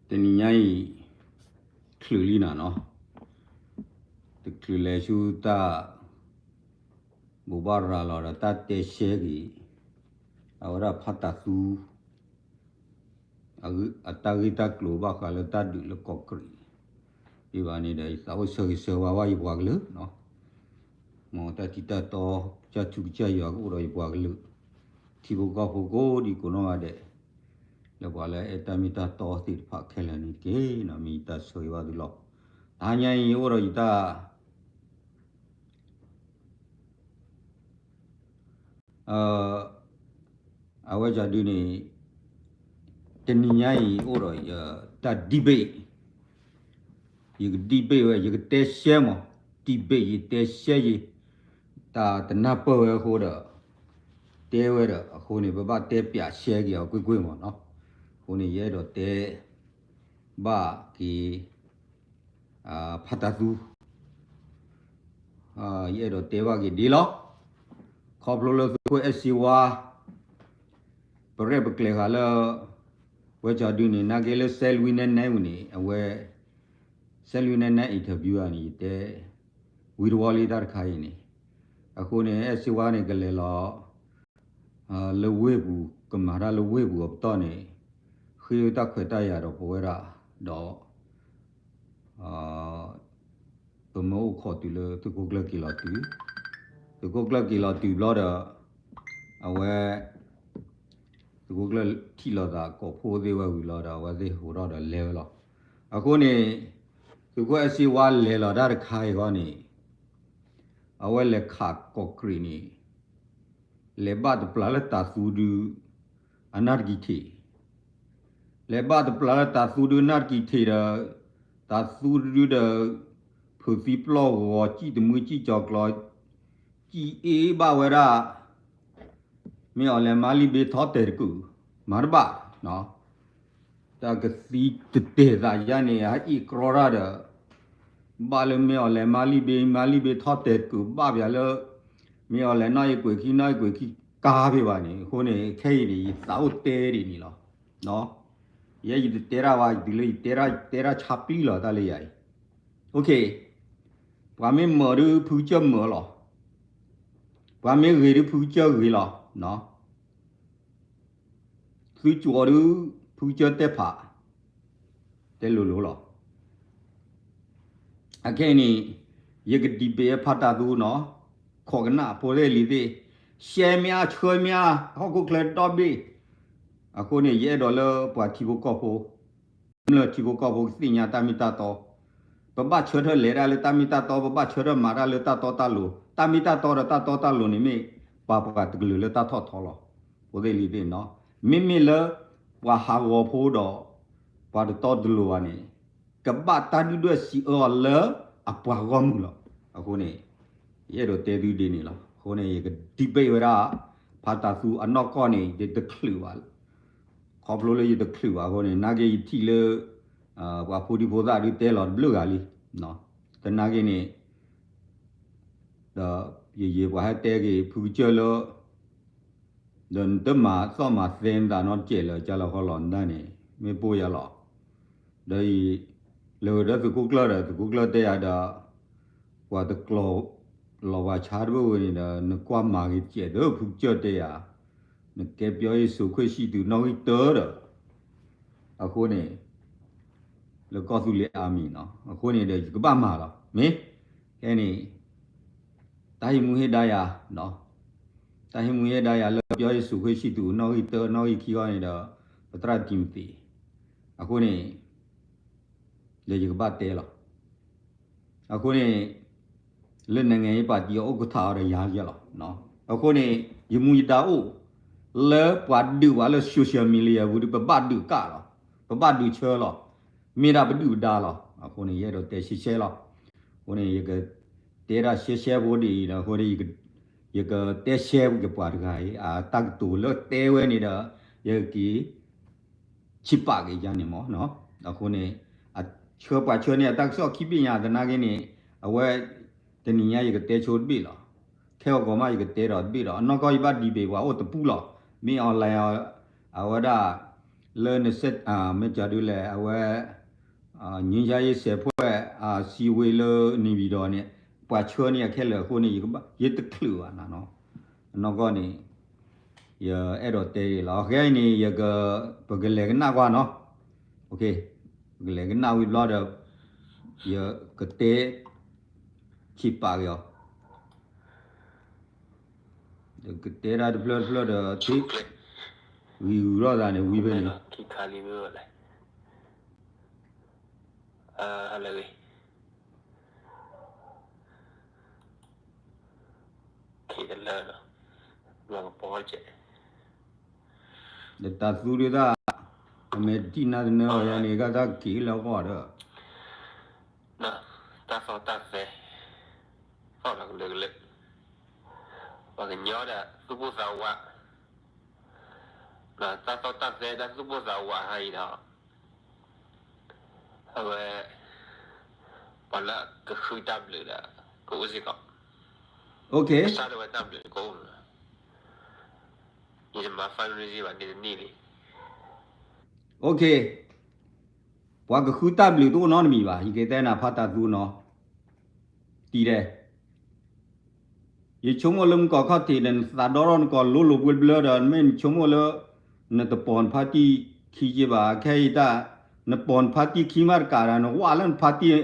တနံၤညါအံၤ ချုးလံနၤနီၤ, တချုးလဲၤဆူတၢ် ဘိးဘၣ်ရၤလီၤဒီးတၢ်တဲရှဲက့ၤ အဝဲဒၣ်ဖးတၢ်သူ အတၢ်ဂ့ၢ်တၢ်ကျိၤဘၣ်ဃးလၢတၢ်ဒုးလၢကီးကရံး ဒ်ဘၣ်န့ၣ်ဒီး ယသးအိၣ်ဆၢဂ့ၤဆၢဝါဘၣ်ယပှၤကလုာ်နီၤ, မ်တၢ်ထံတၢ်တီ ကစၢ်ထူကစၢ်ယွၤကအိၣ်ဒီးယပှၤကလုာ် ထံဖိကီၢ်ဖိကိးဒံကိးနီၢ်ဂၤဒဲး လၢပှၤလၢအဲၣ်တၢ်မ့ၢ်တၢ်တီသ့ၣ်တဖၣ်ခဲလၢာ်န့ၣ်တက့ၢ်နီၤ, မ့ၢ်ယတၢ်ဆၢဂ့ၤဘၣ်သုလီၤ. တဟါညါအံၤအိၣ်ဒီးယတၢ် အဝဲကဒုန့ၣ် တနံၤညါအံၤအိၣ်ဒီး တၢ် debate, ယက debate ဝဲ ယကတဲရှဲမး, debate ယတဲရှဲယံၤ, တၢ်တနၢ်ပၢၢ်ဝဲအဃိဒီး တဲဝဲဒီး အဃိန့ၣ် ပဘၣ်တဲပျးရှဲက့ၤအီၤကွ့ၢ်ကွ့ၢ်မးနီၤ, အဃိန့ၣ် ယအဲၣ်ဒိးတဲ ဘၣ်က့ၤ ဖးတၢ်သူ ယအဲၣ်ဒိးတဲဘၣ်က့ၤဒ်လီၤ. ခီဖျိလၢသုးခိၣ်အဲၣ်စ့ဝါ ပရဲၣ်ပကျဲၤဃာ်လၢ ဝဲကဒုန့ၣ် နာ်က့လၢ စဲးလွံၢ်နဲနဲဝံၤန့ၣ် အဝဲ စဲးလွံၢ်နဲနဲ interview န့ၣ် ယတဲ ဝံၤတဝီလံတၢ်တခါအံၤန့ၣ်, အဃိန့ၣ် အဲၣ်စ့ဝါန့ၣ် ကလဲၤလီၤ လၢဝ့ၢ်ပူၤ ကမၤတၢ်လၢဝ့ၢ်ပူၤအပတီၢ်န့ၣ် ဃ့ဝဲတၢ်ခွဲးတၢ်ယာ်ဒီးပဝဲဒၣ် ဒီး ပမၢအိၣ်ခိးတုၤလၢသုးခိၣ်ကျၢၢ်က့ၤလီၤတုၤ, သုးခိၣ်ကျၢၢ်က့ၤလီၤတုၤဘျီဒီး အဝဲ သုးခိၣ်ကျၢၢ်ထံၣ်လိာ်သးကိးဖှိၣ်သ့ၣ်ဝဲဝံၤလီၤဒီး အဝဲသ့ၣ်ဟးထီၣ်ဒီးလဲၤဝဲလီၤ. အဃိန့ၣ် သုးခိၣ်အဲၣ်စ့ဝါလဲၤလီၤတၢ်တခါအံၤဃီန့ၣ် အဝဲလဲၤခးကီးကရံးန့ၣ် လဲၤဘၣ်တပျၢ်လၢတၢ်သူဒု အနၢ်တကံၢ်ထံး, လဲၤဘၣ်တပျၢ်လၢတၢ်သူဒုနၢ်တကံၢ်ထံးဒီး တၢ်သူဒုဒီး ဖုးသံပျီၢ်ဂီၤ စံၣ်တမှံစံၣ်ကၠီၤကျီ စံၣ်အ့ဘၣ်ဝဲဒၣ် မ့ၢ်အီၤလဲၤမါလံဘ့ထီၣ်တဲာ်တကုာ် မၤတဘၣ် တၢ်ကသံတတဲာ်သးယါန့ၣ် အအ့ၣ်ကြီတၢ်ဒီး ဘၣ်လၢမ့ၢ်အီၤလဲၤမါလံဘ့ မါလံဘ့ထီၣ်တဲာ်တကုာ်ဘၣ်ပၠးလၢ မ့ၢ်အီၤလဲၤနီၣ်အ့ၣ်ကွဲးခံ နီၣ်အ့ၣ်ကွဲးခံ ကါဖဲဘၣ်န့ၣ် အဃိန့ၣ် ခဲအံၤန့ၣ် ယသးအိၣ်တဲဒ်န့ၣ်လီၤ. ယဲယတတဲတၢ်ဘၣ် တုၤလၢယတဲတၢ် ယတဲတၢ်ဆါပျံၤလီၤတၢ်လၢယၤအံၤ ပှၤမ့ၢ်မၢဒုးဖုကစၢၢ်မၢလီၤ, ပှၤမ့ၢ်ဂ့ၤဒုးဖုကစၢၢ်ဂ့ၤလီၤ. သုကၠီဒုး ဖုကစၢၢ်တဲဖး တဲလိၤလိၤလီၤ. အခဲအံၤန့ၣ် ယက debate ဖးတၢ်သူနီၤ, ခိးကနၣ်ဖိသ့ၣ်လံၤသ့ၣ်, ရှဲမ့ၢ်အါ ဆှၢမ့ၢ်အါ ဟီၣ်ခိၣ်ချၢဒီဘ့ၣ်, အဃိန့ၣ် ယအဲၣ်ဒိးလၢပှၤထံဖိကီၢ်ဖိ မ့ၢ်လၢထံဖိကီၢ်ဖိကသ့ၣ်ညါတၢ်မ့ၢ်တၢ်တီ, ပဘၣ်ဆၢထၢၣ်လဲၤတၢ်လၢတၢ်မ့ၢ်တၢ်တီ, ပဘၣ်ဆၢထၢၣ်မၤတၢ်လၢတၢ်တီတၢ်လိၤ, တၢ်မ့ၢ်တၢ်တီဒီးတၢ်တီတၢ်လိၤန့ၣ်မ့ၢ် ပှၤပှၤတကလုာ်လၢတၢ်ထီၣ်ထီလီၤ. ဖိသ့ၣ်လံၤသ့ၣ်နီၤ, မ့မ့ၢ်လၢ ပှၤဟးဂီၤဖိဒီး ပှၤတတီတလိၤဘၣ်န့ၣ် ကဘၣ်တၢ်ဒုၣ်ဒွဲၣ်စံးအၢအီၤလၢအပှၤဂီၢ်မုၢ်လီၤ. အဃိန့ၣ် ယအဲၣ်ဒိးတဲသုဒ်န့ၣ်လီၤ. အဃိန့ၣ် ယက debate ဝဲဒၣ် ဖးတၢ်သူအနီၢ်ကီၢ်န့ၣ် ယတချုးဘၣ်, ခီဖျိလၢယတချုးဘၣ်အဃိန့ၣ် နာ်က့ယထံၣ်လၢ ပှၤဖိဒံဖိသၣ်ဒုးတဲလီၤတဘျုးဂၤလံ, သနာ်က့န့ၣ် ဒီးယယံာ်ပှၤဟဲတဲက့ၤဖုကစၢၢ်လၢ ဒီးနတမၤသီၣ်မၤသဲနသးနီတစဲးလၢကလီၤဃီလီၤနဒၣ်န့ၣ် မ့ၢ်ပိၢ်ယၤလီၤ. ဒီးအံၤ လဲၤဝဲဒီးသုးခိၣ်ကျၢၢ်ဒီး သုးခိၣ်ကျၢၢ်တဲယၤဒီး ပှၤတကျီၤလီၤဝၤဆါတဘၣ်ဝဲန့ၣ်ဒီး နကွၢ်မၤဂ့ၤတစဲးဒီးဖုကစၢၢ်တဲယၤ, နကဲပၠီယ့ၣ်ၡူးခရံာ်စံၣ်တုၤနီၣ်ဂံၢ်တၢဒီး အဃိန့ၣ် လၢကီၢ်သူလ့ၤအါမံၤနီၤ, အဃိန့ၣ်ဒီး ယကဘၣ်မၤလီၤ. မ့ၢ် ခဲန့ၣ် တၢ်ဟ့ၣ်မူဟ့ၣ်ဒါယၤ, တၢ်ဟ့ၣ်မူဟ့ၣ်ဒါယၤလၢပၠီယ့ၣ်ၡူးခရံာ်စံၣ်တုၤနီၣ်ဂံၢ်တၢ နီၣ်ဂံၢ်ခံဂီၢ်န့ၣ်ဒီး ပသရၣ်တံၤမသ့း, အဃိန့ၣ် ဒီးယကဘၣ်တဲလီၤ. အဃိန့ၣ် လၢနံၣ်ဂၤအံၤပာ်တံၤအီၤအိၣ်ကထါအီၤဒီးယၤယဲလီၤ. အဃိန့ၣ် ယမူယဒါအိၣ် လၢပှၤဒုးပှၤလၢ social media ပူၤဒီး ပဘၣ်ဒုးကၣ်လီၤ, ပဘၣ်ဒုးဆၢလီၤ, မ့ၢ်ဒၣ်ပဒုၣ်ပဒါလီၤ. အဃိန့ၣ် ယအဲၣ်ဒိးတဲရှဲရှဲလီၤ. အဃိန့ၣ် ယကတဲဒၣ်ရှဲရှဲဖိဒ်အံၤဒီး အဃိန့ၣ် ယကတဲရှဲက့ၤပှၤတဂၤအံၤ အတၢ်ကတိၤလၢတဲဝဲန့ၣ်ဒီး ယက့ၤ ဆံးပာ်က့ၤယၤန့ၣ်မ့ၢ်နီၤ. အဃိန့ၣ် အဆှၢပှၤဆှၢန့ၢ်အတၢ်ကစီၣ်ခံဘ့ၣ်ညါသနာ်က့န့ၣ် အဝဲ တနံၤညါယကတဲဆိတဘ့ၣ်လီၤ. ခဲအံၤကီးမးယကတဲဒီးတဘ့ၣ်ဒီး အနီၢ်ကီၢ်ယဘၣ်ဒံးဘ့ၣ်ပှၤအိၣ်တပူၤလီၤ. မ့ၢ် online အီၤ အဝဲဒၣ် လၢနစဲး မ့ၢ်ကဒုလဲၣ် အဝဲ ငြိမ်းချမ်းရေးဆယ်ဖွဲ့ အစည်းအဝေးလၢ နေပြည်တော်န့ၣ် ပှၤဆှၢန့ၢ်အခဲလၢာ်အဃိန့ၣ် ယတချုးဘၣ်နၤနီၤ. အနီၢ်ကီၢ်န့ၣ် ယအဲၣ်ဒိးတဲဒ်လီၤ. ခဲအံၤန့ၣ် ယက ပကလဲၤကနၣ်ကွၢ်နီၤ. ပကလဲၤကနၣ်ဝံၤဘျီဒီး ယကတဲ ဆံးပာ်က့ၤအီၤ ဒီးကတဲဒၣ်တဖျၢၣ်တဖျၢၣ်ဒီး ဂံၤဂုၤထီၣ်သးန့ၣ် ဝံၤဖဲန့ၣ် ဒီးတၢ်သူဒုးတၢ် အမဲာ်တထံၣ်နါတနၢအီၤယၤန့ၣ် ကတၢ်က့ၤလၢအဂီၢ်ဒီး တၢ်သီၣ်တၢ်သဲ သီၣ်လီၤကလၢာ်ကလၢာ် ပှၤကညီဒီးသူၣ်ပိၢ်သးဝး တၢ်သီၣ်တၢ်သဲတၢ်သူၣ်ပိၢ်သးဝးဟါအံၤဒီး အဝဲ ပှၤလၢကဃုတၢ်ဘျုးဒီး ကအိၣ်စ့ၢ်ကီး ကစၢ်ဒၣ်ဝဲတၢ်ဘျုးကအိၣ်လီၤ. ယတမၤ fundraising ဘၣ်န့ၣ်တနံၣ်လံ. ပှၤကဃုတၢ်ဘျုးတအိၣ်နီတမံၤဘၣ်. ယကတဲနၤဖးတၢ်သူနီၤ တံၤဒဲး ယဆိကမိၣ်လၢမုၢ်ကီၢ်ခီၣ်ထံးဒီး နသးဒီထီၣ်နကီၢ်လိလိာ်ပှဲၤဘျၢဒီး မ့ၢ်နဆိကမိၣ်လၢ နတပိာ်နဖါတံၢ်ခံက့ဘၣ်. ခဲအံၤတၢ် နပိာ်နဖါတံၢ်ခံမးတကးဒီး နဝၢ်လၢနဖါတံၢ်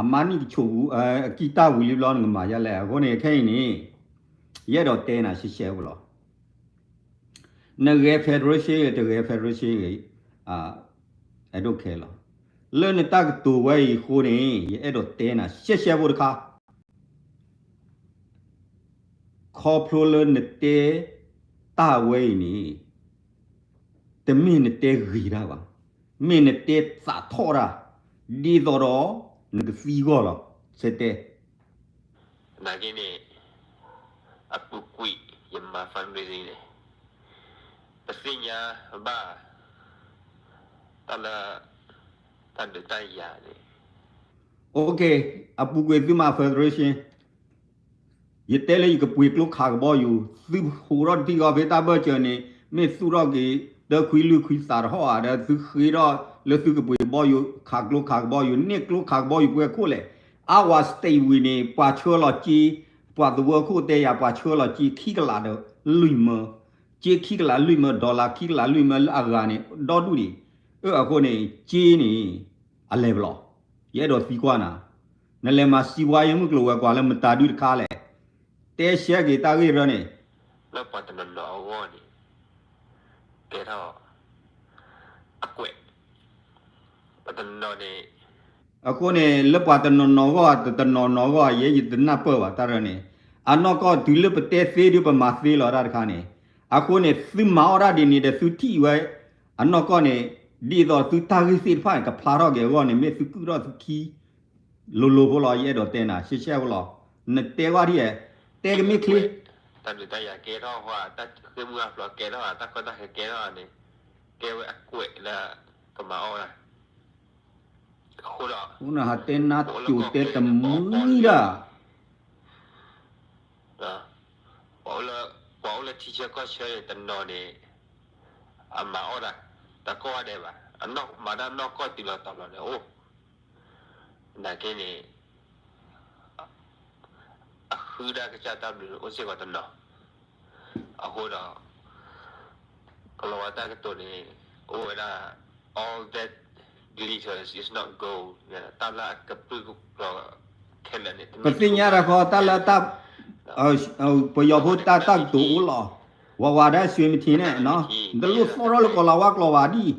အမါနံၣ်ကဆိးပူၤ အကံၢ်တၢ်ဝံၤလံဘျီနကမၤယဲလဲၣ်. အဃိန့ၣ် ခဲအံၤန့ၣ် ယအဲၣ်ဒိးတဲနၤရှဲရှဲဖိလီၤ. နဂဲၤ federation ဂ့ၤ တဂဲၤ federation ဂ့ၤ အဲၣ်ဒိးခဲလီၤ. လၢနတၢ်ကတိၤဝဲအံၤအဃိန့ၣ် ယအဲၣ်ဒိးတဲနၤရှဲရှဲဖိတခါ ခီဖျိလၢနတဲ တၢ်ဝဲအံၤန့ၣ် တမ့ၢ်နတဲဂ့ၤတၢ်ဘၣ်, မ့ၢ်နတဲသးထီၣ်တၢ်, ဒ်သိးဒီး နကသံဂီၢ်လီၤ. ဆဲတဲ နာ်က့န့ၣ် အပူၤကွံာ် ယမၤ fundraising န့ၣ် ပသ့ၣ်ညါဘၣ် တၢ်လၢ တၢ်ဒုးတၢ်ယၤန့ၣ် OK အပူၤကွံာ်သုမၤ federation ယတဲလၢယကပှ့ၤကျိခးကဘီယူၤ, သုဟိးထီၣ်တံၢ်ဂီၤဖဲတၢ်ဘၢၣ်စၢၤန့ၣ် မ့ၢ်သူၣ်ထီၣ်က့ၤ တၢခွံလွံၢ်ခွံသးတဟီၣ်ဧါဒီး သုဃ့ထီၣ်လၢသုကပှ့ၤဘီယူၤ ခးကျိခးကဘီယူၤ န့ၢ်ကျိခးကဘီယူၤပှဲၤခိၣ်လဲၣ်. အါဝၤ state ဝံၤန့ၣ် ပှၤဆှၢလီၤက့ ပှၤသဝီခိၣ်တဲယၤ ပှၤဆှၢလီၤက့ခံကလးဒီးလွံၢ်မၢ, က့ခံကလးလွံၢ်မၢ dollar ခံကလးလွံၢ်မၢလၢအဂၤန့ၣ် ဒီဒူၣ်ဒံး. အဃိန့ၣ် က့န့ၣ် အလဲၤဘျီ ယအဲၣ်ဒိးသံကွၢ်နၤ, နလဲၤမၤစံးဝါယမုၢ်ကျိၤဝဲၤကွာ်လၢမတၤဒုတခါလဲၣ်. တဲရှဲက့ၤတၢ်ဂ့ၢ်ရၢန့ၣ် လၢပှၤတနီၤနီၤအဂီၢ်န့ၣ် ကဲထီၣ် အကွဲး ပှၤတနီၤနီၤန့ၣ် အဃိန့ၣ် လၢပှၤတနီၤနီၤအဂီၢ် တနီၤနီၤအဂီၢ် ယဲယတနၢ်ပၢၢ်ဘၣ်တၢ်ရၢန့ၣ်, အနီၢ်ကီၢ်တုၤလၢပတဲသ့ဒုးပမၤသ့လီၤတၢ်တခါန့ၣ်, အဃိန့ၣ် သုမၤအီၣ်တၢ်ဒ်န့ၣ်ဒီးသုထံၣ်ဝဲ အနီၢ်ကီၢ်န့ၣ် ဒ်သိးသုတၢ်ဂ့ၢ်သ့ၣ်တဖၣ်န့ၣ် ကဖျါထီၣ်က့ၤအဂီၢ်န့ၣ် မ့ၢ်သုကုၢ်ထီၣ်သုခံ လိၤလိၤဖိလီၤ. ယအဲၣ်ဒိးတဲနၤ ရှဲရှဲဖိလီၤ. နတဲဝဲဒ်အံၤ တဲကမ့ၢ်ချ့ တၢ်ဒုးတၢ်ယၤကဲထီၣ်ဃီ တၢ်ဃ့ၢ်မုၢ်အဖျိးကဲထီၣ် တၢ်ကီတၢ်ခဲကဲထီၣ်န့ၣ် ကဲဝဲအကွဲးလၢ ကမၤအီၣ်ဝဲဒၣ် အဃိဒီး နဟးတဲနါကိၤတဲတမှံဒၣ် ပှၤအိၣ်လၢထံဆၢကီၢ်ဆၢန့ၣ် တနီၤန့ၣ် အမၤအီၣ်တၢ် တၢ်ကီၢ်ဒဲးဘၣ်, မၤတၢ်နီၢ်ကီၢ်တုၤလီၤတီၤလီၤန့ၣ်အိၣ်, နာ်က့န့ၣ် အဃုဒၣ်ကစၢ်တၢ်ဘျုးန့ၣ်အိၣ်စ့ၢ်ကီးတနီၤ, အဃိဒီး ကလီၤဝါတၢ်ကတိၤန့ၣ် အိၣ်ဝဲဒၣ် all that glitters is not gold တၢ်လၢအကပြုၢ်ကပြီၤခဲလၢာ်န့ၣ် ပသ့ၣ်ညါတၢ်ဃီ တၢ်လၢတၢ် ပယီၤဖိတၢ်တၢ်ကတိၤအိၣ်လီၤ, ဝးဝးဒၣ် ဆွေးမထီး န့ၣ် နတလိၣ်သီၣ်ထီၣ်လၢကီၤလၤဝါကျိာ်ဘၣ်ဒံး,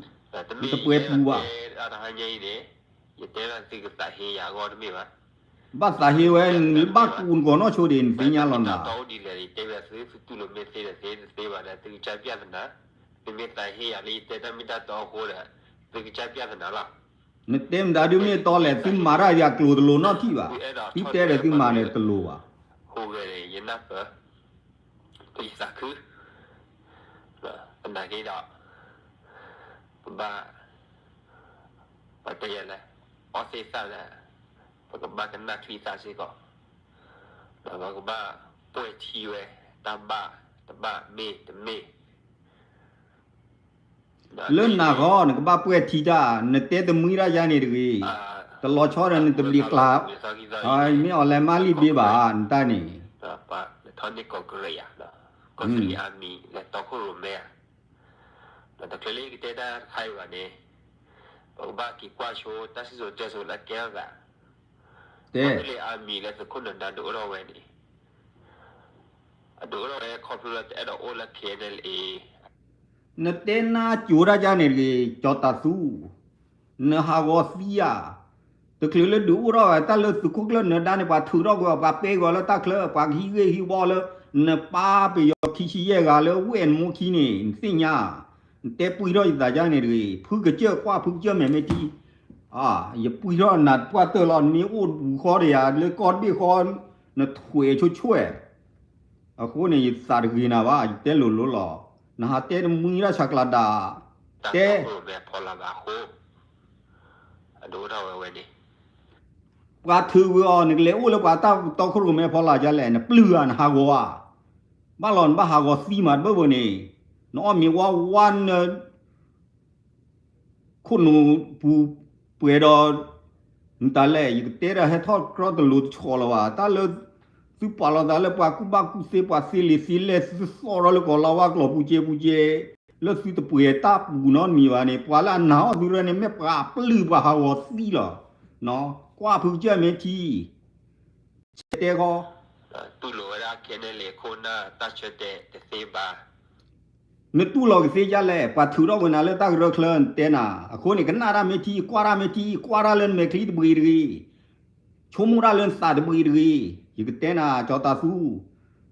နတပှဲၤပူၤဘၣ်, ယတဲဘၣ်သုကသးဟ့ယၤအဂီၢ်တမ့ၢ်ဘၣ်, ဘၣ်သးဟ့ဝဲ နဘၣ်ကူးနကိးနီၢ်ဆိဒံး နသ့ၣ်ညါလီၤနၤ, တၢ်အိၣ်ဒ်လဲၣ် ယတဲဘၣ်သု သုတူၢ်လိာ်မ့ၢ်သ့ဒီးသ့ တသ့ဘၣ်ဒီး သုကစၢ်ပျၢ်သနာ်, သုမ့ၢ်သးဟ့ယၤလၢယတဲတၢ်မ့ၢ်တၢ်တီအဃိဒီး သုကစၢ်ပျၢ်သနာ်လီၤ. နတဲမတၤဒုမ့ၢ်တီလဲၣ် သုမၤတၢ်ယၤကျိၤတလိၤနီတထံၣ်ဘၣ်, သုတဲဒီးသုမၤန့ၣ်တလိၤဘၣ်, ဟူးဂဲၤန့ၣ် ယနၢ်ပၢၢ် ပယသးခု သနာ်က့ဒီး ပဘၣ် ပှၤတဲယၤလဲၣ် အီသ့ၣ်သၣ်ဒီး ပကဘၣ်ကနၣ်ချံသၣ်စ့ၢ်ကီး, ဒီးပကဘၣ်ပှဲၤထံဝဲ တၢ်ဘၣ်တဘၣ်မ့ၢ်တမ့ၢ်, လၢနၤဃီ နကဘၣ်ပှဲၤထံတၢ် နတဲတမှံတၢ်ယါန့ၣ်တဂ့ၤ, တလီၤဆီဒီးနတဘျံးကျါ, မ့ၢ်အီၤလဲၤမၤလံာ်ဘ့ဘၣ် နတၢ်န့ၣ် ထီၣ်န့ၢ်ကီၢ်ကရ့ၣ်ဧါ, ကီၢ်သူလ့ၤအါမံၤ လဲၤတီခိၣ်ရိၣ်မဲဧါ, ဒီးတချုးလၢယကတဲတၢ်တခါအံၤဘၣ်န့ၣ် ပကဘၣ်က့ၤကွၢ်ဆိတၢ်စံၣ်စိၤတဲစိၤလၢအကဲထီၣ်သး, ကီၢ်သူလ့ၤအါမံၤလၢသုးခိၣ်နၢၤဒါဒုးအိၣ်ထီၣ်ဝဲန့ၣ် အဒုးအိၣ်ထီၣ်ဝဲခီဖျိလၢတအဲၣ်ဒိးအိၣ်လၢ ခ့ၣ်အဲၣ်လ်အ့ၣ် နတဲနါကိၤတၢ်ယါန့ၣ်တဂ့ၤ ကၠီၤတၤသူ, နဟးဂီၤသံဧါ, တချုးလၢဒုးအိၣ်ထီၣ်ဝဲတၢ်လၢသုးခိၣ်ကျၢၢ်နၢၤဒါန့ၣ် ပှၤထုးထီၣ်ကွံာ်အီၤ ပှၤပဲကွံာ်အီၤလၢတၢ်ချၢ ပှၤကဟံးဂ့ၢ်ဟံးဝီလၢ နပၢ်ပယီၤခံဆံယဲၢ်ဂၤလၢဝ့ၢ်နမိၢ်ခံန့ၣ် နသ့ၣ်ညါ, နတဲပှံၢ်ထီၣ်ယသးယါန့ၣ်တဂ့ၤ ဖုကစၢၢ်ကွၢ်ဖုကစၢၢ်မဲာ်မ့ၢ်ထံ ယပှံၢ်ထီၣ်နၤပှၢ်တၢၢ်လီၤ နမ့ၢ်အိၣ်ဝူၤဃီဒီးယၤ လၢကီၢ်တဘ့ၣ်ဃီ နထွဲးဆိဆွဲၣ်, အဃိန့ၣ် ယသးတဂ့ၤနၤဘၣ် ယတဲလိၤလိၤလီၤ, နဟးတဲတမှံတၢ်ဆးကျးဒၣ်, တဲ ပှၤထုးကွံာ်အီၤ နကလဲၤအိၣ်လၢပှၤတၢ်တီခိၣ်ရိၣ်မဲဖီလာ်ဒ်လဲၣ် နပျုၢ်ဧါ နဟးဂီၤဧါ, ဘၣ်လီၤနဘၣ်ဟးဂီၤသံမးတဘၢၣ်ဘၢၣ်န့ၣ်, နအီၣ်မ့ၤဝါဝါန ခိၣ်နူာ်ပူၤပှဲၤဒီး နတၢ်လဲၣ် ယကတဲဒီးဟဲထီၣ်ကြီတလိၤတဆီလီၤဘၣ် တၢ်လၢ သုပာ်လီၤသးလၢပှၤကူၣ်ဘၣ်ကူၣ်သ့ ပှၤသ့လံာ်သ့လဲၢ် သုသီၣ်ထီၣ်လၢကီၤလၤဝါကျိာ်ပူၤစ့ပူၤစ့, လၢသုတပှဲၤတၢ်ပူၤနီတမံၤဘၣ်န့ၣ် ပှၤလၢအနာ်အီၣ်သုရၢန့ၣ် မ့ၢ်ပှၤပျုၢ်ပှၤဟးဂီၤသံလီၤ, ကွၢ်ဖုကစၢၢ်မ့ၢ်ထံ ဆဲးတဲဃီ တူၢ်လိာ်ဝဲဒၣ်ခဲန့ၣ်လံအခိၣ်နၢ်တၢ်ဆၢတဲာ်တသ့ဘၣ်. နတူၢ်လိာ်ကသ့ဒ်လဲၣ် ပှၤထုးထီၣ်ကွံာ်နၤလၢတၢ်ကရၢချၢ နတဲနၤ, အဃိန့ၣ် ကနၣ်တၢ်မ့ၢ်ထံ ကွၢ်တၢ်မ့ၢ်ထံ ကွၢ်တၢ်လၢနမဲာ်ချံတဘှံးတဂ့ၤ, ဆိကမိၣ်တၢ်လၢနသးတဘှံးတဂ့ၤ, ယကတဲနၤ ကၠီတၤသူ,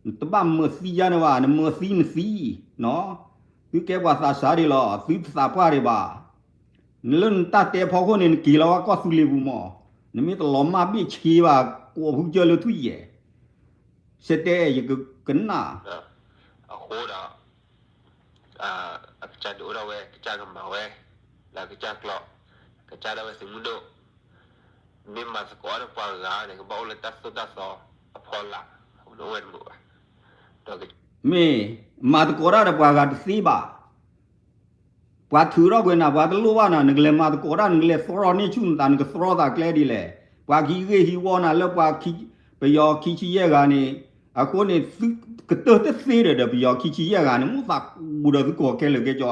နတဘၣ်မၢသံယါန့ၣ်ဘၣ် နမၢသံနသံ, သုကဲပှၤသးစၢ်ဒံးလီၤ သုတသးပှၢ်ဒံးဘၣ် နလၢနတၢ်တဲဖီခိၣ်န့ၣ် နက့ၤလီၤဝဲကီၢ်သူလ့ၤပူၤမး, နမ့ၢ်တလီၤမၢ်ဘ့ၣ်ဆ့ဘၣ် ကိးဖုကစၢၢ်လၢထွံၣ်ယဲၢ်, ဆဲးတဲယကနၣ်, အဃိဒီး အကစၢ်ဒုးအိၣ်ထီၣ်ဝဲ ကစၢ်ကမၤဝဲ လၢကစၢ်ကျိာ်, ကစၢ်ဒၣ်ဝဲသုးမုၢ်ဒိၣ်, မ့ၢ်မၤသကိးဒီးပှၤဂၤန့ၣ် ကဘၣ်အိၣ်လၢတၢ်သိၣ်တၢ်သီအဖီလာ်, အိၣ်ဝဲတမုာ်ဘၣ်, ဒီး မ့ၢ်မၤသကိးတၢ်ဒီးပှၤဂၤတသ့ဘၣ်, ပှၤထုးထီၣ်ကွံာ်နၤ ပှၤတလိၣ်ဘၣ်နၤ နကလဲၤမၤသကိးတၢ် နကလဲၤသရီန့ၢ်ဆူၣ်နသး နကသရီသးကျဲဒ်လဲၣ်, ပှၤကဟံးဂ့ၢ်ဟံးဝီနၤလၢပှၤ ပယီၤခံဆံယဲၢ်ဂၤန့ၣ်, အဃိန့ၣ် သုကတၢၢ်တသ့ဒီး ဒီးပယီၤခံဆံယဲၢ်ဂၤန့ၣ် မိၣ်သးကူဒီးသုကိးခဲလၢာ်ကဲကၠီ,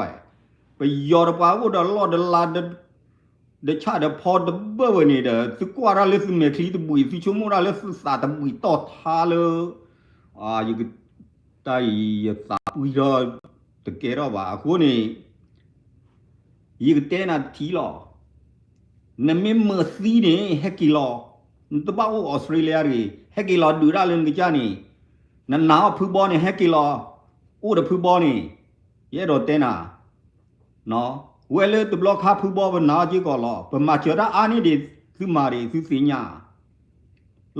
ပယီၤဒီးပှၤအိၣ်ဒီးလီၢ်ဒီးလါ ဒီးဆၣ်ဒီးဖီတဘၢၣ်ဝဲန့ၣ်ဒီး သုကွၢ်တၢ်လၢသုမဲာ်ချံတဘှံး သုဆိကမိၣ်တၢ်လၢသုသးတဘှံးတီၢ်ထါလၢ ယက တၢ်အံၤယသးပှံၢ်ထီၣ်တကဲထီၣ်ဘၣ် အဃိန့ၣ် ယကတဲနၤတထံၣ်လီၤ. နမ့ၢ်မၢသံန့ၣ် ဟဲက့ၤလီၤ. နတဘၣ်အိၣ်အီစထြ့လယါတဂ့ၤ, ဟဲက့ၤလီၤဒုးတၢ်လၢနကစၢ်န့ၣ်, နနာ်အီၣ်ဖုဘီန့ၣ် ဟဲက့ၤလီၤ အိၣ်ဒီးဖုဘီန့ၣ်, ယအဲၣ်ဒိးတဲနၤ ဝဲလၢတဘျီခါဖုဘီပနာ်အီၤစ့ၢ်ကီးလီၤ. ပမၤစၢၤတၢ်အါန့ၢ်ဒံးသုမၤဒံးသုသ့ၣ်ညါ,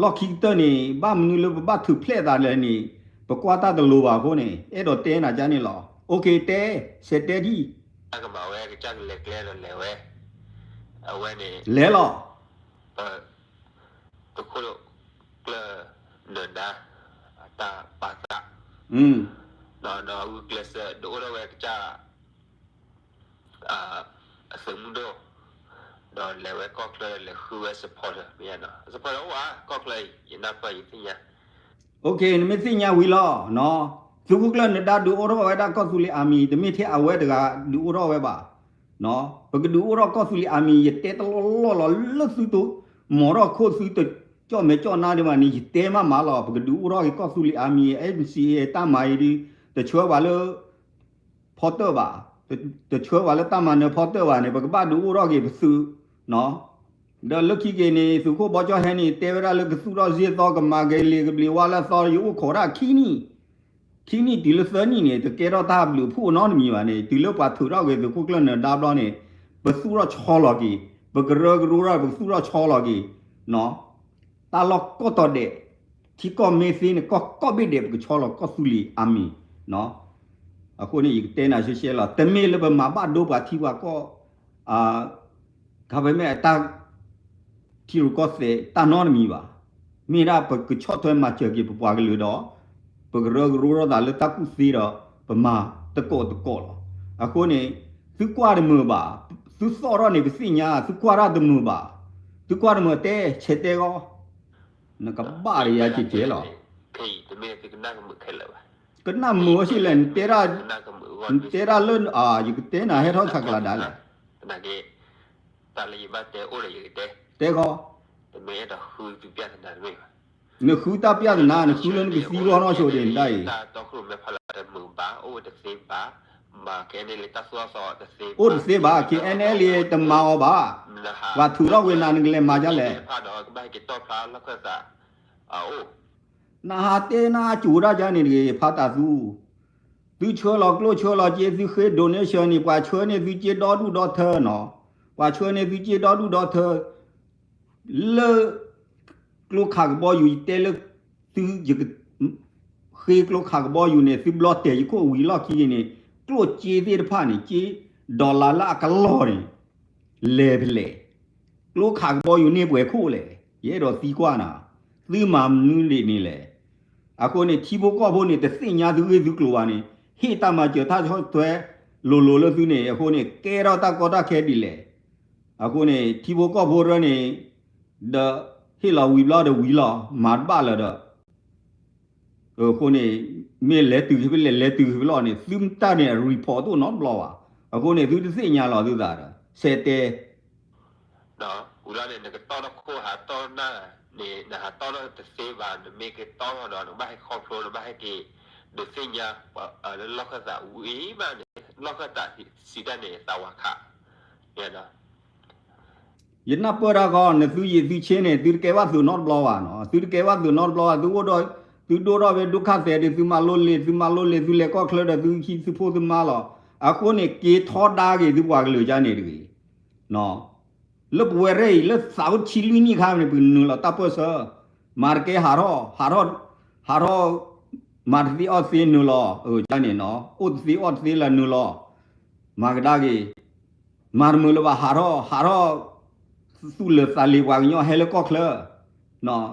လီၢ်ခံကတၢၢ်န့ၣ် ဘၣ်မနုၤလၢပဘၣ်ထုးဖျဲးသးလဲၣ်န့ၣ် ပကွၢ်တၢ်တလိၤဘၣ်အဃိန့ၣ် အဲၣ်ဒိးတဲနၤကန့ၣ်လီၤ. အိၣ်ခ့တဲ ဆဲးတဲထံၣ် တၢ်ကမၤဝဲကစၢ်ကလဲၤကျဲဒီးလဲၤဝဲ, အဝဲန့ၣ် လဲၤလီၤ သုးခိၣ်ကျၢၢ်နၢၤဒါ အတၢ်ပာ်သး, ဒီးဂုာ်ကျဲးစၢးဒုးအိၣ်ထီၣ်ဝဲကစၢ် အသုးမုၢ်ဒိၣ်, ဒီးလဲၤဝဲကီၢ်ချၢလဲၤဃုဝဲ support မ့ၢ်ဧါ, support အိၣ်ဧါ ကီၢ်ချၢအံၤ ယနၢ်ပၢၢ်ယသ့ၣ်ညါ နမ့ၢ်သ့ၣ်ညါဝံၤလီၤ. သုးခိၣ်ကျၢၢ်နၢၤဒါဒုးအိၣ်ထီၣ်ဝဲဒၣ်ကီၢ်သူလ့ၤအါမံၤ တမ့ၢ်ထဲအဝဲတဂၤဒုးအိၣ်ထီၣ်ဝဲဘၣ်. ပကဒုးအိၣ်ထီၣ်ကီၢ်သူလ့ၤအါမံၤ ယတဲတလီၢ်လီၢ်လီၤ လၢသုတမၤထီၣ်ခိၣ်သုတကၠီၣ်မဲာ်ကၠီၣ်နါဒံးဘၣ်န့ၣ် ယတဲမးမးလီၤ. ပကဒုးအိၣ်ထီၣ်က့ၤကီၢ်သူလ့ၤအါမံၤ NCA တၢ်မၤအံၤဒုး တဆှၢပှၤလၢ ဖီတၢၣ်ဘၣ်, တဆှၢပှၤလၢတၢ်မၤနၢၤဖီတၢၣ်ဘၣ်န့ၣ် ပကဘၣ်ဒုးအိၣ်ထီၣ်က့ၤပသုး, ဒီးလၢခံက့ၤန့ၣ် သုးခိၣ်ဘီကၠီဟဲန့ၣ် တဲဝဲဒၣ်လၢကသူၣ်ထီၣ်စ့ၢ်သီ ကမၤကလံၤကဘျံးဝါလၢအသီ ယအိၣ်ခိးတၢ်ခံနံၣ်, ခံနံၣ်တုၤလၢသၢနံၣ်န့ၣ် တကဲထီၣ်တၢ်ဘျုးဖှိၣ်နီတမံၤဘၣ်န့ၣ် တုၤလၢပှၤထုးထီၣ်က့ၤသုးခိၣ်ကျၢၢ်နၢၤဒါဘျီန့ၣ် ပသူၣ်ထီၣ်ဆီလီၤက့ၤ, ပကရၢကရိထီၣ် ပကသူၣ်ထီၣ်ဆီလီၤက့ၤ တၢ်လီၢ်ကီၢ်တီၤဒဲး, ထံကီၢ်မ့ၢ်သ့န့ၣ် ကီၢ်ကီၢ်ဘ့ၣ်ဒဲး ပကဆီလီၤကီၢ်သူလ့ၤအါမံၤ, အဃိန့ၣ် ယကတဲနၤရှဲရှဲလီၤ. တမ့ၢ်လၢပမၤဘၣ်ဒိပှၤထံပှၤကီၢ်, ခါဖဲမ့ၢ်အတၢ် ထံရူၢ်ကီၢ်သဲးတၢ်နီတမံၤဘၣ်. မ့ၢ်ဒၣ်ပကဆီၣ်ထွဲမၤစၢၤက့ၤပပှၤကလုာ်ဒီး ပကရၢကရိထီၣ်သးလၢတၢ်ကူၣ်သ့ဒီး ပမၤတကိးတကိးလီၤ. အဃိန့ၣ် သုကွၢ်တမုာ်ဘၣ်, သုသီၣ်ထီၣ်န့ၣ် ပသ့ၣ်ညါ သုကွၢ်တၢ်တမုာ်ဘၣ်, သုကွၢ်တမုာ်တဲ ဆဲးတဲဂီၢ်, နကဘၣ်ဒီးယၤကဲကဲလီၤ. ကနၣ်မုာ်အီၤဆံးလဲၣ်, နတဲတၢ်လၢ ယကတဲနၤဟဲထီၣ်ဆးကျးဒၣ်လဲၣ်, တဲဂီၢ်, နဃုတၢ်ပျၢ်သနာ် နဃုလၢနကသံဂီၢ်နီၢ်ဆိဒၣ်အံၤ အိၣ်တသ့ဘၣ်, KNLA တမၤအီၤဘၣ်, ပှၤထုးထီၣ်ဝဲနၤ နကလဲၤမၤဒ်လဲၣ်. နဟးတဲနၤကၠိၤဒၣ်ယၤန့ၣ်တဂ့ၤ ဖးတၢ်သူ, သုဆှၢလီၤကျိၣ်ဆှၢလီၤစ့ သုဃ့ donation န့ၣ် ပှၤဆှၢန့ၢ်သုစ့ဒီဒူၣ်ဒီထၢနီၤ, ပှၤဆှၢန့ၢ်သုစ့ဒီဒူၣ်ဒီထၢ လၢ ကျိခးကဘီယူၤ ယတဲလၢ သု ဃ့ကျိခးကဘီယူၤန့ၣ် သုဘျီတဲာ်ယခိၣ်ဝံၤလီၢ်ခံန့ၣ် ကျိၣ်စ့သ့ၣ်တဖၣ်န့ၣ် စ့ဒီလါလၢအကလီၢ်န့ၣ် လဲၤဖဲလဲၣ်, ကျိခးကဘီယူၤန့ၢ်ပှဲၤခိၣ်လဲၣ်, ယအဲၣ်ဒိးသံကွၢ်နၤ, သုမၤမနုၤဒ်န့ၣ်လဲၣ်. အဃိန့ၣ် ထံဖိကီၢ်ဖိန့ၣ် တသ့ၣ်ညါသုဂ့ၢ်သုကျိၤဘၣ်န့ၣ် ဟ့ၣ်တၢ်မၤစၢၤတၢ်ဆီၣ်ထွဲလိၤလိၤလၢသုန့ၣ် အဃိန့ၣ် ကဲထီၣ်တၢ်ကီတၢ်ခဲဒ်လဲၣ်. အဃိန့ၣ် ထံဖိကီၢ်ဖိရၢန့ၣ် ဒီးဟ့ၣ်လီၤဝံၤဘျီဒီးဝံၤလီၤ မၤတဘၣ်လၢၤဒီး အဃိန့ၣ် မ့ၢ်လဲၤတုၤဖဲလဲၣ် လဲၤတုၤဖဲလီၤန့ၣ် သုတၢ်န့ၣ် report တအိၣ်နီတဘျီဘၣ်. အဃိန့ၣ် သုတသ့ၣ်ညါလီၤသုသးဒီး ဆဲးတဲ ဝံၤလီၤန့ၣ် နကတီၢ်ထီၣ်ခိၣ်ဟးတီၢ်နၢ်န့ၣ် နဟးတီၢ်ထီၣ်တသ့ဘၣ်, နမ့ၢ်ကတီၢ်ထီၣ်ဒီး နကဘၣ်ဟဲခီဖျိ နဘၣ်ဟဲက့ၤ ဒုးသ့ၣ်ညါ လၢလီၢ်ခၢၣ်သးဝံၤမးန့ၣ် လီၢ်ခၢၣ်သးစံးတၢ်န့ၣ် သးဝးခး ယနၢ်ပၢၢ်တၢ်ခီ နသုယံာ်သုဆ့န့ၣ် သုတကဲဘၣ်သုးနီတဘျီဘၣ်နီၤ, သုတကဲဘၣ်သုးနီတဘျီဘၣ်, သုအိၣ်ဒီး သုဒိၣ်ထီၣ်ဖဲဒိၣ်ခၣ်သဲးဒီး သုမၤလိလံာ် သုမၤလိလံာ် သုလဲၤကီၢ်ချၢဒီး သုခံသုဖိသုမါလီၤ. အဃိန့ၣ် က့ၤထီဒါက့ၤသုပှၤကလုာ်ကန့ၣ်တဂ့ၤ လၢပဝဲရဲၣ်အံၤ လၢသးအိၣ်ဆံလွံၢ်နံၣ်ခါန့ၣ် ပနုာ်လီၤတၢ်ပၢၢ်ဆၢ, မၤတကဲဟးထီၣ် ဟးထီၣ် ဟးထီၣ် မၤတသ့အီၣ်တသ့နုာ်လီၤ, ကန့ၣ်နီၤ အိၣ်တသ့အီၣ်တသ့လၢနုာ်လီၤ, မၤကဒါက့ၤ, မၤတမုာ်လၢၤဘၣ် ဟးထီၣ် ဟးထီၣ် သူၣ်လၢာ်သးလ့ၤပှၤကညီဟဲလၢကီၢ်ချၢ,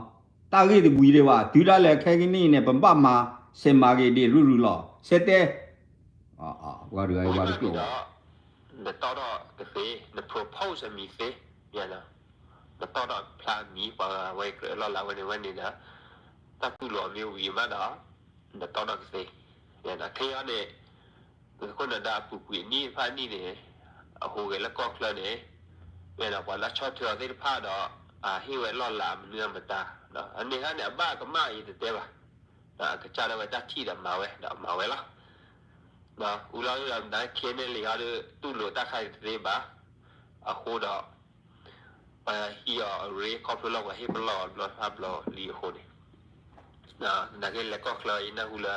တၢ်ဂ့ၢ်တဝံၤဒံးဘၣ် တုၤဒၣ်လဲာ်ခဲကနံၣ်အံၤန့ၣ် ပဘၣ်မၤ ဆဲးမၤက့ၤဒံးရုၢ်ရုၢ်လီၤ ဆဲးတဲ ပှၤတဂၤအံၤပှၤတကျိာ်ဘၣ် နတီၢ်ထီၣ်ကသ့ န propose အမံၤသ့, နတီၢ်ထီၣ်ဖျါမံၤ ပှၤဝဲကြၢးလီၢ်လၤဝဲန့ၣ်ဝဲန့ၣ်ဒီး တၢ်တူၢ်လိာ်အမ့ၢ်ဝံၤမးဒီး နတီၢ်ထီၣ်ကသ့, ခဲအံၤန့ၣ် သုးခိၣ်နၢၤဒါအပူၤကွံာ်အနံၣ်တဖၣ်အနံၣ်န့ၣ် အဟူးဂဲၤလၢကီၢ်ချၢန့ၣ် မ့ၢ်ဒီးပှၤလၢဆီၣ်ထွဲအီၤသ့ၣ်တဖၣ်ဒီး အဟ့ၣ်ဝဲလီၢ်လၤမနုၤအမတၤ, အန့ၣ်ဟါန့ၣ် အဘၣ်ကမၣ်အံၤတတဲဘၣ်, အကစၢ်ဒၣ်ဝဲတၢ်ထံၣ်ဒီးမၤဝဲ ဒီးမၤဝဲလီၤ. အူလီၤဒီး KNLA ဟီဒီး တူၢ်လိာ်တၢ်ခါအံၤတသ့ဘၣ်, အဃိဒီး ပှၤဟံးအီၤအရ့ ခီဖျိလၢပှၤဟ့ၣ်ပလီၢ်အီၤတဘျီတဖၣ်ဘျီလံအဃိန့ၣ် နာ်က့လဲၤကီၢ်ချၢ ယနၢ်ဟူလၢ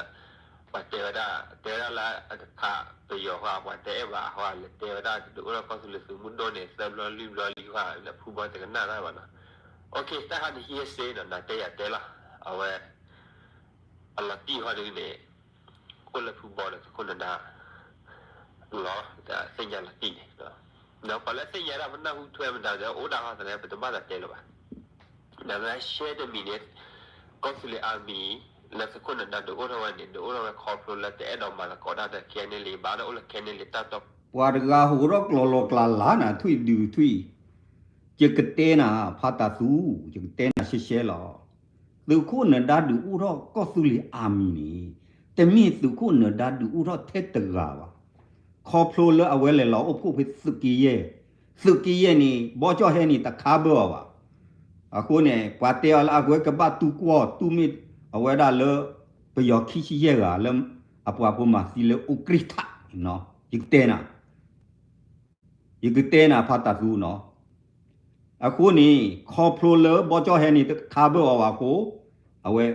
ပှၤတဲဝဲဒၣ် တဲဝဲဒၣ်လၢအကခးပယီၤဃီ ပှၤတအဲၣ်ဘၣ်ဃီ လဲၤတဲဝဲဒၣ် ဒုးအိၣ်ထီၣ်ကီၢ်သူလ့ၤသုးမုၢ်ဒိၣ်န့ၣ် သၢဘျီလွံၢ်ဘျီလံဃီ လၢဖုဘီတကနၣ်တၢ်ဘၣ်နီၤ. တၢ်ဟးန့ၣ်ဟံးစ့နီၤ နၤတဲယၤတဲလီၤ အဝဲ အလီၤတံၢ်ဃီဒုးန့ၣ် အိၣ်လၢဖုဘီဒီးသုးခိၣ်နၢၤဒါ လီၤ သ့ၣ်ညါလီၤတံၢ်န့ၣ် ဒီးပှၤလၢသ့ၣ်ညါဒၣ်ပနၢ်ဟူထွဲမတၤဒီး အိၣ်ဒၣ်ဃီသနာ် ပတဘၣ်သးတဲလၢၤဘၣ်. ဒီးလၢရှဲတမံၤန့ၣ် ကီၢ်သူလ့ၤ army လၢသုးခိၣ်နၢၤဒါဒုးအိၣ်ထီၣ်ဝဲန့ၣ် ဒုးအိၣ်ထီၣ်ဝဲခီဖျိလၢတအဲၣ်ဒိးမၤသကိးတၢ်ဒီး KNLA ဘၣ်ဒီးအိၣ်လၢ KNLA တၢ်တီ ပှၤတဂၤဟးထီၣ်ကျီၢ်လီၤကျါလါနၤ ထွံၣ်ဒုးထွံၣ်, ယကတဲနၤ ဖးတၢ်သူ, ယကတဲနၤရှဲရှဲလီၤ. သုးခိၣ်နၢၤဒါဒုးအိၣ်ထီၣ်ကီၢ်သူလ့ၤ army န့ၣ် တမ့ၢ်သုးခိၣ်နၢၤဒါဒုးအိၣ်ထီၣ်ထဲတဂၤဘၣ်. ခီဖျိလၢအဝဲလဲၤလီၤအိၣ်ဖှိၣ်ဖဲသုးက့ယဲၢ်, သုးက့ယဲၢ်န့ၣ် ဘီကၠီၣ်ဟဲန့ၣ် တခါဘၢအီၤဘၣ်. အဃိန့ၣ် ပှၤတဲအီၤလၢအဝဲကဘၣ်တူၢ်ကွီၢ် တူၢ်မ့ၢ်အဝဲဒၣ်လၢ ပယီၤခံဆံယဲၢ်ဂၤလၢ အပှၤဖိမၤသံလၢ အူကြံၣ်ထး ယကတဲနၤ ယကတဲနၤဖးတၢ်သူနီၤ. အဃိန့ၣ် ခီဖျိလၢဘီကၠီၣ်ဟဲန့ၣ် တခါဘၢအီၤဘၣ်အဃိ အဝဲ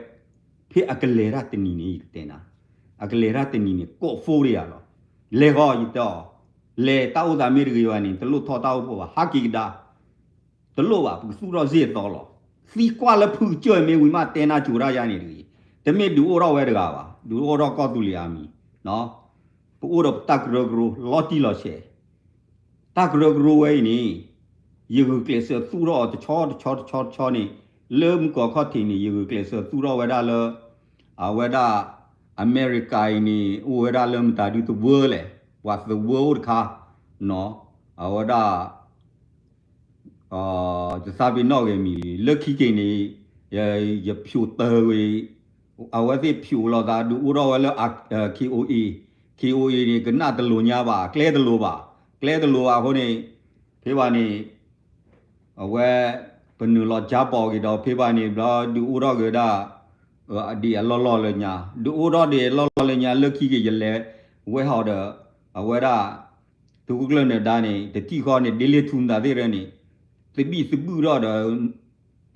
ဖဲအကလဲၤတၢ်တနံၤန့ၣ် ယကတဲနၤ, အကလဲၤတၢ်တနံၤန့ၣ် ကိးဖိတယၤလီၤ. လဲၤဃီ ယတဲအီၤ, လဲၤတၢ်အိၣ်သးမ့ၢ်တဂ့ၤဘၣ်န့ၣ် တလိၣ်ထီၣ်တၢ်အိၣ်ဖှိၣ်ဘၣ် ဟးက့ၤကဒါ တလိၣ်ဘၣ် ပကသူၣ်ထီၣ်စ့ၢ်အသီလီၤ. သံကွၢ်လၢဖုကစၢၢ်မ့ၢ်ဝံၤမး တဲနၢ်ကၠိၤတၢ်ယါန့ၣ်တဂ့ၤ, တမ့ၢ်ဒုးအိၣ်ထီၣ်ဝဲတဂၤဘၣ်, ဒုးအိၣ်ထီၣ်ကီၢ်သူလ့ၤ army, ပအိၣ်ဒီးပတၢ်ကရၢကရိ လီၤတံၢ်လီၤဆဲး, တၢ်ကရၢကရိဝဲအံၤန့ၣ် ယဂုာ်ကျဲးစၢးသူၣ်ထီၣ်အီၤတဆီတဆီတဆီန့ၣ် လၢမုၢ်ကီၢ်ခီၣ်ထံးန့ၣ် ယဂုာ်ကျဲးစၢးသူၣ်ထီၣ်ဝဲဒၣ်လၢ အဝဲဒၣ် အမဲရကၤအံၤန့ၣ် အိၣ်ဝဲဒၣ်လၢမတၤဒုတဝၢလဲၣ်, ပှၤသဝၢအိၣ်တခါ အဝဲဒၣ် ယသးပ့ၤနီၣ်ဂ့ၤမံၤလံ လၢခံက့ၤန့ၣ် ယဖျိးတၢ်ဝဲ အဝဲသ့ၣ်ဖျိးလိာ်သးဒုးအိၣ်ထီၣ်ဝဲလၢ K O A, K O A န့ၣ် ကနၣ်တလိၤညါဘၣ် ကျဲတလိၤဘၣ် ကျဲတလိၤဘၣ်အဃိန့ၣ် ဖဲဘၣ်န့ၣ် အဝဲ ပနုာ်လီၤကၠါပီၤက့ၤဒီး ဖဲဘၣ်န့ၣ်ဘျီ ဒုးအိၣ်ထီၣ်က့ၤဝဲဒၣ် ဒ်အလီၢ်လီၢ်လၢညါ ဒုးအိၣ်ထီၣ်ဒ်အလီၢ်လီၢ်လၢညါ လၢခံက့ၤယလဲၤဝဲဟီဒီး အဝဲဒၣ် သုးခိၣ်ကျၢၢ်နၢၤဒါန့ၣ် တထံၣ်ဃီန့ၣ် ဒ့လ့ထူမတၤသ့ၣ်ရၢန့ၣ် သဘံၣ်သဘုၣ်ထီၣ်ဒီး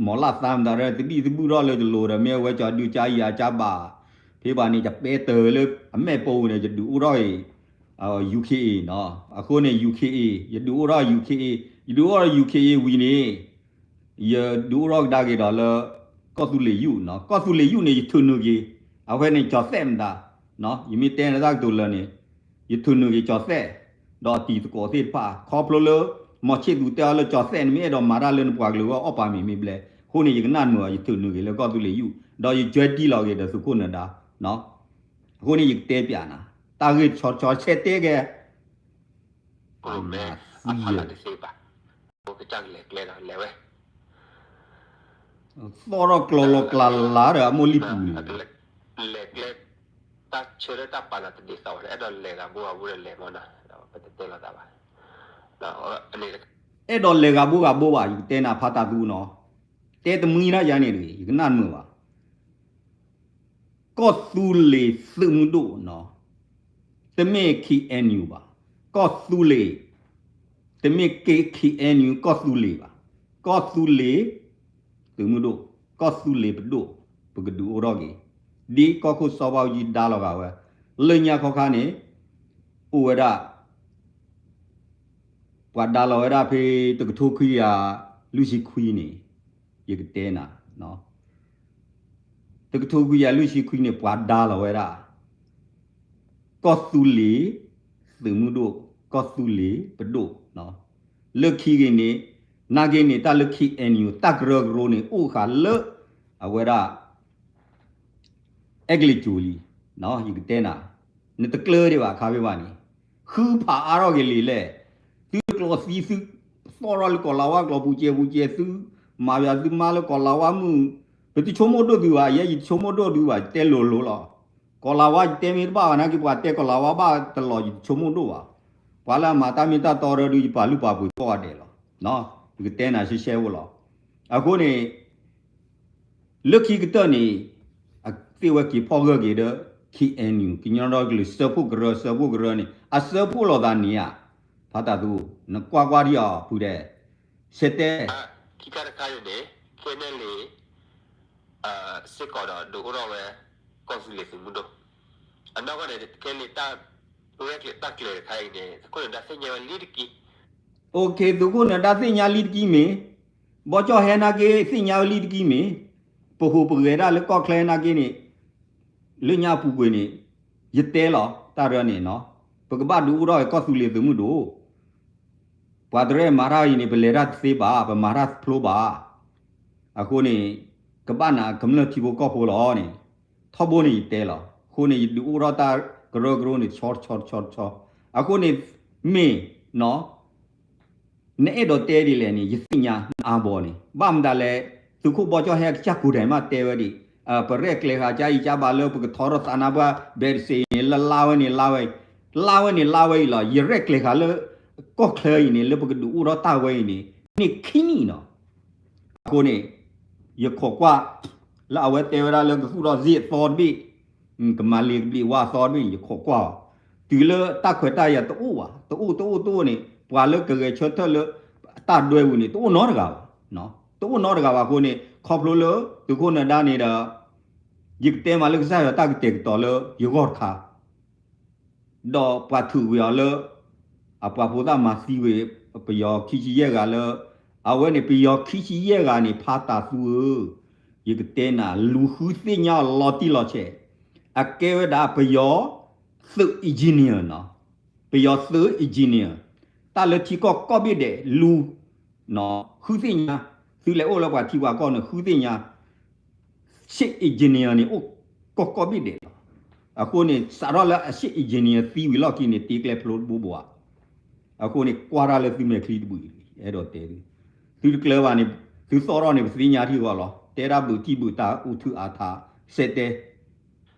မီၤလၢ်သါမတၤရၢ သဘံၣ်သဘုၣ်ထီၣ်လၢတလိၤဒီး မ့ၢ်အဝဲကၠီဒုကၠါယၤကၠါဘၣ် ဖဲဘၣ်န့ၣ် ယပဲတၢၢ်လၢအမဲာ်ပိန့ၣ် ယဒုးအိၣ်ထီၣ်အံၤ U K A နီၤ အဃိန့ၣ် U K A ယဒုးအိၣ်ထီၣ် U K A ယဒုးအိၣ်ထီၣ် U K A ဝံၤန့ၣ် ယဒုးအိၣ်ထီၣ်ကဒါက့ၤဒီးလၢ ကီၢ်သူလ့ၤယုၢ်နီၤ ကီၢ်သူလ့ၤယုၢ်န့ၣ် ယထုးနုာ်က့ၤ အဝဲန့ၣ်ကၠီၤသဲးမတၤ ယမ့ၢ်တဲနတၢ်ကတိၤလၢာ်န့ၣ် ယထုးနုာ်က့ၤကၠီၤသဲး ဒီးအတံၤသကိးသ့ၣ်တဖၣ် ခီဖျိလၢ မီၤဆ့ၣ်သူတဲအီၤလၢကၠီၤသဲးန့ၣ် မ့ၢ်အဲၣ်ဒိးမၤတၢ်လၢနပှၤကလုာ်ဂီၢ်အီၣ်ပာ်မ့ၢ်မ့ၢ်ဘျဲ အဃိန့ၣ် ယကနၣ်နုာ်အီၤ ယထုးနုာ်က့ၤလၢကီၢ်သူလ့ၤယုၢ် ဒီးယကၠွဲတံၢ်လီၤက့ၤဒီးသုးခိၣ်နၢၤဒါ အဃိန့ၣ် ယကတဲပျးနၤ တၢ်ဂ့ၢ်တဆီတဆီဆဲးတဲကဲ အဖီလာ်တသ့ဘၣ် ကစၢ်ကလဲၤကျဲဒီးလဲၤဝဲ သီၣ်ထီၣ်ကျီၤလီၤကျးလးဒီးအမိၢ်လံၢ်ပူၤန့ၣ် လဲၤကျဲ တၢ်ဆၢလၢတၢ်ပာ်လီၤတဒ်သိးဘၣ် အဲၣ်ဒိးလဲၤဂၤဘိဂၤဘိဒီးလဲၤမီၢ်နီၤ ပတတဲလိာ်သးဘၣ် အဲၣ်ဒိးလဲၤဂၤဘိဂၤဘိဘၣ် ယကတဲနၤဖးတၢ်သူနီၤ တဲတမှံတၢ်ယါန့ၣ်တဂ့ၤ ယကနၣ်နမုာ်ဘၣ် ကီၢ်သူလ့ၤသုးမုၢ်ဒိၣ်နီၤ တမ့ၢ် K N U ဘၣ် ကီၢ်သူလ့ၤ တမ့ၢ် K N U ကီၢ်သူလ့ၤဘၣ် ကီၢ်သူလ့ၤ သုးမုၢ်ဒိၣ် ကီၢ်သူလ့ၤပဒိၣ် ပကဒုးအိၣ်ထီၣ်က့ၤ ဒ်ကီၢ်ခိၣ်စီၤဘးအူကၠံဒါလီၤဂာ်ဝဲ လၢညါခီခါန့ၣ် အိၣ်ဝဲဒၣ် ပှၤဒါလီၤဝဲဒၣ်ဖဲ တကထိခွံကယၤလွံၢ်ဆံခွံန့ၣ် ယကတဲနၤ တကထိခွံကယၤလွံၢ်ဆံခွံန့ၣ် ပှၤဒါလီၤဝဲဒၣ် ကီၢ်သူလ့ၤ သုးမုၢ်ဒိၣ် ကီၢ်သူလ့ၤပဒိၣ် လၢခံက့ၤန့ၣ် နာ်က့ၤန့ၣ် တၢ်လၢ K N U တၢ်ကရၢကရိန့ၣ် အိၣ်ဃာ်လၢ အဝဲဒၣ် အဲကလံးကၠူၤလံ ယကတဲနၤ နတကျၢၤဒံးဘၣ်ခါဖဲဘၣ်န့ၣ် ဃုဖးအါထီၣ်က့ၤလံလဲၣ် သုတကျိးသံသု သီၣ်ထီၣ်လၢကီၢ်လၤဝါကျိာ်ပူၤစဲးပူၤစဲး သုမၤယၤသုမါလၢကီၢ်လၤဝါမုၢ် ပတဆိကမိၣ်ဒိၣ်သုဘၣ် ယဲယတဆိကမိၣ်ဒိၣ်သုဘၣ် တဲလိၤလိၤလီၤ ကီၢ်လၤဝါယတဲမ့ၢ်တဘၣ်ဘၣ်နာ်က့ ပှၤတဲကီၢ်လၤဝါဘၣ်တလီၢ် ယတဆိကမိၣ်ဒိၣ်ဘၣ် ပှၤလၢအမၤတၢ်မ့ၢ်တၢ်တီရၢဒုး ယပာ်လုၢ်ပာ်ပှ့ၤကိးဂၤဒဲးလီၤ ယကတဲနၤရှဲရှဲအိၣ်လီၤ အဃိန့ၣ် လၢခံကတၢၢ်န့ၣ် အသ့ၣ်ဝဲက့ၤဖီၣ်ဂၢၢ်က့ၤဒီး K N U ကညီဒီကလုာ်စၢဖှိၣ်ကရၢ စၢဖှိၣ်ကရၢန့ၣ် အစၢဖှိၣ်လိာ်သးန့ၣ်ဧါ ဖးတၢ်သူ နကွၢ်ကွၢ်ဒံးအီၤဖုဒဲး ဆဲးတဲ ခံခါတခါန့ၣ်န့ၣ် ခဲန့ၣ်လံ စ့ၢ်ကီးဒီးဒုးအိၣ်ထီၣ်ဝဲ ကီၢ်သူလ့ၤသုးမုၢ်ဒိၣ် အနီၢ်ကီၢ်န့ၣ် ခဲလံ တၢ်ရဲၣ်ကျဲၤတၢ်ကျဲၤတခါအံၤန့ၣ် သုးခိၣ်နၢၤဒါသ့ၣ်ညါဝဲလံတက့ၢ် OK သုးခိၣ်နၢၤဒါသ့ၣ်ညါလံတက့ၢ်မ့ၢ် ဘီကၠီၣ်ဟဲနာ်က့ သ့ၣ်ညါဝဲလံတက့ၢ်မ့ၢ် ပဟူးပဂဲၤဒၣ်လၢကီၢ်ချၢနာ်က့န့ၣ် လၢညါအပူၤကွံာ်န့ၣ် ယတဲလီၤ တၢ်ရၢန့ၣ်နီၤ ပကဘၣ်ဒုးအိၣ်ထီၣ်ဝဲကီၢ်သူလ့ၤသုးမုၢ်ဒိၣ် ပှၤတရဲၣ်မၤတၢ်အံၤန့ၣ် ပလဲၤတၢ်တသ့ဘၣ် ပမၤတၢ်တဖျိဘၣ် အဃိန့ၣ် ကဘၣ်နၤကမျၢၢ်ထံဖိကီၢ်ဖိလီၤန့ၣ် ထီဘိန့ၣ်ယတဲလီၤ. အဃိန့ၣ် ယဒုးအိၣ်ထီၣ်တၢ်ကရၢကရိန့ၣ် တဆီတဆီတဆီတဆီ အဃိန့ၣ် မ့ၢ်နီၤ နအဲၣ်ဒိးတဲဒ်လဲၣ်န့ၣ် ယသ့ၣ်ညါနအါဘီန့ၣ် ဘၣ်မတၤလဲၣ် သုးခိၣ်ဘီကၠီၣ်ဟဲကစၢ်ကိးဒဲးမးတဲဝဲဒၣ် ပရဲၣ်ကျဲၤဃာ်ကါအံၤကါဘၣ်လၢပကထီထီၣ်သးနါပှၢ် ဘဲးတစ့းန့ၣ် လၢလါဝဲန့ၣ်လါဝဲအံၤ လါဝဲန့ၣ်လါဝဲအံၤလီၤ. ယရဲၣ်ကျဲၤဃာ်လၢ ကီၢ်ချၢအံၤန့ၣ် လၢပကဒုးအိၣ်ထီၣ်တၢ်ဝဲအံၤန့ၣ် န့ၢ်ခံနံၣ်နီၤ အဃိန့ၣ် ယခိးကွၢ် လၢအဝဲတဲဝဲဒၣ်လၢကသူၣ်ထီၣ်စ့အသီတဘ့ၣ် ကမၤလ့ၤကဘျံးဝါအသီတဘ့ၣ်န့ၣ် ယခိးကွၢ်အီၤ တုၤလၢတၢ်ခွဲးတၢ်ယာ်တအိၣ်ဘၣ် တအိၣ်တအိၣ်တအိၣ်န့ၣ် ပှၤလၢကဂဲၤဆၢထၢၣ်လၢ တၢ်ဒွဲပူၤန့ၣ် တအိၣ်နီတဂၤဘၣ် တအိၣ်နီတဂၤဘၣ်အဃိန့ၣ် ခီဖျိလၢသုးခိၣ်နၢၤဒါန့ၣ်ဒီး ယကတဲမးလၢကစၢ်ယွၤတၢ်ကတဲာ်ကတီၤလၢယဂီၢ်တခါ ဒီးပှၤထုးကွံာ်အီၤလၢ အပှၤဖိသၣ်မၤသံဝံၤ ပယီၤခံဆံယဲၢ်ဂၤလၢ အဝဲန့ၣ် ပယီၤခံဆံယဲၢ်ဂၤန့ၣ် ဖးတၢ်သူဧၢ, ယကတဲနၤ လူၤဃုသ့ၣ်ညါအီၤလီၤတံၢ်လီၤဆဲး, အကဲဝဲဒၣ်ပယီၤသုး engineer နီၤ, ပယီၤသုး engineer, တၢ်လၢထံကီၢ်ကိးဘ့ၣ်ဒဲး လူၤ ဃုသ့ၣ်ညါ, သုလဲၤအိၣ်လၢပှၤထံပှၤကီၢ်န့ၣ် ဃုသ့ၣ်ညါ ရှ့ၣ် engineer န့ၣ် အိၣ်ကီၢ်ကိးဘ့ၣ်ဒဲးလီၤ. အဃိန့ၣ် စးထီၣ်လၢအရှ့ၣ် engineer သံဝံၤလီၢ်ခံန့ၣ် တ့ကျဲဖျိတဘိဘိဧါ. အဃိန့ၣ် ကွၢ်တၢ်လၢသုမဲာ်ချံတဘှံး, အဲၣ်ဒိးတဲသု, သုတကျၢၤဘၣ်န့ၣ် သုသီၣ်ထီၣ်န့ၣ် ပသ့ၣ်ညါထံၣ်အဂီၢ်လီၤ. တဲတၢ်ဘုးထံၣ်ဘုးတၢ် အိၣ်ထုးအါထး, စဲးတဲ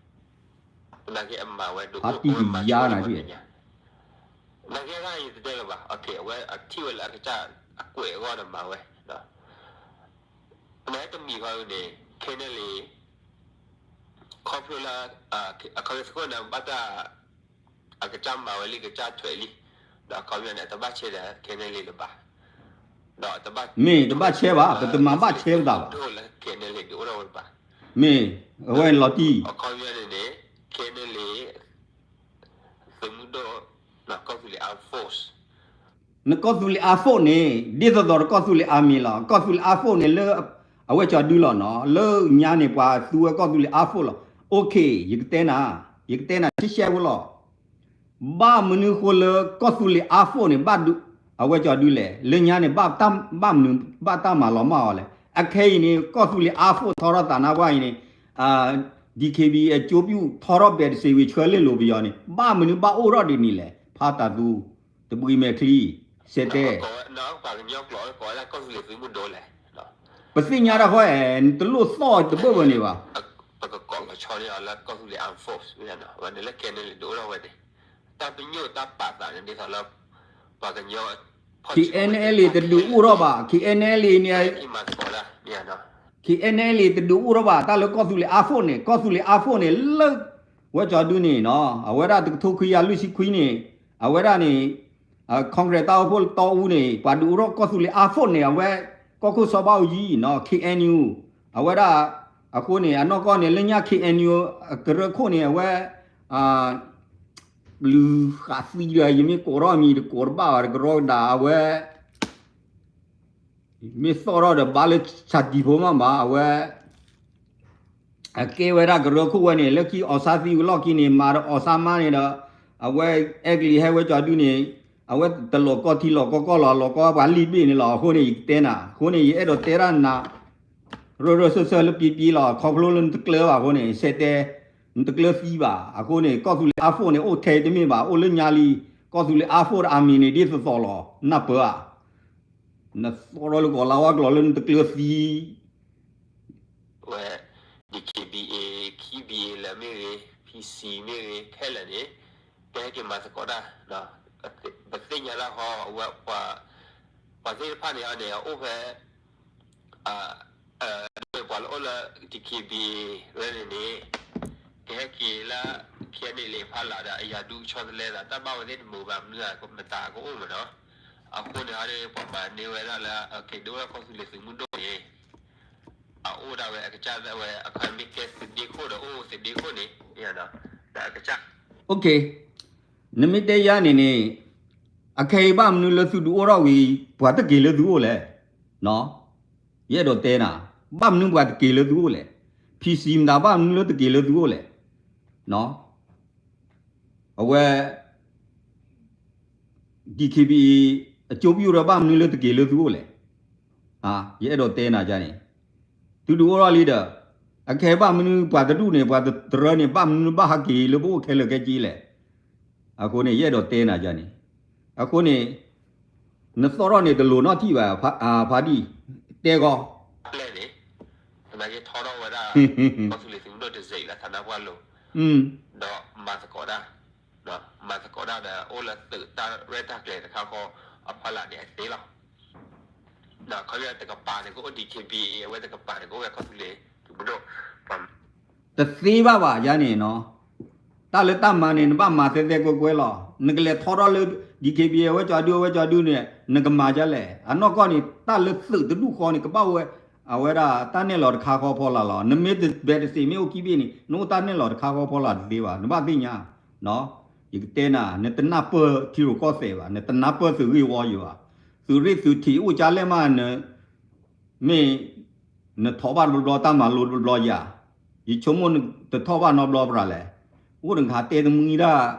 ဖါတံၢ်ကယါနၤထံၣ်, နာ်က့တၢ်ယတတဲလၢၤဘၣ်, အဝဲအထံၣ်ဝဲလၢအကစၢ်အကွဲးအဂီၢ်ဒီးမၤဝဲ, နာ်က့တမံၤဃီန့ၣ် ခဲန့ၣ်လံ ခီဖျိလၢ အခီပညီစ့ၢ်ကီးန့ၣ် ဘၣ်တၢ် အကစၢ်မၤဝဲလံ ကစၢ်ထွဲးလံ, ဒီးအခီပညီန့ၣ် တဘၣ်ဆဲးဒီး ခဲန့ၣ်လံလၢၤဘၣ်, ဒီးတဘၣ်, မ့ၢ်တဘၣ်ဆဲးဘၣ်, ပတမၤဘၣ်ဆဲးပသးဘၣ်, ဒိၣ်လၢ ခဲန့ၣ်လံ ဒုးအိၣ်ထီၣ်ဝဲဘၣ်, မ့ၢ်အဝဲလီၤတံၢ် အခီပညီန့ၣ်န့ၣ် ခဲန့ၣ်လံ သုးမုၢ်ဒိၣ် ကီၢ်သူလ့ၤ armed force နကီၢ်သူလ့ၤ armed force န့ၣ် ဒ်သိးသိးဒီးကီၢ်သူလ့ၤ army လီၤ. ကီၢ်သူလ့ၤ armed force န့ၣ်လၢ အဝဲကၠီၤဒုလီၤနီၤ, လၢညါန့ၣ် ပှၤသူဝဲကီၢ်သူလ့ၤ armed force လီၤ. ယကတဲနၤ, ယကတဲနၤ ရှဲရှဲဖိလီၤ. ဘၣ်မနုၤဃိလၢကီၢ်သူလ့ၤ armed force န့ၣ် ဘၣ်ဒုး အဝဲကၠီၤဒုလဲၣ်, လၢညါန့ၣ် ဘၣ်မနုၤ ဘၣ်တၢ်မၤလီၤမၢ်အီၤလဲၣ်. အခဲအံၤန့ၣ် ကီၢ်သူလ့ၤ armed force ထီထီၣ်သးနါပှၢ်အံၤန့ၣ် DKBA အကျိုးပြု ထီထီၣ်ပဲတစ့ဝံၤ ဆှၢလ့ၣ်လိၤပယီၤန့ၣ် ဘၣ်မနုၤဘၣ်အိၣ်ထီၣ်ဒ်န့ၣ်လဲၣ်. ဖါတၢ်သူ တဘှံးမဲာ်ချံ စဲးတဲ ပသ့ၣ်ညါတၢ်ဃီအဲၣ် နတလိၣ်သီၣ်တဘၢၣ်ဘၢၣ်န့ၣ်ဘၣ်. ပကကိးလီၤဆီန့ၣ်လၢကီၢ်သူလ့ၤ armed force ဝဲန့ၣ်လၢ ခဲန့ၣ်လံ ဒုးအိၣ်ထီၣ်ဝဲန့ၣ် တၢ်ပညိၣ်တၢ်ပာ်သးန့ၣ် ဒ်သိးလၢ ပှၤကညီ KNLA တဒုးအိၣ်ထီၣ်ဘၣ် KNLA န့ၣ် KNLA တဒုးအိၣ်ထီၣ်ဘၣ် တၢ်လၢကီၢ်သူလ့ၤ armed force န့ၣ် ကီၢ်သူလ့ၤ armed force န့ၣ် လၢ ဝဲကၠီၤဒုန့ၣ်နီၤ အဝဲဒၣ်တကထိခွံကယၤလွံၢ်ဆံခွံန့ၣ် အဝဲဒၣ်န့ၣ် Congress တၢ်အိၣ်ဖှိၣ်တီအူန့ၣ် ပှၤဒုးအိၣ်ထီၣ်ကီၢ်သူလ့ၤ armed force န့ၣ် အဝဲ ကီၢ်ခိၣ်စီၤဘးအူကၠံနီၤ KNU အဝဲဒၣ် အဃိန့ၣ် အနီၢ်ကီၢ်န့ၣ် လၢညါ KNU အကရၢခိၣ်န့ၣ် အဝဲ လုၢ်ဃာ်သံဒီး ယမ့ၢ်ကိးထီၣ်အမံၤတကိးတဘၣ်ဘၣ် တကရီကဒါ အဝဲ မ့ၢ်သီၣ်ထီၣ်ဒီးဘါလၢဆၣ်တံၤဖိမးမး အဝဲ အကဲဝဲဒၣ်ကရၢခိၣ်ဝဲန့ၣ် လၢခံအီၣ်ဆါသံဝံၤလီၢ်ခံန့ၣ် မၤဒီးအီၣ်ဆါမါန့ၣ်ဒီး အဝဲအဲကလံးဟဲဝဲကၠီၤဒုန့ၣ် အဝဲတလီၤကီထံလီၤကီကီၢ်လီၤ လီၤကီပှၤလံၣ်ဘ့ၣ်န့ၣ်လီၤ. အဃိန့ၣ် ယကတဲနၤ အဃိန့ၣ် ယအဲၣ်ဒိးတဲဒၣ်နၤ ရၢၢ်ရၢၢ်စၢၢ်စၢၢ်လၢပံပံလီၤ. ခီဖျိလၢနတကျၢၤဘၣ်အဃိန့ၣ် စဲးတဲ နတကျၢၤသံဘၣ်. အဃိန့ၣ် ကီၢ်သူလ့ၤ armed force န့ၣ် အိၣ်ထဲတမ့ၢ်ဘၣ် အိၣ်လၢညါလံ. ကီၢ်သူလ့ၤ armed force ဒီး army န့ၣ် ဒ်သိးသိးလီၤ နၢ်ပၢၢ်ဧါ. နသီၣ်ထီၣ်လၢကီၢ်လါဝါကျိာ်လၢနတကျၢၤသံ ဝဲ DKBA, KBA လၢမ့ၢ်ဂ့ၤ, PC မ့ၢ်ဂ့ၤ, ခဲလၢာ်န့ၣ် ကဟဲက့ၤမၤသကိးတၢ်, ပသ့ၣ်ညါလၢဟီ အဝဲ ပှၤသ့ၣ်တဖၣ်န့ၣ်န့ၣ် အအိၣ်ဖဲ ပှၤလၢအိၣ်လၢ DKBA ဝဲန့ၣ်န့ၣ် ကဟဲက့ၤလၢ KNLA ဖီလာ်ဒီး အယၤဒူကဆီတလဲသး တၢ်ဘၣ်ဝဲသ့ၣ်တမုာ်ဘၣ် မနုၤအမတၤကအိၣ်မးနီၤ. အဃိန့ၣ် ပှၤမၤန့ၢ်ဝဲဒၣ်လၢ က့ၤဒိၣ်ထီၣ်ကီၢ်သူလ့ၤသုးမုၢ်ဒိၣ်န့ၣ် အအိၣ်ဒၣ်ဝဲအကစၢ်ဒၣ်ဝဲ အခါမ့ၢ်ကဲသုးဒ့ခိၣ်ဒီးအိၣ်သုးဒ့ခိၣ်န့ၣ် ဒီးအကစၢ် နမ့ၢ်တဲယၤန့ၣ်န့ၣ် အခဲအံၤဘၣ်မနုၤလၢသုဒုးအိၣ်ထီၣ်ဝံၤ ပှၤတက့ၤလၢသုအိၣ်လဲၣ်. ယအဲၣ်ဒိးတဲနၤ ဘၣ်မနုၤပှၤတက့ၤလၢသုအိၣ်လဲၣ်. PC မတၤဘၣ်မနုၤလၢတက့ၤလၢသုအိၣ်လဲၣ်. အဝဲ DKBA အကျိုးပြုဒီးဘၣ်မနုၤလၢတက့ၤလၢသုအိၣ်လဲၣ်. ယအဲၣ်ဒိးတဲနၤန့ၣ် သုဒုးအိၣ်ထီၣ်လံဒီး အခဲဘၣ်မနုၤပှၤတဒူၣ်န့ၣ် ပှၤတရၢန့ၣ် ဘၣ်မနုၤဘၣ်ဟးက့ၤလၢပအိၣ်ခဲလၢာ်ခဲဆ့လဲၣ်. အဃိန့ၣ် ယအဲၣ်ဒိးတဲနၤန့ၣ် အဃိန့ၣ် နသီၣ်ထီၣ်န့ၣ်တလိၤနီတထံၣ်ဘၣ် ဖါဒံၣ် တဲဂီၢ် ပျဲၢ်န့ၣ် သနာ်က့ထီထီၣ်ဝဲဒၣ် ကီၢ်သူလ့ၤသုးမုၢ်ဒိၣ်တစဲးလၢ ဌာန ပှၢ်လိၤ ဒီးမၤသကိးတၢ် မၤသကိးတၢ်ဒီး အိၣ်လၢသုးတၢ်ရဲၣ်တၢ်ကျဲၤတခါဃီ အဖီလာ်န့ၣ်အသ့လီၤ. ဒီးခီဖျိတကပၤန့ၣ်ကအိၣ် DKBA အဝဲတကပၤန့ၣ်ကအိၣ်ဝဲကီၢ်သူလ့ၤသုးမုၢ်ဒိၣ် တသ့ဘၣ်ဘၣ် ယၤန့ၣ်နီၤ တၢ်လၢတၢ်မၤန့ၣ် နဘၣ်မၤသဲသဲကွဲကွဲလီၤ. နကလဲၤထီထီၣ်လၢ DKBA အဝဲကၠီဒု အဝဲကၠီဒုန့ၣ် နကမၤဒ်လဲၣ်. အနီၢ်ကီၢ်န့ၣ် တၢ်လၢသုးတဒူၣ်ဃီန့ၣ် ကဘၣ်ဝဲ အဝဲဒၣ်တၢ်နဲၣ်လီၤတခါဃီဖီလာ်လီၤ. နမ့ၢ်တဘဲးတစ့းမ့ၢ်အိၣ်ခံဘ့ၣ်န့ၣ် နအိၣ်တၢ်နဲၣ်လီၤတခါဃီဖီလာ်တသ့ဘၣ်. နဘၣ်သ့ၣ်ညါ ယကတဲနၤ နတနၢ်ပၢၢ်ထံရူၢ်ကီၢ်သဲးဘၣ် နတနၢ်ပၢၢ်သုးဂ့ၢ်ဝီယံၤဘၣ်. သုးရ့ၣ်သုးထံးအိၣ်ကၢလဲၣ်မး မ့ၢ် နထီၣ်ဘၣ်တဘျီဘျီတၢ်မၤလိတဘျီဘျီယၤ, ယဆိကမိၣ်နတထီၣ်ဘၣ်နီတဘျီပရၤလဲၣ်. အိၣ်တခါတဲတမှံဒၣ်,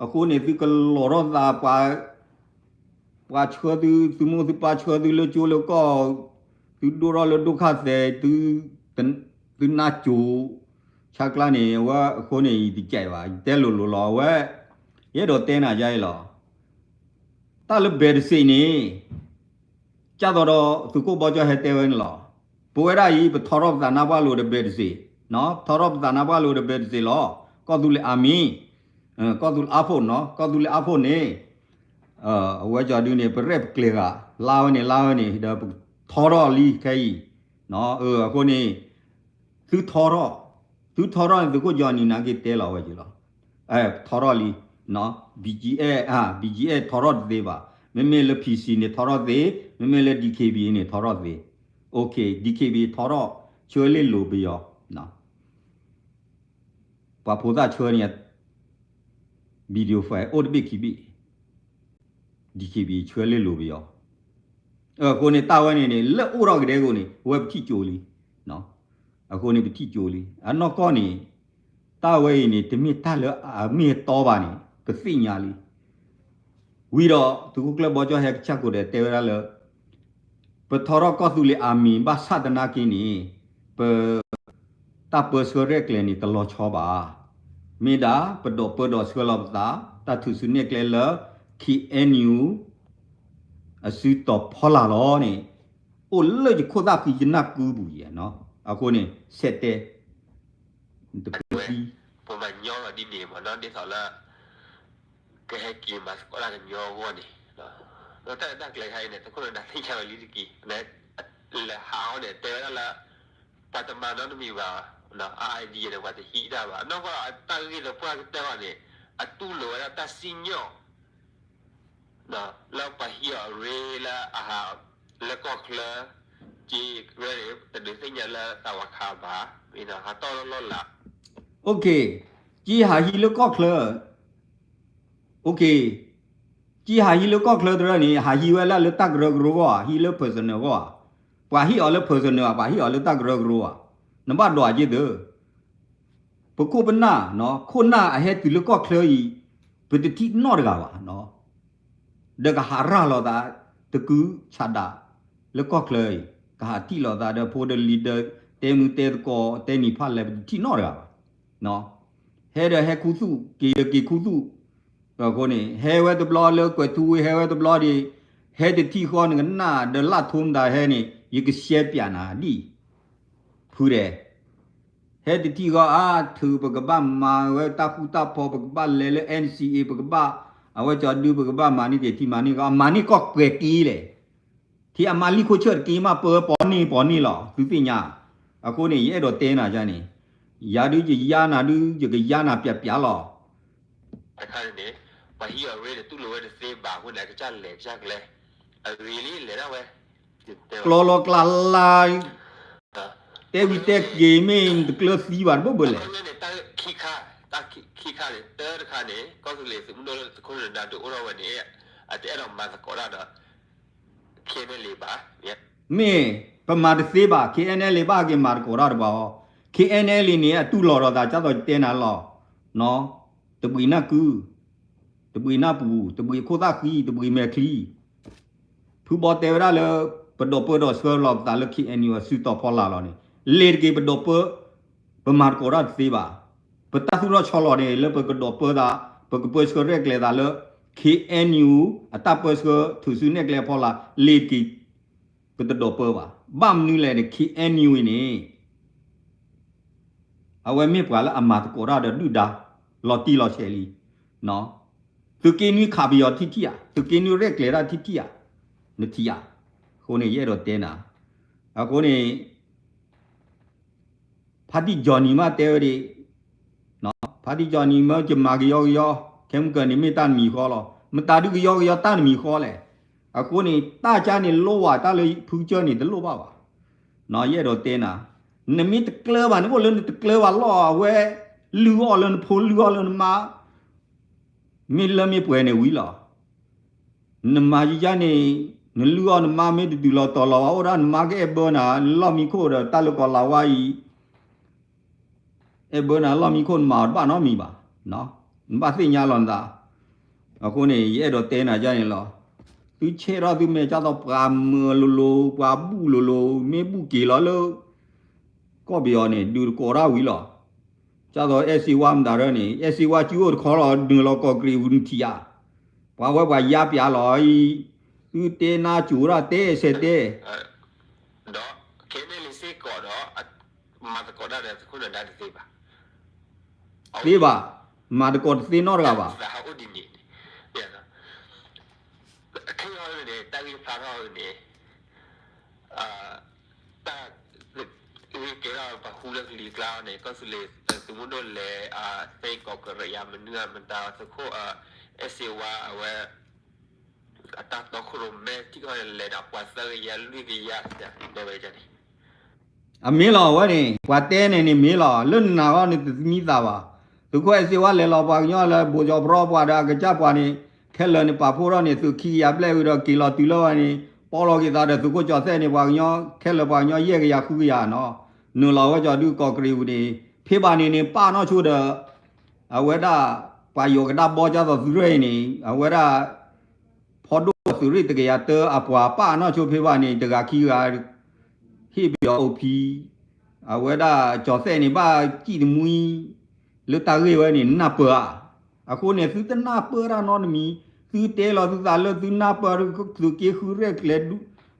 အဃိန့ၣ် သုကလီၤထီၣ်သး ပှၤဆှၢသု သုမိၢ်သုပၢ်ဆှၢသုလၢကၠိလၢကီၢ်, သုဒိၣ်ထီၣ်လၢဒိၣ်ခါသဲး, သုနၢ်စိၤ ဆါကျါန့ၣ် အဝဲအဃိန့ၣ် ယတကဲဘၣ် ယတဲလိၤလိၤလီၤ အဝဲ ယအဲၣ်ဒိးတဲနၤယါအံၤလီၤ. တၢ်လၢဘဲးတစ့းန့ၣ် ကၢ်သိးဒီးသုးခိၣ်ဘီကၠီဟဲတဲဝဲန့ၣ်လီၤ. ပဝဲဒၣ်အံၤ ပထီထီၣ်ပသးနါပှၢ်လိာ်ဒီးဘဲးတစ့း, ထီထီၣ်ပသးနါပှၢ်လိာ်ဒီးဘဲးတစ့းလီၤ. ကီၢ်သူလ့ၤအမံၤ, ကီၢ်သူလ့ၤအါဖိနီၤ, ကီၢ်သူလ့ၤအါဖိန့ၣ် အဝဲကၠီဒုန့ၣ် ပရဲၣ်ပကျဲၤဂၤ လါဝဲန့ၣ် လါဝဲန့ၣ် ဒီးပထီထီၣ်လံခဲအံၤ, အဃိန့ၣ် သုထီထီၣ်, သုထီထီၣ်န့ၣ် သုးခိၣ်ကၠီနံၤနာ်က့တဲလီၤဝဲက့ၤလီၤ. ထီထီၣ်လံ, BGF, BGF ထီထီၣ်တသ့ဘၣ်. မ့မ့ၢ်လၢ PC န့ၣ်ထီထီၣ်သ့, မ့မ့ၢ်လၢ DKBA န့ၣ်ထီထီၣ်သ့. OK, DKBA ထီထီၣ် ဆှၢလ့ၣ်လိၤပယီၤ ပှၤဖိသၣ်ဆှၢန့ၣ် video file အိၣ်တဘ့ၣ်ခံဘ့ၣ်, DKBA ဆှၢလ့ၣ်လိၤပယီၤ. အဃိန့ၣ် တၢ်ဝဲန့ၣ်န့ၣ် လၢအိၣ်ထီၣ်ကဒဲကအိၣ်န့ၣ် အဝဲပထံၣ်ကၠိလံ. အဃိန့ၣ်ပထံၣ်ကၠိလံ. အနီၢ်ကီၢ်န့ၣ် တၢ်ဝဲအံၤန့ၣ် တမ့ၢ်တၢ်လၢအမ့ၢ်အတီဘၣ်န့ၣ် ပသ့ၣ်ညါလံ. ဝံၤဒီးသုးခိၣ်ကျၢၢ်ဘီကၠီဟဲကဆၣ်ခိၣ်ဒီးတဲဝဲဒၣ်လၢ ပထီထီၣ်ကီၢ်သူလ့ၤအမံၤဘၣ်ဆၣ်သနာ်က့န့ၣ် ပ တၢ်ပၢဆှၢရဲၣ်ကျဲၤန့ၣ် တလီၤဆီဘၣ်. မ့ၢ်ဒၣ်ပဒိးပၢဒီးဆှၢလီၤပသး တၢ်ထုးစုနဲၣ်ကျဲလၢ KNU အစုတီၤဖီလာ်လီၤန့ၣ် အိၣ်လၢယခိၣ်သၣ်ဃံယနၢ်ကုပူၤယဲၢ်နီၤ. အဃိန့ၣ် ဆဲးတဲ တပသံ ပမၤညီလီၤဒ်န့ၣ်မ့ၢ်နီၤ ဒ်သိးလၢ ကဟဲက့ၤမၤသကိးတၢ်ကညီအဂီၢ်န့ၣ် ဒီးတၢ်လဲၤတၢ်ကျဲၤခါအံၤန့ၣ် သုးခိၣ်နၢၤဒါသ့ၣ်ညါဝဲလံတက့ၢ် လဲၤဟးအီၤန့ၣ် တဲဝဲဒၣ်လၢ ပှၤတမၤနီတမံၤဘၣ် အါအံၤဒ်ယဲန့ၣ် ပှၤတဟံးတၢ်ဘၣ် နီၢ်ကီၢ်အတၢ်ဂ့ၢ်လၢပှၢ်ကတၢၢ်အီၤန့ၣ် အတူၢ်လိာ်ဝဲဒၣ်တၢ်စံၣ်ညီၣ် လၢပှၤဟံးအီၤအရ့လၢအဟး လၢကီၢ်ချၢ က့ၤဝဲန့ၣ် တဒုးသ့ၣ်ညါလၢသးဝၤခးဘၣ် မ့ၢ်ဟးတီၢ်လီၢ်လီၢ်လး က့ၤဟးဟံးလၢကီၢ်ချၢ က့ၤဟးဟံးလၢကီၢ်ချၢတရၢန့ၣ် ဟးဟံးဝဲလၢလၢတၢ်ကရၢကရိဂီၢ်ဧါ ဟံးလၢ personal ဂီၢ်ဧါ ပှၤဟံးအီၤလၢ personal ဧါ ပှၤဟံးအီၤလၢတၢ်ကရၢကရိဧါ နဘၣ်ဒွးက့ၤသၢ ပခိၣ်ပနၢ် ခိၣ်နၢ်အဟဲတုၤလၢကီၢ်ချၢအံၤ ပတထံၣ်နီတဂၤဘၣ် ဒီးကဟးရၤလီၤသး တကုဆးဒး လၢကီၢ်ချၢအံၤ ကဟးထံၣ်လိာ်သးဒီးဖိဒီးလံၤဒီး တဲမုာ်တဲသကိး တဲနံၤဖးလဲၢ် ပတထံၣ်နီတဂၤဘၣ် ဟဲဒီးဟဲခူသူၣ် က့ၤဒီးက့ၤခူသူၣ် အဃိန့ၣ် ဟဲဝဲတဘျီလၢကွဲးထူဝ့ ဟဲဝဲတဘျီဒီး ဟဲတထံၣ်ဃီနကနၣ်ဒီးလၢ်ထိမတၤဟဲန့ၣ် ယကရှဲပၠးနၤဒ် ဖုဒဲး ဟဲတထံၣ်ဃီအါ ထုးပကဘၣ်မၤဝဲတၢ်ဃူတၢ်ဖိး ပကဘၣ်လဲၤလၢ NCA ပကဘၣ် အဝဲကၠီဒု ပကဘၣ်မၤန့ၢ်က့ၤ ထံမၤန့ၢ်ဃီ အမၤန့ၢ်ကီၢ်ပှဲၤက့ၤလဲၣ် ထံအမါလံၣ်ခိၣ်ဆၢၣ်တက့ၢ်မး ပၢပီန့ၢ်ပီန့ၢ်လီၤ သုသ့ၣ်ညါ အဃိန့ၣ် ယအဲၣ်ဒိးတဲနၤန့ၣ် ယၤဒုးယယါနၤဒုး ယကယါနၤပၠးပၠးလီၤ တခါန့ၣ် ပှၤဟံးအီၤရ့ဒီးတူၢ်လိာ်ဝဲတသ့ဘၣ် အဃိန့ၣ် အကစၢ်လဲၤကစၢ်ကျဲ အဂ့ၤလံလဲၤဒၣ်ဝဲ ကျီလီၤကျါလါ တဲဝံၤတဲက့ၤမ့ၢ်နတကျၢၤသံဘၣ်တဘၣ်ဘၣ်လဲၣ် တၢ်ခံခါန့ၣ် တၢ်ခံခါန့ၣ် တၢ်တခါန့ၣ် ကီၢ်သူလ့ၤသုးမုၢ်ဒိၣ်လၢသုးခိၣ်နၢၤဒါဒုးအိၣ်ထီၣ်ဝဲန့ၣ် အတအဲၣ်ဒိးမၤသကိးတၢ်ဒီး KNLA ဘၣ် မ့ၢ်ပမၤတသ့ဘၣ် KNLA ဘၣ်က့ၤမၤသကိးတၢ်တဘၣ်အီၤ KNLA န့ၣ် အတူၢ်လိာ်ဒီးသး ကၢ်သိးတဲနၤလီၤ တဘှံးနၢ်ကု တဘှံးနၢ်ပူၤ တဘှံးခိၣ်သၣ်ဃံ တဘှံးမဲာ်ချံ ဖုဘီတဲဝဲဒၣ်လၢ ပဒိးပၢဒီးဆှၢလီၤပသးလၢ KNU အစုတီၤဖီလာ်လီၤန့ၣ် လ့ၤတက့ၤပဒိးပၢ ပမၤသကိးတၢ်တသ့ဘၣ်. ပတၢ်သူၣ်ထီၣ်ဆီလီၤန့ၣ် လၢပကဒိးပၢသး ပကပၢဆှၢရဲၣ်ကျဲၤသးလၢ KNU အတၢ်ပၢဆှၢထုးစုနဲၣ်ကျဲအဖီလာ် လ့ၤတက့ၤ ပတဒိးပၢဘၣ်. ဘၣ်မနုၤလဲၣ်န့ၣ် KNU အံၤန့ၣ် အဝဲမ့ၢ်ပှၤလၢအမၤသကိးတၢ်ဒီးဒုၣ်ဒါ လီၤတံၢ်လီၤဆဲးလံ. သုးက့နွံခးပယီၤထံထံၣ်ဧါ, သုးက့နွံရဲၣ်ကျဲၤတၢ်ထံထံၣ်ဧါ, နထံၣ်ဧါ. အဃိန့ၣ် ယအဲၣ်ဒိးတဲနၤ, အဃိန့ၣ် ဖါတံၢ် Johnny မးတဲဝဲဒၣ်, ဖါတံၢ် Johnny မ့ၢ်ကမၤကယီကယီ, ခဲမုၢ်ကၢန့ၣ်မ့ၢ်တၢ်တမံၤဃီလီၤ. မတၤဒုးကယီကယီတၢ်တမံၤဃီလဲၣ်. အဃိန့ၣ် တၢ်ကါန့ၣ်လိၣ်ဝဲ, တၢ်လၢဖုကစၢၢ်န့ၣ်တလိၣ်ဘၣ်ဘၣ်. ယအဲၣ်ဒိးတဲနၤ, နမ့ၢ်တကျၢၤဘၣ် နအိၣ်လၢနတကျၢၤဘၣ်လီၤ, အဝဲလုၢ်အီၣ်လၢနဖိ လုၢ်အီၣ်လၢနမါ မ့ၢ်လၢမ့ၢ်ပှဲၤန့ၣ်ဝံၤလီၤ. နမၤယယါန့ၣ် နလုၢ်အီၣ်နမါမ့ၢ်တတုၤလီၤတီၤလီၤဘၣ် အိၣ်ဒၣ်နမါကအဲၣ်ဘၢနၤ လီၢ်မံခိၣ်ဒီးတၢ်လၢကီးလၤဝါအံၤ, အဲၣ်ဘၢနၤလီၢ်မံခိၣ် နမၤအီၤတဘၣ်နီတမံၤဘၣ်. နဘၣ်သ့ၣ်ညါလီၤနသး. အဃိန့ၣ် ယအဲၣ်ဒိးတဲနၤယါန့ၣ်လီၤ. သုဆဲးထီၣ်သုမဲာ် ကၢ်သိးပှၤမၢလိၤလိၤ ပှၤဘူၣ်လိၤလိၤ မ့ၢ်ဘူၣ်က့ၤလီၤလၢ ကီၢ်ပယီၤန့ၣ် ဒုးတကိးတၢ်ဝံၤလီၤ. ကၢ်သိးအဲၣ်စ့ဝါမတၤရၢန့ၣ် အဲၣ်စ့ဝါစုအိၣ်တခီလီၤ နုာ်လီၤကီးကရံးဝံၤနထံၣ်ဧါ. ပှၤဝဲပှၤယါပၠးလီၤအံၤ, သုတဲနါစိၤတၢ်တဲဆဲးတဲ, ဒီး ခဲန့ၣ်လံစ့ၢ်ကီးဒီး မၤသကိးတၢ်ဒီးသုးခိၣ်နၢၤဒါတသ့ဘၣ်, သ့ဘၣ်, မၤသကိးတသ့နီတဂၤဘၣ်. အိၣ်ဒ်န့ၣ်, ခဲအံၤန့ၣ် တၢ်ဂ့ၢ်ဖျါထီၣ်န့ၣ် တၢ်ဂ့ၢ်ကဲထီၣ်ပှၤဟူလၢကလံၤကျါန့ၣ် ကီၢ်သူလ့ၤသုးမုၢ်ဒိၣ်လဲၤ သ့ၣ်ကီးကရံးယါမနုၤမတၤ သုးခိၣ် အဲၣ်စ့ဝါအဝဲ အတၢ်တီခိၣ်ရိၣ်မဲထံကီၢ်န့ၣ် လဲၤဒီးပှၤသၢကယၤလွံၢ်ကယၤ တဲဝဲန့ၣ် အမ့ၢ်လီၤဝဲန့ၣ် ပှၤတဲန့ၣ်န့ၣ်မ့ၢ်လီၤ လၢနနာ်ဂီၢ်န့ၣ်တသမံသးဘၣ်. သုးခိၣ်အဲၣ်စ့ဝါလဲၤလီၤပှၤကညီလၢ ဘိၣ်ကၠီၤဘြီပှၤဒီးအကစၢ်ပှၤန့ၣ် ခဲလၢာ်န့ၣ်ပာ်ဖှိၣ်ထီၣ်န့ၣ် သုးခံကယၤဘျဲၣ်ဝံၤဒီးက့ၤလီၤတုၤလၢဝဲန့ၣ် ပီလီၤက့ၤသးဒီးသုးခိၣ်ကၠီၤသဲးန့ၣ် ပှၤကညီခဲလၢာ်ပှၤကညီယဲၢ်ကယၤဃုကယၤနီၤ နုာ်လီၤဝဲကၠီၤဒုကီၢ်ကရံးပူၤန့ၣ် ဖဲဘၣ်န့ၣ်န့ၣ် ပာ်နီၣ်ဆိဒီး အဝဲဒၣ် ပှၤယီၤကဒါဘီကၢ်သိးသုးရဲၣ်အံၤန့ၣ် အဝဲဒၣ် ဖီဒိၣ်သုးရ့ၣ်တကယၤတၢအပှၤပာ်နီၣ်ဆိဖဲဘၣ်န့ၣ် တဂၤခံဂၤ ဟ့ၣ်ပယီၤအိၣ်ဖံ အဝဲဒၣ်ကၠီၤသဲးန့ၣ် ဘၣ်စံၣ်တမှံ လၢတၢ်ဂ့ၢ်ဝဲန့ၣ် နၢ်ပၢၢ်ဧါ. အဃိန့ၣ် သုတနၢ်ပၢၢ်တၢ်နီတမံၤ သုတဲလီၤသုသးလၢသုနၢ်ပၢၢ် သုးက့ဃုရဲၣ်ကျဲၤဒု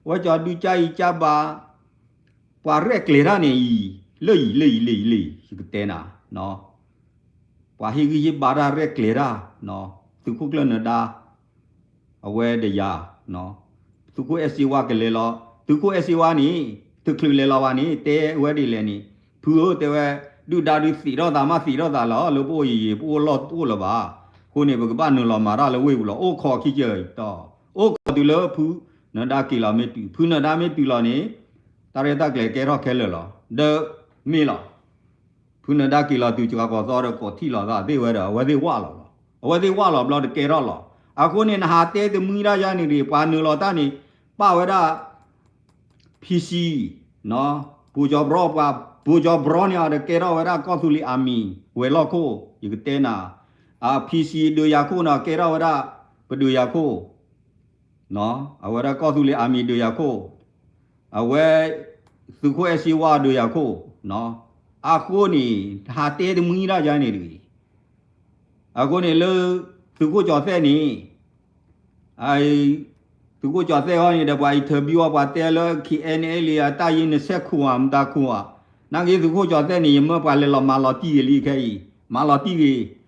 ဝဲကၠီၤဒုကၢ်အံၤကၢ်ဘါ ပှၤရဲၣ်ကျဲၤတၢ်န့ၣ်အံၤ လၢအံၤ လၢအံၤ လၢအံၤ လၢအံၤ ယကတဲနၤ ပှၤဟ့ၣ်ဂံၢ်ဟ့ၣ်ဘါတၢ်ရဲၣ်ကျဲၤတၢ် သုးခိၣ်ကျၢၢ်နၢၤဒါ အဝဲဒီးယၤ သုးခိၣ်အဲၣ်စ့ဝါကလဲၤလီၤ သုးခိၣ်အဲၣ်စ့ဝါန့ၣ် တချုးလဲၤလီၤဘၣ်န့ၣ် တဲဝဲဒ်လဲၣ်န့ၣ် ဖုဧၢ တဲဝဲ ဒုၣ်ဒါဒုးသံးထီၣ်သးမးသံးထီၣ်သးလီၤ လၢပအိၣ်ယံာ်ယံာ် ပအိၣ်လီၢ်တအိၣ်လၢၤဘၣ်. အဃိန့ၣ် ပကဘၣ်နုာ်လီၤမၤတၢ်လၢဝ့ၢ်ပူၤလီၤ အိၣ်ခိးခံကၢၤတီ အိၣ်ခိးတုၤလၢဖုနၢၤဒါက့ၤလီၤမ့ၢ်တုၤ ဖုနၢၤဒါမ့ၢ်တုၤလီၤန့ၣ် တၢ်ရဲၣ်တၢ်ကျဲၤကဲထီၣ်ခဲလၢာ်လီၤ ဒီးမ့ၢ်လီၤ ဖုနၢၤဒါက့ၤလီၤတုၤစှၤကီၤသီဒီးကိးထံၣ်လိာ်သးသ့ၣ်ဝဲဒီး အဝဲသ့ၣ်ဝၣ်လီၤလီၤ အဝဲသ့ၣ်ဝၣ်လီၤဘျီတကဲထီၣ်လီၤ. အဃိန့ၣ် နဟးတဲတမှံတၢ်ယါန့ၣ်တဂ့ၤ ပှၤနုာ်လီၤတၢ်န့ၣ် ပာ်ဝဲဒၣ် PC ဘိၣ်ကၠီၤဘြီပှၤ ဘိၣ်ကၠီၤဘြီန့ၣ်အီၤဒီးကဲထီၣ်ဝဲဒၣ် ကီၢ်သူလ့ၤ Army ဝဲၤလီၢ်ခိၣ် ယကတဲနၤ PC ဒုးယၤခိၣ်န့ၣ် ကဲထီၣ်ဝဲဒၣ် ပဒုးယၤခိၣ် အဝဲဒၣ်ကီၢ်သူလ့ၤ Army ဒုးယၤခိၣ် အဝဲ သုးခိၣ်အဲၣ်စ့ဝါဒုးယၤခိၣ် အဃိန့ၣ် ဟးတဲတမှံတၢ်ယါန့ၣ်တဂ့ၤ အဃိန့ၣ်လၢ သုးခိၣ်ကၠီၤသဲးန့ၣ် သုးခိၣ်ကၠီၤသဲးအံၤန့ၣ်ဒီး ပှၤ interview အီၤ ပှၤတဲလၢ KNLA အတၢ်ယ့နဆဲးခိၣ်ဧါ မတၤခိၣ်ဧါ, နာ်က့သုးခိၣ်ကၠီၤသဲးန့ၣ် ယမၢပှၤလဲၤလီၤမၤလီၤတံၢ်ဂ့ၤလံခဲအံၤ, မၤလီၤတံၢ်ဂ့ၤ,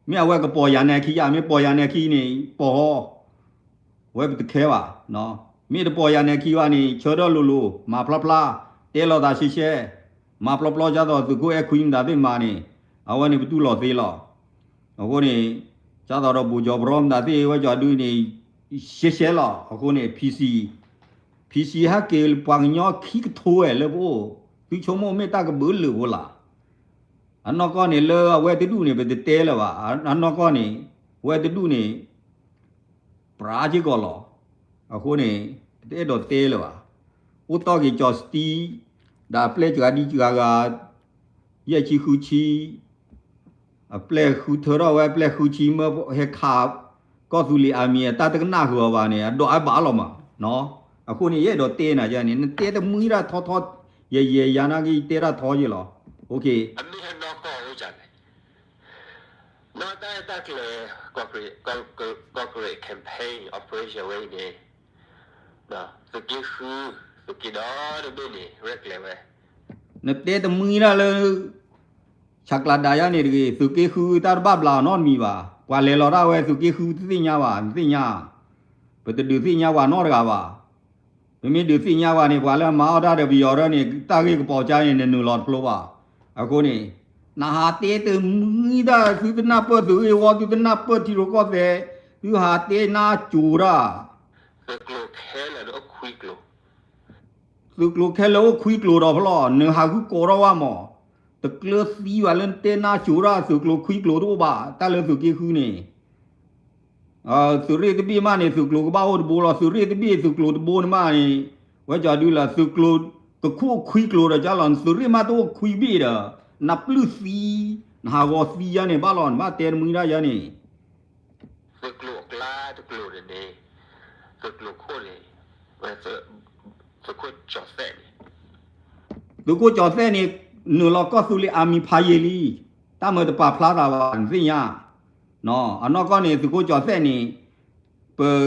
မ့ၢ်အဝဲကပိာ်ယၤနဲၣ်ခံယါ, မ့ၢ်ပိာ်ယၤနဲၣ်ခံန့ၣ် ပိာ်ဟီ, ဝဲပတခဲဘၣ်, မ့ၢ်တပိာ်ယၤနဲၣ်ခံဘၣ်န့ၣ် ဆၢထၢၣ်လိၤလိၤ, မၤဖျါဖျါ, တဲလီၤသးရှဲရှဲ, မၤပျီပျီ ဒ်သိးသုးခိၣ်အဲၣ်ခွံမတၤသ့ၣ်မၤန့ၣ် အဝဲန့ၣ်ပတူၢ်လိာ်သ့လီၤ. အဃိန့ၣ် ဒ်သိးဒီးဘိၣ်ကၠီၤဘြီမတၤသ့ၣ်ဝဲကၠီၤဒုန့ၣ် ရှဲရှဲလီၤ. အဃိန့ၣ် PC, PC ဟဲက့ၤပှၤကညီခံကထိဝဲလၢပအိၣ်, သုဆိကမိၣ်မ့ၢ်တၢ်ကဘၢလၢာ်ဖိလၢ်. အနီၢ်ကီၢ်န့ၣ်လၢအဝဲတဒူၣ်န့ၣ် ပတတဲလၢၤဘၣ်. အနီၢ်ကီၢ်န့ၣ် အဝဲတဒူၣ်န့ၣ် ပြးက့ၤကီးလီၤ. အဃိန့ၣ် ပတအဲၣ်ဒိးတဲလၢၤဘၣ်. အိၣ်တီၢ်က့ၤကၠီၤစတံ ဒီးအပျဲၢ်စှၤဒံစှၤဂၤ ယဲၢ်ဆံဃုဆံ အပျဲၢ်ဃုထၢထီၣ်ဝဲ အပျဲၢ်ဃုဆံမၢဟဲခး ကီၢ်သူလ့ၤအမံၤ အတၢ်တကနၣ်ဃုာ်အီၤဘၣ်န့ၣ် အဒိးအဘၣ်လီၤမး. အဃိန့ၣ် ယအဲၣ်ဒိးတဲနၤယါန့ၣ် နတဲတမှံတၢ်ထီထီ ယဲယဲယါနာ်က့ ယတဲတၢ်ထီယဲလီၤ. နီၢ်တၢ်အဲၣ်တၢ်ကျဲၤ ကီၢ်ကရံး campaign operation ဝဲအံၤန့ၣ် သုးက့ဃု သုးက့ဒီတဘ့ၣ်န့ၣ် ရဲၣ်ကျဲၤဝဲ နတဲတမှံတၢ်လၢ ဆးကျးဒးယါန့ၣ်တဂ့ၤ, သုးက့ဃုတၢ်တဘၣ်ဘျးအီၤနီတမံၤဘၣ်. ပှၤလဲၤလီၤတၢ်ဝဲ သုးက့ဃုတသ့ၣ်ညါဘၣ်, နသ့ၣ်ညါ, ပတဒုးသ့ၣ်ညါပှၤနီတဂၤဘၣ်. ပမ့ၢ်ဒုးသ့ၣ်ညါပှၤန့ၣ် ပှၤလၢအမၤအီၣ်တၢ်ဒီးပယီၤဒၢန့ၣ် တၢ်ဂ့ၢ်ကပိာ်ကါန့ၣ် နနုာ်လီၤတဖျိဘၣ်. အဃိန့ၣ် နဟးတဲတမှံတၢ် သုတနၢ်ပၢၢ်သုးဂ့ၢ်ဝီ သုတနၢ်ပၢၢ်ထံရူၢ်ကီၢ်သဲး, သုဟးတဲနါစိၤတၢ် သုးကျိၤခဲလၢာ်န့ၣ်အိၣ်ခွံကျိၤ သုးကျိၤခဲလၢာ်အိၣ်ခွံကျိၤဒီးဖျီၣ် နဟးဃုကိးထီၣ်ဝဲမး, တကျၢၤသံဘၣ်လၢနတဲနါစိၤတၢ် သုးကျိၤခွံကျိၤတအိၣ်ဘၣ် တၢ်လၢသုးက့ဃုန့ၣ်, သုးရ့ၣ်တဘ့ၣ်မးန့ၣ် သုးကျိၤကဘၣ်အိၣ်တဘိလီၤ. သုးရ့ၣ်တဘ့ၣ်သုးကျိၤတဘိန့ၣ်မးန့ၣ် ဝဲကၠီဒုလၢ သုးကျိၤကခူၣ်ခွံကျိၤဒီးကၠီလီၤ. သုးရ့ၣ်မးတအိၣ်ခွံဘ့ၣ်ဒီး နပျုၢ်သံ နဟးဂီၤသံယါန့ၣ်ဘၣ်လီၤ. နဘၣ်တဲတမှံတၢ်ယါန့ၣ် သုးကျိၤအကျါတကျိၤန့ၣ်န့ၣ် သုးကျိၤခိၣ်န့ၣ် သုးခိၣ်ကၠီၤသဲးန့ၣ် သုးခိၣ်ကၠီၤသဲးန့ၣ် နုာ်လီၤကီၢ်သူလ့ၤအမံၤဖးယံာ်လံ, တၢ်မၤတပာ်ဖျါသးဘၣ် နသ့ၣ်ညါ, အနီၢ်ကီၢ်န့ၣ် သုးခိၣ်ကၠီၤသဲးန့ၣ် ပစံး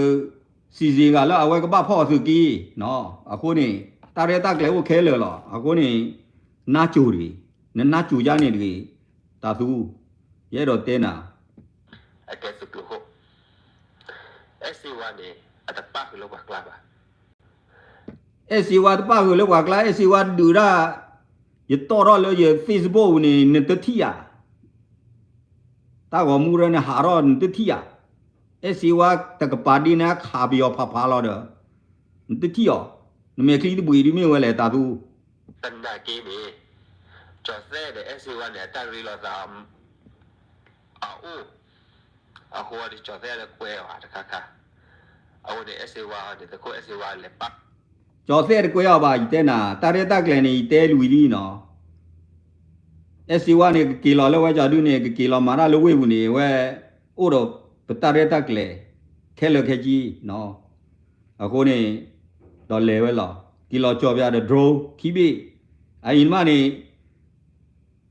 စ့ၢ်ကီးလၢအဝဲကဘၣ်ဖီၣ်အီၤသုးက့, အဃိန့ၣ် တၢ်ရဲၣ်တၢ်ကျဲၤအိၣ်ခဲလၢာ်လီၤ. အဃိန့ၣ် နါစိၤတဂ့ၤ, နနါစိၤယါန့ၣ်တဂ့ၤ, တၢ်သူ, ယအဲၣ်ဒိးတဲနၤ, အကဲသုးကျိၤခိၣ်, အဲၣ်စ့ဝါန့ၣ် အတပၣ်ဃုာ်လၢပှၤကျါဘၣ်. အဲၣ်စ့ဝါတပၣ်ဃုာ်လၢပှၤကျါ, အဲၣ်စ့ဝါဒုးဒၣ်, ယတီၣ်ထီၣ်လၢယ Facebook ပူၤန့ၣ် နတထံၣ်ဧါ. တၢ်ဂီၤမူရၢန့ၣ်ဟးထီၣ်နတထံၣ်ဧါ. အဲၣ်စ့ဝါတကပၤဒ်န့ၣ်အခးပယီၤဖးဖးလီၤဒီး, နတထံၣ်အီၤ, နမဲာ်ချံတဘှံးဒ်မ့ၢ်ဝဲလဲၣ်တၢ်သူ, သနာ်က့န့ၣ် ကၠီၤသဲၣ်ဒီးအဲၣ်စ့ဝါန့ၣ် အတၢ်ရ့လိာ်သး အအိၣ်, အဃိန့ၣ် ကၠီၤသဲၣ်လၢကွဲအီၤတခါခါ, အဃိန့ၣ် အဲၣ်စ့ဝါန့ၣ် သုးခိၣ်အဲၣ်စ့ဝါလဲၤပာ်, ကၠီၤသဲၣ်တကွဲအီၤဘၣ် ယတဲနၤ, တၢ်ရဲၣ်တၢ်ကျဲၤန့ၣ် ယတဲလွံၢ်လံနီၤ. အဲၣ်စ့ဝါန့ၣ် ကက့ၤလီၤလၢဝဲကၠီၤဒုန့ၣ် ကက့ၤလီၤမၤတၢ်လၢဝ့ၢ်ပူၤန့ၣ် ဝဲအိၣ်ဒီးပတၢ်ရဲၣ်တၢ်ကျဲၤ ခဲလၢာ်ခဲဆ့နီၤ. အဃိန့ၣ် ဒီးလဲၤဝဲလီၤ. က့ၤလီၤကၠီၤပယီၤဒီး drone ခံဘ့ၣ်, အအံၤမးန့ၣ်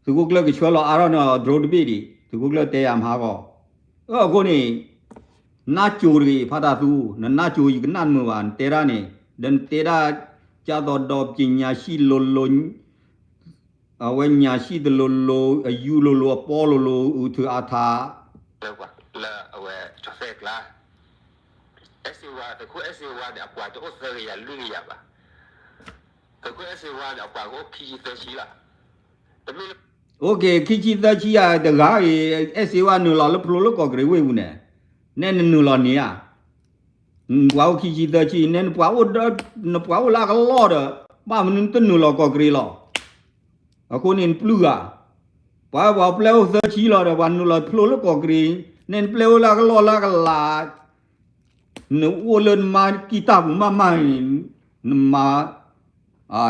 သုးခိၣ်ကျၢၢ်ကဆှၢလီၤအါထီၣ်န့ၣ် drone တဘ့ၣ်ဒံး, သုးခိၣ်ကျၢၢ်တဲယၤမဟါဂီၤ, အဃိန့ၣ် နါစိၤတဂ့ၤ ဖါတၢ်သူ, နနါစိၤယကနၣ်မုာ်ဘၣ် နတဲဒၣ်န့ၣ်, ဒီးနတဲဒၣ် ကၢ်သိးဒီးပညာရှိလိၤလိၤ အဝဲညာရှိသလိုလို အယူလိၤလိၤ အပီလိၤလိၤ အုထုးအါထါ လၢအဝဲကၠီၤသဲၣ်ကျါ, အဲၣ်စ့ဝါ, သုးခိၣ်အဲၣ်စ့ဝါန့ၣ် အပှၤတအိၣ်သၢကယၤလွံၢ်ကယၤဘၣ်. သုးခိၣ်အဲၣ်စ့ဝါန့ၣ် အပှၤကအိၣ်ခံဆံသၢဆံလီၤ. တမ့ၢ်လၢ OK, ခံဆံသၢဆံယၤတဂၤအံၤ, အဲၣ်စ့ဝါနုာ်လီၤလၢဖျိလၢကီၢ်ကရံၤဝ့ၢ်ပူၤန့ၣ်, နဲနနုာ်လီၤန့ၢ်ဧါ. နပှၤအိၣ်ခံဆံသၢဆံ, နဲနပှၤအိၣ်ဒီး, နပှၤအိၣ်လၢအကလီၢ်ဒီး, ဘၣ်မနုၤနတနုာ်လီၤကီၢ်ကရံၤလီၤ. အဃိန့ၣ်နပျုၢ်ဂၤ, ပှၤပှၤပျဲၢ်အိၣ်သၢဆံလီၤဒီး ပှၤနုာ်လီၤဖျိလၢကီၢ်ကရံၤ, နဲနပျဲၢ်အိၣ်လၢအကလီၢ်လၢအကလး, နအိၣ်လၢနမါကံၢ်တၢ်ပူၤမးမးန့ၣ်, နမါ,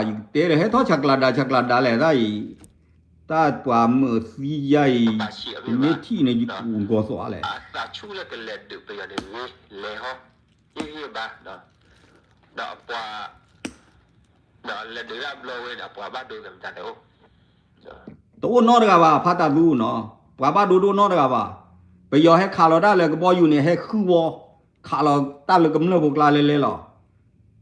ယကတဲဒီး ဟဲထီၣ်ဆးကျးဒါဆးကျးဒါလဲၣ်တၢ်အံၤ, တၢ်ပှၤမုာ်သံယါအံၤ, ယမ့ၢ်ထံၣ်န့ၣ် ယကူးဂီၤသွးလဲၣ်. အသးဆူၣ်လၢကလဲၤဒုးပယီၤန့ၣ်ဂ့ၤ, လဲၤဟီ, ဟ့ၣ်ဂံၢ်ဘါ, ဒီးအပှၤ ဒီးလဲၤဒုးတၢ်ဘျီဝဲန့ၣ် အပှၤဘၣ်ဒိသးမတၤတအိၣ်, တအိၣ်နီတဂၤဘၣ် ဖါတၢ်သူနီၤ, ပှၤဘၣ်ဒိတအိၣ်နီတဂၤဘၣ်. ပယီၤဟဲခးလီၤတၢ်လၢကဘီယူၤန့ၣ် ဟဲဃုဝီ, ခးလီၤတၢ်လၢကမျၢၢ်ဖိကျါလဲၤလဲၤလီၤ.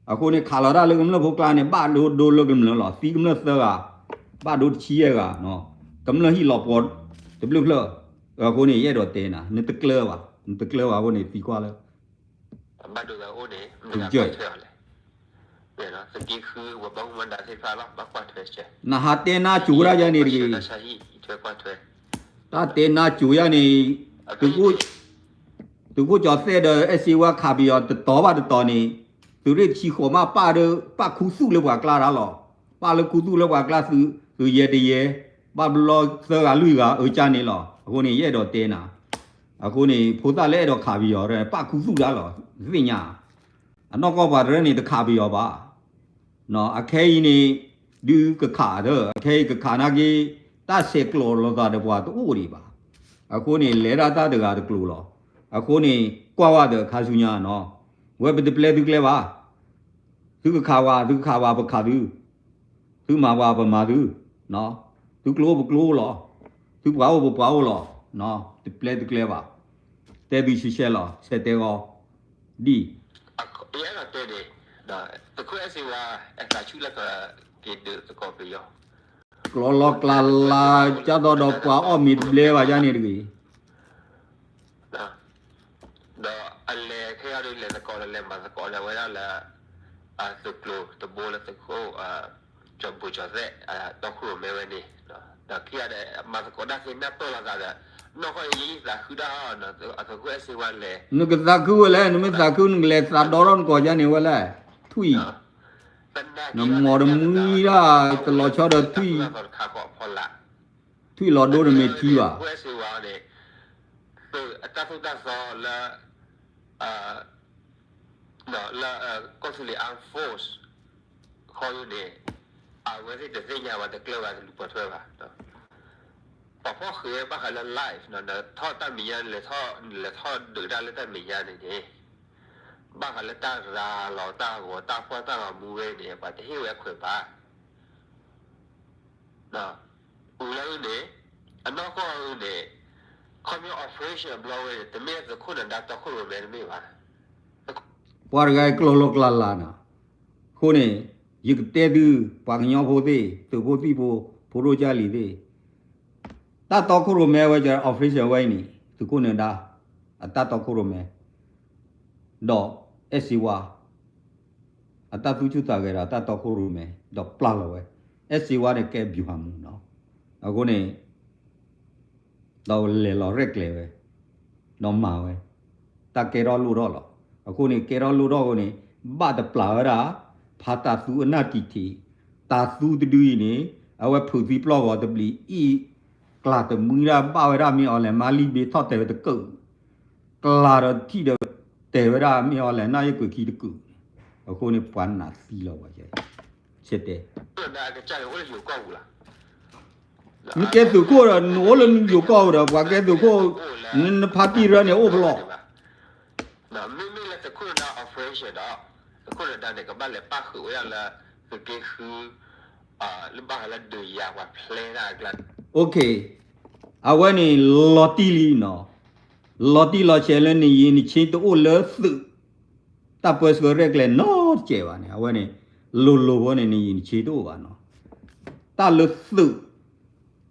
အဃိန့ၣ် ခးလီၤတၢ်လၢကမျၢၢ်ဖိကျါန့ၣ် ဘၣ်ဒိဒိလၢကမျၢၢ်လီၤ. သံကမျၢၢ်သၢဂၤ, ဘၣ်ဒိတဆံယဲၢ်ဂၤ, ကမျၢၢ်ဟံၣ်လီၤပှီၤတဘျုးဖျၢၣ်. အဃိန့ၣ် ယအဲၣ်ဒိးတဲနၤ, နတကျၢဘၣ်, နတကျၢဘၣ်အဃိန့ၣ် သံကွၢ်လၢ ဘၣ်ဒိသးအိၣ်န့ၣ် မ့ၢ်ဂ့ၤ, နဟးတဲနါစိၤဒၣ်ယၤန့ၣ်တဂ့ၤ, တၢ်တဲနါစိၤယၤန့ၣ်, သုးခိၣ်ကၠီၤသဲၣ်ဒီးအဲၣ်စ့ဝါခးပယီၤတတီၤဘၣ်တတီၤန့ၣ်, သုးရ့ၣ်တဆံဃိးမးပာ်ဒီး ပာ်ခူသူၣ်လၢပှၤကျါတၢ်လီၤ. ပာ်လၢခူသူၣ်လၢပှၤကျါသုး, သုးယဲၢ်တယဲၢ်, ဘၣ်ဘျီသၢဂၤလွံၢ်ဂၤအၢကၠါန့ၣ်လီၤ. အဃိန့ၣ် ယအဲၣ်ဒိးတဲနၤ, အဃိန့ၣ် ဖိသၣ်လၢအဲၣ်ဒိးခးပယီၤ ပာ်ခူသူၣ်တၢ်လီၤ, သ့ၣ်ညါ အနီၢ်ကီၢ်ပှၤတရၢန့ၣ် တခးပယီၤဘၣ်. အခဲအံၤန့ၣ် ဒုးကခးဒီး အခဲအံၤကခးနာ်က့, တၢ်ဆဲးကျိးလိာ်သးဒီးပှၤတအိၣ်ဒံးဘၣ်. အဃိန့ၣ် လဲၤဒၣ်တၢ်တဂၤတကျိၤလီၤ. အဃိန့ၣ် ကွၢ်ဝဲဒီးခါဆူညါနီၤ, ဝဲပတပျဲသုကျဲဘၣ်. သုကခးဝဲ, သုကခးဝဲ ပခးသု, သုမၤဝဲ ပမၤသု, သုကျိပကျိလီၤ, သုပှၤအိၣ်ပပှၤအိၣ်လီၤ, တပျဲသုကျဲဘၣ်. တဲသုရှဲရှဲလီၤ, ဆဲးတဲဂီၤ, ဒ် ကျီၢ်လီၤကျါလၤ ကၢ်သိးဒီးပှၤအီၣ်မ့ၤတဘျဲဘၣ်ယါန့ၣ်တဂ့ၤ. ဒီးအလဲၤခဲအံၤဒ်လဲၤသကိးဒီးလဲၤမၤသကိးဒီးဝဲဒၣ်လၢ သုးကျိၤတဘိလၢသုးခိၣ် ကၠီၤဘူၣ်ကၠီၤသဲး တီခိၣ်ရိၣ်မဲဝဲန့ၣ်, ဒီးခံဂၤဒီး မၤသကိးတၢ်သ့ၣ်နီၣ်ပၢၢ်လိာ်သးဒီး နီၢ်ကီၢ်ယဲယသးခုတၢ်အီၤ အသုးခိၣ်အဲၣ်စ့ဝါလဲၤ, နကသးခုဝဲလဲၣ်, နမ့ၢ်သးခုနကလဲၤသးဒီထီၣ်နကိးယါန့ၣ်ဝဲလဲၣ်, ထွံၣ်, နမိၢ်တမှံဒၣ် တလီၤဆီဒီးထွံၣ်, ထွံၣ်လီၤဒိနမ့ၢ်ထံဘၣ်. သုးအတၢ်သိၣ်တၢ်သီလၢ လၢ ကီၢ်သူလ့ၤ armed force ခီဒ်န့ၣ် အဝဲသ့ၣ်တသ့ၣ်ညါဘၣ် တကျၢၢ်ဘၣ် တလူၤပိာ်ထွဲဘၣ်. ပှၤဖီၣ်ဃံးဘၣ်ဃးလၢ live နထီၣ်တၢ်မဲာ်ညါ လဲၤထီၣ်ဒုးတၢ်လၢတၢ်မဲာ်ညါန့ၣ်န့ၣ် ဘၣ်ဃးလၢတၢ်ရၤလီၤတၢ်ဂီၤတၢ်ဖီၣ်တၢ်ဂီၤမူဝဲန့ၣ် ပှၤတဟ့ၣ်ဝဲခွဲးဘၣ်. အူလၢအုၣ်န့ၣ် အနီၢ်ကီၢ်အုၣ်န့ၣ် ခီပညီ operation အဘျီဝဲန့ၣ် တမ့ၢ်သုးခိၣ်နဒါတီခိၣ်ရိၣ်မဲတမ့ၢ်ဘၣ်. ပှၤတဂၤအံၤကျီၢ်လီၤကျါလၢ်နၤ, အဃိန့ၣ် ယကတဲသု ပှၤကညီဖိသ့ၣ် သုးဖိသံၣ်ဖိ ဖိဒိၣ်ကၢ်လံၤသ့ၣ်, တၢ်တီခိၣ်ရိၣ်မဲဝဲ operation ဝဲအံၤန့ၣ် သုးခိၣ်နၢၤဒါ အတၢ်တီခိၣ်ရိၣ်မဲ, ဒီး အဲၣ်စ့ဝါ အတၢ်သူၣ်ဆူၣ်သးဂဲၤဒီးတၢ်တီခိၣ်ရိၣ်မဲ ဒီးပျၢ်လီၤဝဲ, အဲၣ်စ့ဝါန့ၣ်ကဲ ဗျူဟာမှူး နီၤ, အဃိန့ၣ် ဒီးလဲၤလီၤရဲၣ်ကျဲၤဝဲ, ဒီးမၤဝဲ, တၢ်ကဲထီၣ်လိၣ်ထီၣ်လီၤ. အဃိန့ၣ် ကဲထီၣ်လိၣ်ထီၣ်အဃိန့ၣ် ဘၣ်တပျၢ်ဝဲဒၣ် ဖးတၢ်သူအနၢ်တံၢ်ထံး, တၢ်သူတဒုအံၤန့ၣ် အဝဲဖုးသံပျီၢ်ဂီၤတဘျံးအံၤ, ကျၢ်တမှံဒၣ် ဘၣ်ဝဲဒၣ်မ့ၢ်အီၤလဲၣ် မါလံဘ့ထီၣ်တဲာ်ဝဲတကုာ်, ကျၢ်ဒီးထံၣ်ဒီးတဲာ်ဝဲဒၣ်မ့ၢ်အီၤလဲၣ် နၢ်ယ့ၣ်ကွံာ်ခံတကုာ်, အဃိန့ၣ်ပှၤနာ်သံလီၤဝဲ, ဆဲတဲ နကဲသုးခိၣ်ဒီး နအိၣ်လၢယိၤကီၢ်ပူၤဒီး ပှၤကဲသုးခိၣ်, နဖါတံၢ်ရၢန့ၣ်အိၣ်ဖဲလဲၣ်, မ့မ့ၢ်လၢသုးခိၣ် operation ဒီး သုးခိၣ်နၢၤဒါန့ၣ် ကဘၣ်လဲၤပၣ်ဃုာ်ဝဲဒၣ်လၢ သုးက့ဃု, လၢဘၣ်ဃးလၢဒုးယၤပှၤဖျဲတၢ်အကျါန့ၣ်, အဝဲန့ၣ် လီၤတံၢ်လံနီၤ, လီၤတံၢ်လီၤဆဲးလၢနယံာ်နဆ့တအိၣ်လၢသုး တၢ်ပၢဆှၢရဲၣ်ကျဲၤနီတစဲးဘၣ်န့ၣ် အဝဲန့ၣ် လိၤလိၤဖိန့ၣ် နယံာ်နဆ့တအိၣ်ဘၣ်နီၤ, တၢ်လၢသုး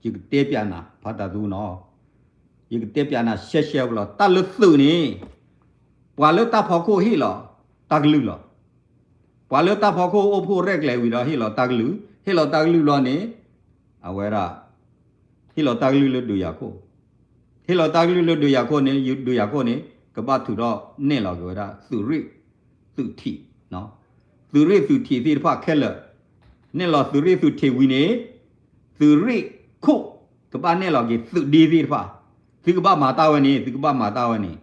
ယကတဲပျးနၤ ဖါတၢ်သူနီၤ, ယကတဲပျးနၤရှဲရှဲဖိလီၤ. တၢ်လၢသုးန့ၣ် ပှၤလၢတၢ်ဖီခိၣ်ဟ့ၣ်လီၤတၢ်ကလုၢ်လီၤ. ပှၤလၢတၢ်ဖီခိၣ်အိၣ်ဖှိၣ်ရဲၣ်ကျဲၤဝံၤဒီးဟ့ၣ်လီၤတၢ်ကလုၢ်, ဟ့ၣ်လီၤတၢ်ကလုၢ်ဘျီန့ၣ် အဝဲဒၣ် ဟ့ၣ်လီၤတၢ်ကလုၢ်လၢဒုးယၤခိၣ်, ဟ့ၣ်လီၤတၢ်ကလုၢ်လၢဒုးယၤခိၣ်န့ၣ် ဒုးယၤခိၣ်န့ၣ် ကဘၣ်ထုးထီၣ်နဲၣ်လီၤက့ၤဝဲဒၣ် သုးရ့ၣ်သုးထံး, သုးရ့ၣ်သုးထံးသ့ၣ်တဖၣ်ခဲလၢာ်, နဲၣ်လီၤသုးရ့ၣ်သုးထံးဝံၤန့ၣ် သုးရ့ၣ်ခိၣ် ကဘၣ်နဲၣ်လီၤက့ၤသုးဒ့သ့ၣ်တဖၣ်, သုကဘၣ်မၤတၢ်ဝဲန့ၣ် သုကဘၣ်မၤတၢ်ဝဲန့ၣ်,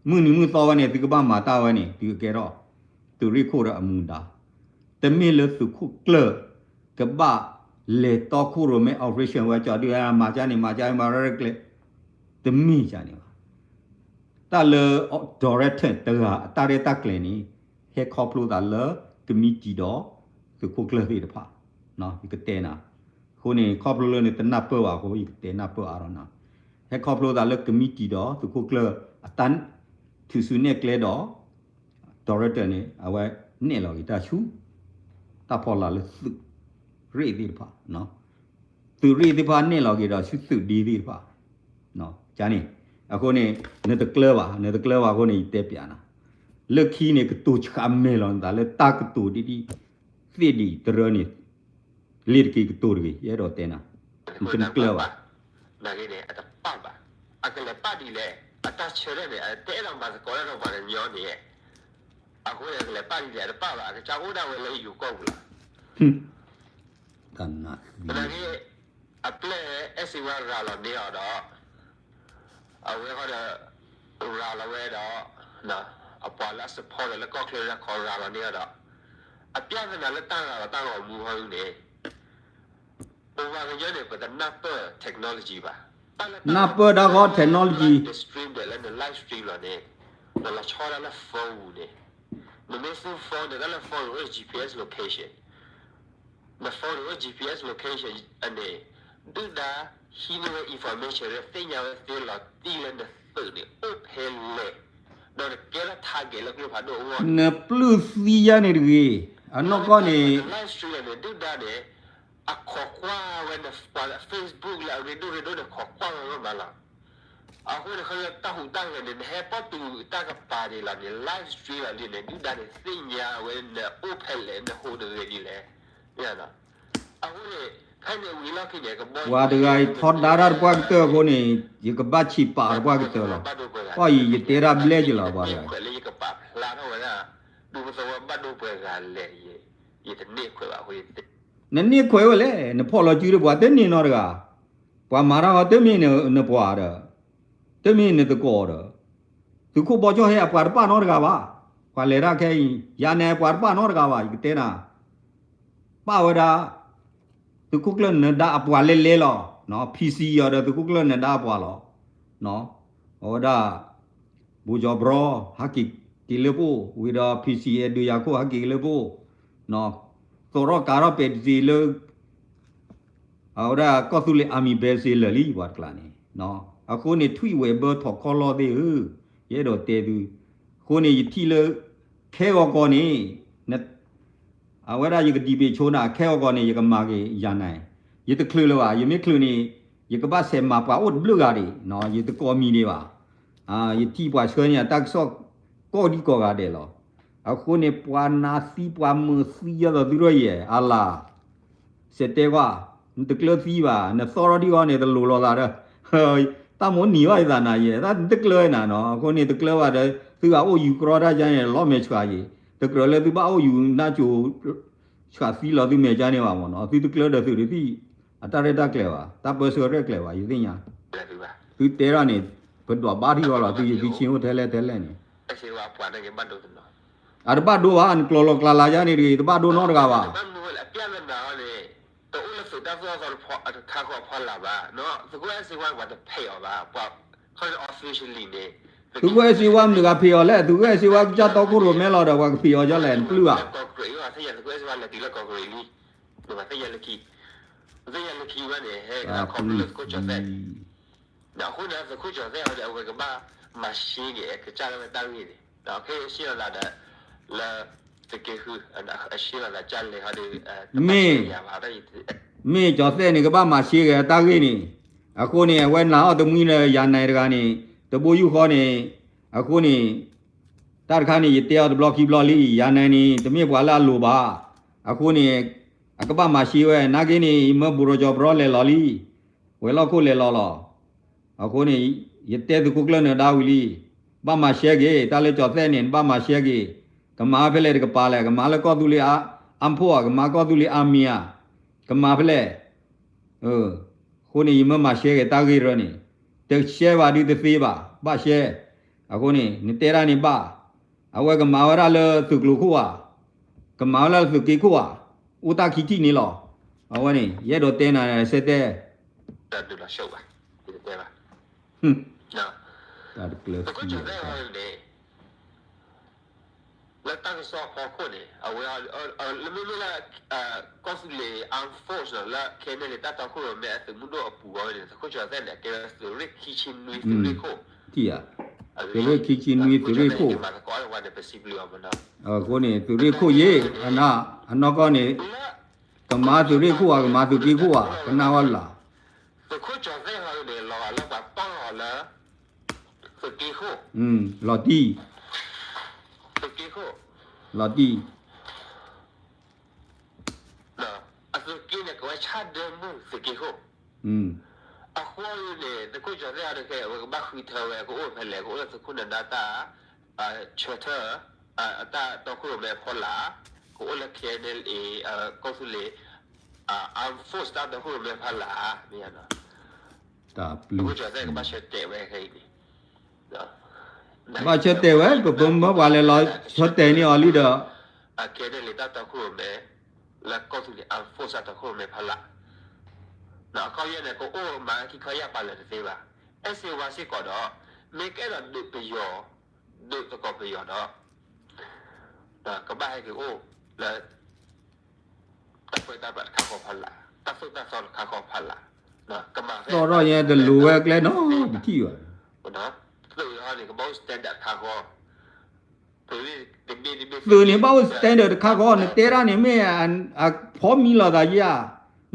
မုၢ်နံၤမုၢ်သီဝဲန့ၣ် သုကဘၣ်မၤတၢ်ဝဲန့ၣ် သုကကဲထီၣ် သုးရ့ၣ်ခိၣ်ဒီးအမူဒါ, တမ့ၢ်လၢသုးခိၣ်ကျၢၢ် ကဘၣ်လဲၤတီခိၣ်ရိၣ်မဲ operation ဝဲကၠီဒုး မၤကၠါန့ၣ် မၤကၠါမၤရဲၣ်ကျဲၤ, တမ့ၢ်ကၠါန့ၣ်ဘၣ်. တၢ်လၢ director တဂၤအတၢ်ရဲၣ်တၢ်ကျဲၤန့ၣ် ဟဲခီဖျိသးလၢ ကမံးတံာ်ဒီး သုးခိၣ်ကျၢၢ်သ့ၣ်တဖၣ်, ယကတဲနၤ, အဃိန့ၣ် ခီဖျိလၢနတနၢ်ပၢၢ်ဘၣ်အဃိ ယကတဲနၢ်ပၢၢ်အါထီၣ်နၤ, ဟဲခီဖျိသးလၢကမံးတံာ်ဒီး သုးခိၣ်ကျၢၢ်အတၢ် ထုးစုနဲၣ်ကျဲဒီး director န့ၣ် အဝဲနဲၣ်လီၤက့ၤတၢ်ဆူ တၢ်ဖီလာ်လၢသုးရ့ၣ်သ့ၣ်တဖၣ်, သုးရ့ၣ်သ့ၣ်တဖၣ်နဲၣ်လီၤက့ၤဒီးဆူသုးဒ့သ့ၣ်တဖၣ်, န့ၣ်, အဃိန့ၣ် နတကျၢၤဘၣ် နတကျၢၤဘၣ်အဃိန့ၣ် ယတဲပျးနၤ, လၢခံန့ၣ် ကတိၤဆှးမဲာ်လီၤနသးလၢတၢ်ကတိၤဒ်ဒ် သ့ၣ်ဒံးတရၢန့ၣ် လ့ၤတက့ၤကတိၤတဂ့ၤ ယအဲၣ်ဒိးတဲနၤ, နတကျၢၤဘၣ်. နာ်ဂ့ၤန့ၣ် အတပာ်ဘၣ်, အကလဲၤပာ်ဒ်လဲၣ်, အတၢ်ဆၢထၢၣ်န့ၣ် အတအဲၣ်ဒိးမၤသကိးတၢ်ဒီးပှၤကညီန့ၣ်, အဃိန့ၣ် အကလဲၤပာ်ဒ်လဲၣ် အတပာ်ဘၣ်, အကစၢ်အိၣ်ဒၣ်ဝဲလၢယိၤကီၢ်ပူၤလီၤ. နာ်ဂ့ၤ, အပျဲၢ်အဲၣ်စ့ဝါရၤလီၤန့ၢ်အီၤဒီး အဝဲဃီဒီး ရၤလီၤဝဲဒီး အပှၤလၢအ support ဒီးလၢကီၢ်ချၢတခီရၤလီၤန့ၢ်အီၤဒီး အပျၢ်သနာ်လၢတၢ်ရၤလီၤတၢ်ဂီၤမူဟီဒုန့ၣ် ပဝဲကညီန့ၣ် ပတနၢ်ပၢၢ် technology ဘၣ်. နၢ်ပၢၢ်တၢ်ဂီၤ technology, live stream ဒီးလၢန live stream လီၤန့ၣ် နလီၤဆီဒၣ်လၢ phone ပူၤန့ၣ် နမ့ၢ်သူ phone န့ၣ် တၢ်လၢ phone န့ၣ်အိၣ် G P S location, န phone န့ၣ်အိၣ် G P S location အန့ၣ် ဒုၣ်ဒါဟံးန့ၢ်ဝဲ information လၢသ့ၣ်ညါဝဲသ့လီၤတံၢ်လၢနသုးန့ၣ် အိၣ်ဖဲလဲၣ်, ဒီးနကဲထီၣ် target လၢကျိဖးဒိၣ်အဂီၢ်န့ၣ် နပျုၢ်သံယါန့ၣ်တဂ့ၤ, အနီၢ်ကီၢ်န့ၣ် live stream န့ၣ် ဒုၣ်ဒါန့ၣ် အခိးကွၢ်ဝဲနပှၤလၢ Facebook လၢအရ့ဒိၣ်ရ့ဒိၣ်န့ၣ် ခိးကွၢ်ဝဲမးလီၤ. အဃိန့ၣ် ခီဖျိတၢ်ဟူးတၢ်ဂဲၤန့ၣ် နဟဲပိာ်တုၤတၢ်ကပၤန့ၣ်လီၤန့ၣ် live stream လီၤဒ်န့ၣ် ဒုၣ်ဒါန့ၣ်သ့ၣ်ညါဝဲနအိၣ်ဖဲလဲၣ် နဟူးနဂဲၤဒ်လဲၣ်. အဃိန့ၣ် ဖဲန့ၣ်ဝံၤလီၢ်ခံန့ၣ် ကဘီယူၤ ပှၤတဂၤအံၤထီဒါတၢ်တပှၢ်ကတၢၢ်အဃိန့ၣ် ယကဘၣ်ဆံးပာ်တပှၢ်ကတၢၢ်လီၤ. ပှၤအံၤယတဲတၢ်ဘျဲၣ်က့ၤလီၤ ပှၤတဂၤအံၤ ယကပာ်ဖျါထီၣ်ဝဲဒၣ် ဒူပသဝီဘၣ်ဒိပှဲၤဂၤလဲၣ်, ယတန့ၢ်ခွဲးဘၣ်အဃိ နန့ၢ်ခွဲးဝဲလဲၣ်, နဖီၣ်လီၤစုဒီးပှၤတန့ၢ်နီတဂၤ, ပှၤမၤတၢ်ဃီတမ့ၢ်နပှၤဒီး တမ့ၢ်နသကိးဒီး သုးခိၣ်ဘီကၠီၣ်ဟဲအပှၤတပာ်နီတဂၤဘၣ်, ပှၤလဲၤတၢ်ခဲအံၤ ယၤနဲၣ်ပှၤတပာ်နီတဂၤဘၣ်, ယကတဲနၤ ပာ်ဝဲဒၣ် သုးခိၣ်ကျၢၢ်နၢၤဒါအပှၤလဲၤလဲၤလီၤ, PC အီၤဒီးသုးခိၣ်ကျၢၢ်နၢၤဒါအပှၤလီၤ, အဝဲဒၣ် ဘိကၠီဘြီ ဟးက့ၤက့ၤလၢပအိၣ်, ဝံၤဒီး PC အဲၣ်ဒိးယၤခိၣ် ဟးက့ၤက့ၤလၢပအိၣ်, သီၣ်ထီၣ်ကးထီၣ်ပဲာ်တစ့လၢ အဝဲဒၣ်ကီၢ်သူလ့ၤ army base လၢာ်လံ ပှၤတကျါန့ၣ်, အဃိန့ၣ် ထွံၣ်ဝဲၤဘၢထီၣ်ခီလီၢ်သ့ၣ်ဧၢ, ယအဲၣ်ဒိးတဲသု, အဃိန့ၣ် ယထံၣ်လၢ ခဲဂီၤကီၢ်န့ၣ် အဝဲဒၣ်ယကဒံးဘ့ၣ်ဆိနၤ ခဲဂီၤကီၢ်န့ၣ် ယကမၤက့ၤယၤနၤ, ယတချုးလၢၤဘၣ်, ယမ့ၢ်ချုးန့ၣ် ယကဘၣ်ဆဲးမၤပှၤအိၣ်တဘျုးဂၤဒံး, ယတကိးမံၤဒံးဘၣ်. ယထံၣ်ပှၤဆှၢန့ၢ်အတၢ်ကစီၣ်ကိးဒံကိးဂၤဒဲးလီၤ. အဃိန့ၣ် ပှၤနါသံပှၤမုာ်သံယဲသိးသုရၢယဲၢ် အလၤ စဲးတဲကွၢ်, နတကျၢၤသံဘၣ်, နသီထီၣ်ဒံးဂီၢ်န့ၣ် တလိၤလိာ်သးဒီး တၢ်မိၣ်နံၤဘၣ်ယသးနၤယဲၢ်, တၢ်နတကျၢၤနၤနီၤ, အဃိန့ၣ်တကျၢၤဘၣ်ဒီး သုဂၤအိၣ်ယူၤကြီတၢ်ယါန့ၣ် လီၤမဲာ်ဆှးက့ၤ, တကြၢးလၢသုဘၣ်အိၣ်ယူၤနါစိၤ ဆှးသံလီၤသုမဲာ်ကါန့ၣ်ဘၣ်မ့ၢ်နီၤ, သုတကျၢၤဒီးသုးတသံၣ် အတၢ်ရဲၣ်တၢ်ကျဲၤဘၣ်, တၢ်ပၢဆှၢရဲၣ်ကျဲၤဘၣ် ယသ့ၣ်ညါ, သုတဲထီၣ်န့ၣ် ပဒွးဘါထံဂီၤလီၤ သုယသုဆ့အိၣ်ထဲလဲၣ်ထဲလဲၣ်န့ၣ် အတဘၣ်ဒိဘၣ် နကျီၤလီၤကျါလါယါန့ၣ်တဂ့ၤ တဘၣ်ဒိနီတဂၤဘၣ်. တအိၣ်လၢသုးတၢ်သိၣ်တၢ်သီတခါဃီအဖီလာ်ဘၣ်, သုးခိၣ်အဲၣ်စ့ဝါပှၤတဖံးအီၤဘၣ်, ပှၤခီအီ officially န့ၣ် သုးခိၣ်အဲၣ်စ့ဝါမတၤတဂၤဖံးအီၤလဲၣ်, သုးခိၣ်အဲၣ်စ့ဝါကစၢ်တီခိၣ်ရိၣ်မဲလီၤဒီး ပှၤကဖံးအီၤဒ်လဲၣ် နပျုၢ်ဘၣ်. သုးခိၣ်အဲၣ်စ့ဝါလဲၤတုၤလၢကီၢ်ကရ့ၣ်လံ, ပှၤသ့ၣ်ညါလၢခံ, ပှၤသ့ၣ်ညါလၢခံဘၣ်န့ၣ် ဟဲခီဖျိလၢသုးခိၣ်ကၠီၤသဲၣ် အဃိန့ၣ် သုးခိၣ်ကၠီၤသဲၣ်အီၤဒီး အဝဲကဘၣ်မၤရှဲက့ၤ ကစၢ်လၢဝဲတၢ်ဂ့ၢ်န့ၣ်, ခဲအံၤအရှဲလီၤသးဒီး လၢ သုးက့ဃု အရှဲလီၤသးကၢ်လဲၤဟီဒီး မ့ၢ်ကၠီၤသဲၣ်န့ၣ် ကဘၣ်မၤရှဲက့ၤတၢ်ဂ့ၢ်န့ၣ်, အဃိန့ၣ် အဝဲနာ်အီၤတမှံဒီး ယၤနဲတဂၤန့ၣ် တဘိယူၢ်ဃီန့ၣ်, အဃိန့ၣ် တၢ်တခါန့ၣ် ယတဲအီၤတဘျီခံဘျီလံ, ယၤနဲန့ၣ် တမ့ၢ်ပှၤလၢအလိၤဘၣ်, အဃိန့ၣ် အကဘၣ်မၤရှဲဝဲ, နာ်က့န့ၣ် ယမၢဘူးရိကၠီၤပရီလဲၤလီၤလံ, ဝဲၤလီၢ်ခိၣ်လဲၤလီၤလီၤ. အဃိန့ၣ် ယတဲသုးခိၣ်ကျၢၢ်နၢၤဒါဝံၤလံ, ဘၣ်မၤရှဲက့ၤ, တၢ်လၢကၠီၤသဲၣ်န့ၣ် နဘၣ်မၤရှဲက့ၤ, ကမၤဖဲလဲၣ်တကပၤလဲၣ်, ကမၤလၢကီၢ်သူလ့ၤအါဖှိၣ်ဧါ, ကမၤကီၢ်သူလ့ၤအါမံၤဧါ, ကမၤဖဲလဲၣ်. အဃိန့ၣ် ယမၢမၤရှဲက့ၤတၢ်ဂ့ၢ်တရၢန့ၣ်, တရှဲဘၣ်ဒုးတသ့ဘၣ်, ဘၣ်ရှဲ, အဃိန့ၣ် နတဲတၢ်န့ၣ်ဘၣ်, အဝဲကမၤဝဲဒၣ်လၢသုးကျိၤခိၣ်ဧါ, ကမၤဝဲဒၣ်လၢသုးက့ခိၣ်ဧါ, အိၣ်တၢ်ခံထံၣ်န့ၣ်လီၤ. အဝဲန့ၣ် ယအဲၣ်ဒိးတဲနၤစဲတဲ တၢ်ဒုးလီၤရှုံးဘၣ်, ယတတဲဘၣ်, တၢ်တကျၢၤသံန့ၣ် လၢတၢ်ကစီၣ်ဖီခိၣ်န့ၣ် အဝဲ လၢမ့မ့ၢ်လၢ ကီၢ်သူလ့ၤ armed force လၢ ခဲအံၤန့ၣ် တၢ်တီခိၣ်ရိၣ်မဲအသုးမုၢ်ဒိၣ်အပူၤအီၤန့ၣ် သုးခိၣ်ကၠီၤသဲၣ်န့ၣ် အကဲဝဲသုးရ့ၣ်ခံဆံနွံသုးရ့ၣ်ခိၣ်, သုးရ့ၣ်ခံဆံနွံသုးရ့ၣ်ခိၣ်, အဃိန့ၣ် သုးရ့ၣ်ခိၣ်ယ့ၣ် အနီၢ်ကီၢ်န့ၣ် ကမၤသုးရ့ၣ်ခိၣ်ဧါ ကမၤသုးက့ခိၣ်ဧါ ကနၣ်ဝဲလၢ် သုးခိၣ်ကၠီၤသဲၣ်ဟီန့ၣ် လီၤဂာ်လၢပှၤတီၢ်အီၤလၢ သုးက့ခိၣ်, လီၤတံၢ်, သုးက့ခိၣ်, လီၤတံၢ်, အသုးက့န့ၣ် ကဝဲဆၣ်ဒၢမုၢ်သုးက့ခိၣ်, အဃိန့ၣ် သုးခိၣ်ကၠီၤသဲၣ်အီၤတကဲ အဝဲကဘၣ်ဃုထၢဝဲ ကအိၣ်ဖဲလဲၣ် ကအိၣ်လၢသုးခိၣ်နၢၤဒါတၢ် ဆၢထၢၣ် အတၢ်တီခိၣ်ရိၣ်မဲအဖီလာ်, ကအိၣ်လၢ ခဲအံၤန့ၣ် ကီၢ်သူလ့ၤ armed force တၢ်တီခိၣ်ရိၣ်မဲဖီလာ်, မ့ၢ် သုးခိၣ်ကၠီၤသဲၣ်ကဘၣ်ဆၢတဲာ်ဝဲခဲအံၤန့ၣ်, ဘၣ်ဆၢတဲာ်ဝဲ ပပမၢပှၤလဲၤလီၤဆၢတဲာ်န့ၢ်အီၤလံဒီး အခဲအံၤန့ၣ် တၢ်တီခိၣ်ရိၣ်မဲ လၢကီၢ်သူလ့ၤ armed force တၢ်တီခိၣ်ရိၣ်မဲဖီလာ်, အခီပညီန့ၣ် ကအိၣ်မၤခံခီယၢ်ပာ်လၢာ်တသ့ဘၣ်, အဲၣ်စ့ဝါစ့ၢ်ကီးဒီး မ့ၢ်ကအဲၣ်ဒိးဒုးပယီၤ ဒုးသကိးပယီၤဒီး ကဘၣ်ဟဲက့ၤအိၣ်လၢ တၢ်ပၢတၢ်ပြးတခါဃီဖီလာ်, တၢ်သိၣ်တၢ်သီတခါဃီဖီလာ်, ကမၤဖဲ တီၢ်ထီၣ်ညါတလိၤဝဲအကျဲနီၤ တထံၣ်ဘၣ်, သုးန့ၣ်ကဘၣ်အိၣ် standard တခါဃီ, သုးန့ၣ်ဘၣ်အိၣ် standard တခါဃီ, နတဲတၢ်န့ၣ်မ့ၢ် အဖီမံလိာ်သးယါ,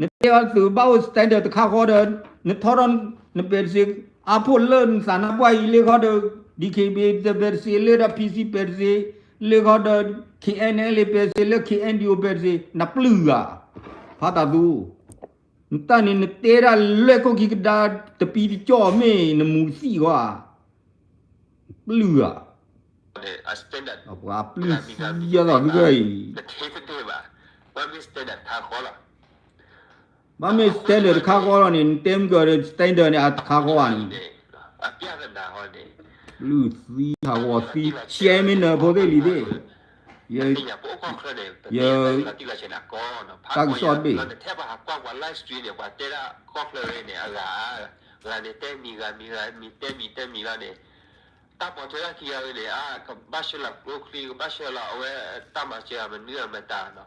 နတဲအီၤသုးဘၣ်အိၣ် standard တခါဃီဒီး နထီထီၣ် နပဲတစ့း အါဖှိၣ်လၢနသးနါပှၢ်အံၤလၢဃီဒီး DKBA ပဲတစ့းလၢဒီး PC ပဲတစ့း လၢဃီဒီး KNLA ပဲတစ့းလၢ KNDO ပဲတစ့း နပျုၢ်ဧါ, ဖးတၢ်သူ, နတၢ်န့ၣ်နတဲဒၣ်လွဲၢ်ခိၣ်ခံကဒါ တပံတကၠီၣ်မ့ၢ်နမူသံၣ်ဃီဧါ, ပျုၢ်ဧါ, ပှၤပျုၢ်သံယဲၢ်သိးသုဂၢၢ်အံၤ ဘၣ်မ့ၢ် standard တခါဃီလီၤန့ၣ် နတဲမုၢ်ကီၤဒီး standard န့ၣ် အတခါဃီဘၣ်န့ၣ်, ပျုၢ်သံဟးဂီၤသံ ဆဲမ့ၢ်နၢၤဖိသ့ၣ်လံၤသ့ၣ်, ယ ယ တၢ်ကစီၣ်တဘ့ၣ် တၢ်ပိာ်ထွဲလၢခံဂၤန့ၣ် အကဘၣ်ဆှၢလီၤကျိချံ ကဘၣ်ဆှၢလီၤအဝဲတၢ်မၤစၢၤမနုၤအမတၤနီ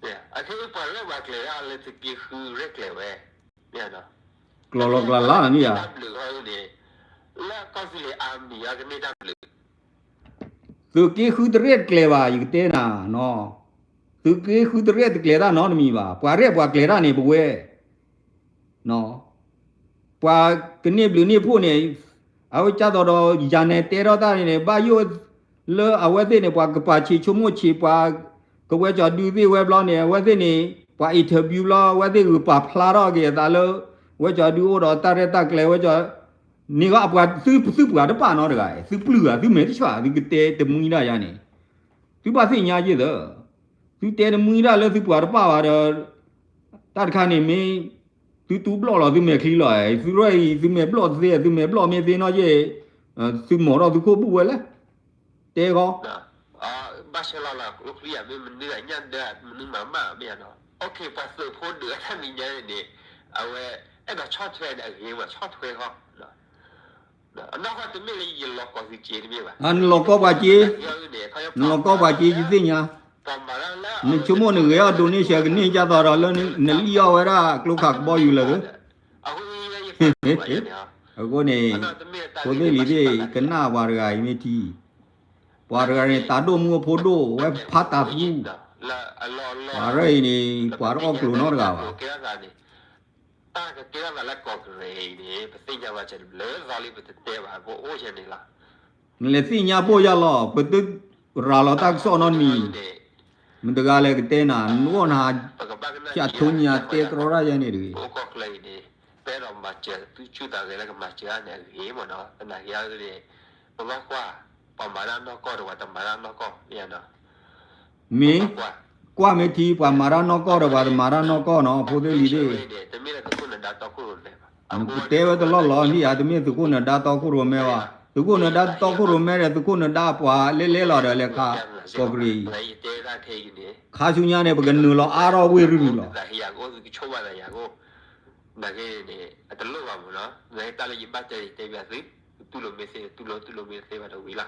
ၤ, အခဲအံၤပှၤရဲၣ်ပှၤကျဲၤဒၣ်လၢသုးက့ဃုရဲၣ်ကျဲၤဝဲ, ကျီၢ်လီၤကျါလၢ်န့ၣ်ဧါ, တၢ်ဘျုးဃီန့ၣ် လၢကီၢ်သူလ့ၤအါမံၤအကန့ၢ်တၢ်ဘျုး သုးက့ဃုတရဲၣ်တကျဲၤဘၣ် ယကတဲနၤနီၤ, သုးက့ဃုတရဲၣ်တကျဲၤတၢ်နီတမံၤဘၣ်, ပှၤရဲၣ်ပှၤကျဲၤတၢ်န့ၣ် ပဝဲ ပှၤကန့ၢ်ဘျုးန့ၢ်ဖှိၣ်န့ၣ်, အဝဲကၢ်သိးဒီးယၤနဲတဲထီၣ်တၢ်န့ၣ်န့ၣ် ဘၣ်ယိၣ်လၢအဝဲသ့ၣ်န့ၣ် ပှၤကပာ်ဆံးဆိကမိၣ်ဆံး ပှၤကဝဲကၠီၤဒုသ့ၣ်ဝဲဘျီန့ၣ် အဝဲသ့ၣ်န့ၣ် ပှၤ interview ဘျီ အဝဲသ့ၣ်ဂုၤပာ်ဖျါထီၣ်က့ၤအသးလၢ ဝဲကၠီၤဒုအိၣ်ဒီးတၢ်ရဲၣ်တၢ်ကျဲၤဝဲကၠီၤ, န့ၣ်ဂီၢ်အပှၤသုသုပှၤတပာ်နီတဂၤ, သုပျုၢ်ဧါ သုမဲာ်တဆှး သုကတဲတမှံဒၣ်ယၤန့ၣ်, သုဘၣ်သ့ၣ်ညါယ့ၢ်သၢ သုတဲတမှံဒၣ်လၢသုပှၤတပာ်ဘၣ်ဒီး တၢ်တခါန့ၣ်မ့ၢ် သုတူၢ်ဘျီၣ်လီၤသုမဲာ်ချံလီၤ, သုရဲၣ်အံၤ သုမဲာ်ဘျီၣ်သ့ သုမဲာ်ဘျီၣ်မ့ၢ်သ့နီၢ်က့ၢ်, သုမိာ်ထီၣ်သုခိၣ်ဘူၣ်ဝဲလဲၣ်, တဲဂီၢ် ဘၣ်ဆၢလီၤလီၤကျိချံဧါ မ့ၢ်မနုၤညၣ်ဒၢ မနုၤမၤမၢ်မ့ၢ်ဧါနီၤ, အခဲ ပှၤသုးဖိဒုးအတၢ်မံၤညါန့ၣ်န့ၣ် အဝဲ အဲၣ်ဒိးဆီၣ်ထွဲန့ၣ် အဂ့ၤမး ဆီၣ်ထွဲဃီ အနီၢ်ကီၢ်တမ့ၢ်လၢယလီၤကီၢ်သုးက့တမ့ၢ်ဘၣ်, နလီၤကီၢ်ပှၤက့, နလီၤကီၢ်ပှၤက့ ယသ့ၣ်ညါ, နဆိကမိၣ်နဂဲၤအီၣ် donation ကန့ၢ်ကၢ်သိးဒီးလၢနလံၣ်အီၣ်ဝဲဒၣ်ကျိခးကဘီယူၤလၢာ်, အဃိန့ၣ် ဖိသ့ၣ်လံၤသ့ၣ် ကနၣ်ပှၤတဂၤအံၤမ့ၢ်ထံ ပှၤတဂၤန့ၣ် တၢ်ဒိၣ်မူအဖိဒိၣ်ဝဲဖးတၢ်သူ, ပှၤရဲၣ်အံၤန့ၣ် ပှၤတအီၣ်ကျိၤနီတဂၤဘၣ်, တၢ်ကကဲထီၣ်သးလၢကီၢ်ကရ့ၣ်အံၤန့ၣ် ပသ့ၣ်ညါဘၣ်စၢၤလၢသီလံ ပတတဲဘၣ် ပအိၣ်ယဲန့ၣ်လီၤ, နလဲၤသ့ၣ်ညါပိၢ်ယၤလီၤ, ပတရၤလီၤတၢ်ကစီၣ်နီတမံၤ, မတၤတဂၤလဲၣ်ကတဲနၤ နအိၣ်နၤ, ကၠးထိညါတဲကြီတၢ်ယဲန့ၣ်တဂ့ၤ ပအိၣ်ကီၢ်ချၢအံၤန့ၣ် ပအဲၣ်ဒိးမၤစၢၤသူၣ်ဆူၣ်သးဂဲၤလၢကမၤစၢၤန့ၣ်အဂ့ၤမ့ၢ်နီၤ, သနာ်က့န့ၣ် ပဘၣ်ကွၢ်, ပှၤမၤတၢ်နီၢ်ကီၢ်ဒီးပှၤတမၤတၢ်နီၢ်ကီၢ်မ့ၢ်နီၤ, မ့ၢ်, ကွၢ်မ့ၢ်ထံ ပှၤမၤတၢ်နီၢ်ကီၢ်ဒီးပှၤတမၤတၢ်နီၢ်ကီၢ်နီၤ ဖိသ့ၣ်လံၤသ့ၣ်, နကတဲဝဲတလီၢ်လီၤ ဟံၣ်ဧါ တမ့ၢ်သုးခိၣ်နဒါတီခိၣ်ရိၣ်မဲဘၣ်, နကတဲဝဲတလီၢ်လီၤ ဟံၣ်ဧါ တမ့ၢ်သုးခိၣ်နဒါတီခိၣ်ရိၣ်မဲဘၣ်, သုးခိၣ်နဒါတီခိၣ်ရိၣ်မဲဒီး သုးခိၣ်နဒါပှၤလဲလဲလီၤဒီးလဲၤခး, ကီၢ်ကရ့ၣ်အံၤ ခါဆူညါန့ၣ် ပကနုာ်လီၤအါထီၣ်ဝ့ၢ်ရူၢ်ရူၢ်လီၤ, နာ်က့န့ၣ် အတလိၣ်ဘၣ်မ့ၢ်နီၤ, နာ်က့တၢ်လၢယဘၣ်တဲန့ၣ် တဲဘၣ်သု, သုတူၢ်လိာ်မ့ၢ်သ့ သုတူၢ်လိာ် သုတူၢ်လိာ်မ့ၢ်တသ့ဘၣ်တဝံၤလီၤ,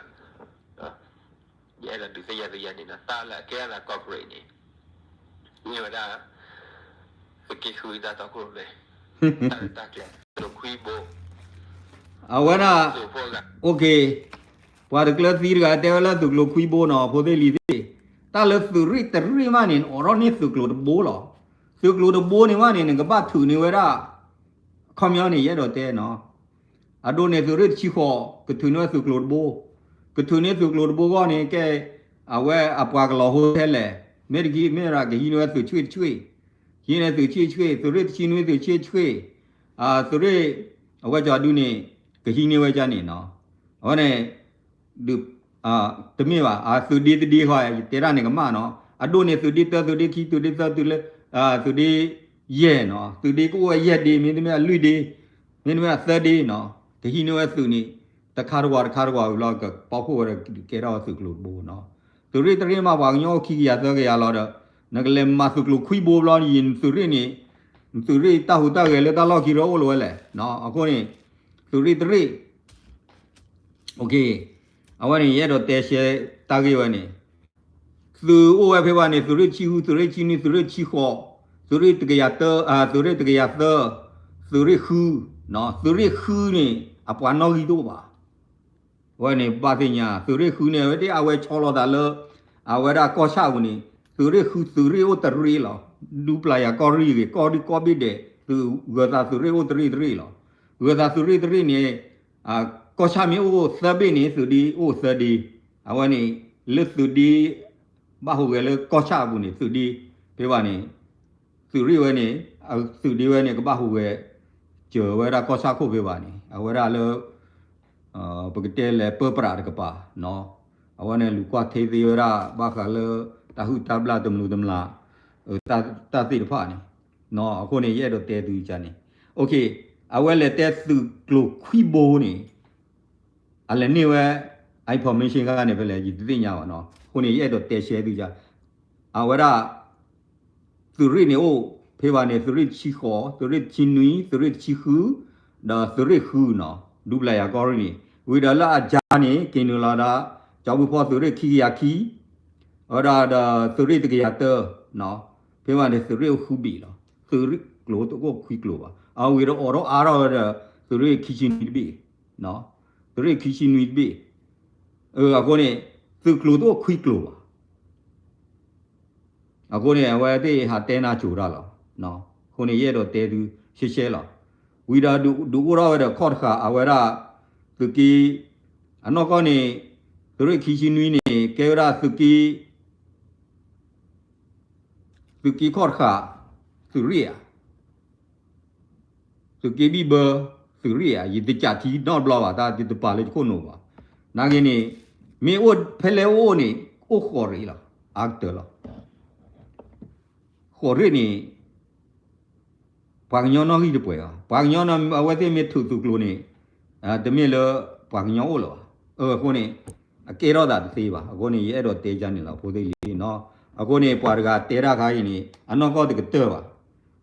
ယအဲၣ်ဒိးဒုးသ့ၣ်ညါသုယၤန့ၣ်နီၤ တၢ်လၢအကဲထီၣ်သးကီၢ်ကရ့ၣ်န့ၣ်, မ့ၢ်ဝဲဒၣ် သုးက့ဃုတၢ်တီခိၣ်ရိၣ်မဲ, တၢ်လၢတၢ်ကျဲၤ ကျိၤခွံဘိ, အဝဲဒၣ်, OK, ပှၤတကျၢၤသံတဂၤတဲဝဲလၢသုးကျိၤခွံဘိနီၤ ဖိသ့ၣ်လံၤသ့ၣ်, တၢ်လၢသုးရ့ၣ်တရ့ၣ်မးန့ၣ် အိးထီၣ်န့ၢ်သုးကျိၤတဘိလီၤ, သုးကျိၤတဘိန့ၣ်မးန့ၣ် နကဘၣ်ထုးန့ၢ်ဝဲဒၣ်, အခီပညီန့ၣ် ယအဲၣ်ဒိးတဲနီၤ, အဒိန့ၣ် သုးရ့ၣ်တဆံဃိး ကထုးန့ၢ်ဝဲသုးကျိၤတဘိ, ကထုးန့ၢ်သုးကျိၤတဘိအဂီၢ်န့ၣ် ကဲ, အဝဲအပှၤကလီၤဟိထဲလဲၣ်, မ့ၢ်တဂ့ၤ မ့ၢ်ဒၣ်ကဟံးန့ၢ်ဝဲသုးဆံတဆံ, ဟံးန့ၢ်သုးဆံတဆံ, သုးရ့ၣ်တဆံနွံ သုးဆံတဆံ, သုးရ့ၣ်, အဝဲကၠီၤဒုန့ၣ်, ကဟံးန့ၢ်ဝဲကန့ၣ်နီၤ, အဝဲန့ၣ် တမ့ၢ်ဘၣ်, သုးဒ့တဒ့ဃီ ယတဲတၢ်န့ၣ်ကမၣ်နီၤ, အဒိန့ၣ် သုးဒ့တၢ သုးဒ့ခံ သုးဒ့သၢ သုးလၢ, သုးဒ့ယဲၢ်နီၤ, သုးဒ့ကအိၣ်ဝဲယဲၢ်ဒ့ မ့တမ့ၢ်အလွံၢ်ဒ့, မ့တမ့ၢ်အသၢဒ့နီၤ, ကဟံးန့ၢ်ဝဲသုးန့ၣ်, တခါတဝီတခါတဝီဝံၤလီၤ ကပီခိၣ်ဝဲဒီးကကဲထီၣ်သုးကျိၤတဘိနီၤ, သုးရ့ၣ်တရ့ၣ်မးပှၤကညီအိၣ်ခံကယၤသၢကယၤလီၤဒီး, နကလဲၤမၤသုးကျိၤခွံဘိဘျီန့ၣ် သုးရ့ၣ်န့ၣ်, သုးရ့ၣ်တၢ်ဟူးတၢ်ဂဲၤလၢတၢ်လီၢ်ခံဒီးအိၣ်လီၤဝဲလဲၣ်, အဃိန့ၣ်, သုးရ့ၣ်တရ့ၣ် အဝဲန့ၣ် ယအဲၣ်ဒိးတဲရှဲတၢ်ဂ့ၢ်ဝဲန့ၣ်, သုးအိၣ်ဝဲဖဲဘၣ်န့ၣ် သုးရ့ၣ်တဆံဃု သုးရ့ၣ်တဆံနွံ သုးရ့ၣ်တဆံဃိး, သုးရ့ၣ်တကယၤတၢ, သုးရ့ၣ်တကယၤသၢ, သုးရ့ၣ်ဃု, သုးရ့ၣ်ဃုန့ၣ် အပှၤနီၣ်ဂံၢ်တအိၣ်ဘၣ် အဝဲန့ၣ်ဘၣ်သ့ၣ်ညါ သုးရ့ၣ်ဃုန့ၣ် အဝဲသ့ၣ်အဝဲဆီလီၤသးလၢ, အဝဲဒၣ်ကီၢ်ဆၣ်ပူၤန့ၣ်, သုးရ့ၣ်ဃု သုးရ့ၣ်အိၣ်တရ့ၣ်လီၤ, ဒူပျၤယၤကီၢ်ရ့ၣ်ဂ့ၤ ကီၢ်ရ့ၣ်ကီၢ်ဘ့ၣ်ဒဲး, သုးဂၢၤသးသုးရ့ၣ်အိၣ်တရ့ၣ်တရ့ၣ်လီၤ, ဂၢၤသးသုးရ့ၣ်တရ့ၣ်န့ၣ်, ကီၢ်ဆၣ်မ့ၢ်အိၣ်သၢဘ့ၣ်န့ၣ် သုးဒ့အိၣ်သၢဒ့, အဝဲန့ၣ်, လၢသုးဒ့, ဘၣ်ဟူးဂဲၤလၢကီၢ်ဆၣ်အပူၤန့ၣ် သုးဒ့, ဖဲဘၣ်န့ၣ်, သုးရ့ၣ်ဝဲန့ၣ်, သုးဒ့ဝဲန့ၣ် ကဘၣ်ဟူးဂဲၤ, စၢၤဝဲဒၣ်ကီၢ်ဆၣ်ခိၣ်ဖဲဘၣ်န့ၣ် အဝဲဒၣ်လၢ ပကတဲလဲၤပၢပြးတကပၤ, အဝဲန့ၣ်လူၤကွၢ်ထံသ့ဝဲဒၣ် ဘၣ်ဃးလၢ တၢ်ဟုၣ်တၢ်ဘျၣ်တမျိးတမျာ်, တၢ်သ့ၣ်တဖၣ်န့ၣ်, အဃိန့ၣ် ယအဲၣ်ဒိးတဲသုန့ၣ်, အဝဲလဲၤတဲသုးကျိၤခွံဘိန့ၣ်, အလဲၤန့ၢ်ဝဲ information ခါန့ၣ်ဖဲလဲၣ် ယတသ့ၣ်ညါဘၣ်နီၤ, အဃိန့ၣ် ယအဲၣ်ဒိးတဲရှဲသုန့ၣ်, အဝဲဒၣ် သုးရ့ၣ်န့ၣ်အိၣ်, ဖဲဘၣ်န့ၣ် သုးရ့ၣ်တဆံဃိး, သုးရ့ၣ်တဆံနွံ, သုးရ့ၣ်တဆံဃု, ဒီးသုးရ့ၣ်ဃုနီၤ, ဒူပျၤယၤကီၢ်ရ့ၣ်န့ၣ်, ဝံၤဒီးလၢအယါန့ၣ် က့ၤနုာ်လီၤဒီး ကၠီဘုဖီသုးရ့ၣ်ခံကယၤခံ, အဝဲဒၣ်ဒီးသုးရ့ၣ်တကယၤတၢ, ဖဲဘၣ်န့ၣ်သုးရ့ၣ်အိၣ်ဃုဘ့ၣ်လီၤ, သုးရ့ၣ်ကျိၤတအိၣ်ခွံကျိၤဘၣ်, အဝံၤဒီးအိးထီၣ်အါထီၣ်ဝဲဒီး သုးရ့ၣ်ခံဆံနွံတဘ့ၣ်, သုးရ့ၣ်ခံဆံနွံတဘ့ၣ်, အဃိန့ၣ် သုးကျိၤတအိၣ်ခွံကျိၤဘၣ်. အဃိန့ၣ် အဝဲသ့ၣ်ဟးတဲနၢ်စိၤတၢ်လီၤ. အဃိန့ၣ် ယအဲၣ်ဒိးတဲသုရှဲရှဲလီၤ. ဝံၤဒီးဒုးအိၣ်ထီၣ်ဝဲဒီးခီၣ်တဃာ် အဝဲဒၣ် သုးက့ အနီၢ်ကီၢ်န့ၣ် သုးရ့ၣ်ခံဆံနွံန့ၣ် ကဲဝဲဒၣ်သုးက့ သုးက့ခီၣ်တဃာ် သုးရ့ၣ်ဧါ သုးက့ဘံၣ်ဘၢ သုးရ့ၣ်ဧါ ယတကးထံနီတဘျီဘၣ် တၢ်တပာ်လၢယခိၣ်နူာ်ဘၣ်. နာ်က့န့ၣ် မ့ၢ်အိၣ်ဖဲလဲၣ်အိၣ်န့ၣ် အိၣ်ဃိးရ့ၣ်လီၤ အါကတၢၢ်လီၤ. ဃိးရ့ၣ်န့ၣ် ပှၤကညီနီၣ်ဂံၢ်တပှဲၤဘၣ်. ပှၤကညီနီၣ် အဝဲသ့ၣ်မ့ၢ်ထုးသုးကျိၤန့ၣ် တမ့ၢ်လၢပှၤကညီအိၣ်လၢၤဘၣ်. အဃိန့ၣ် အကဲထီၣ်သးတသ့ဘၣ်. အဃိန့ၣ် ယအဲၣ်ဒိးတဲယၤန့ၣ်လီၤ ဖိသ့ၣ်လံၤနီၤ. အဃိန့ၣ် ပှၤတဂၤတဲတၢ်ခါအံၤန့ၣ် အနီၢ်ကီၢ်တကတၢၢ်ဘၣ်.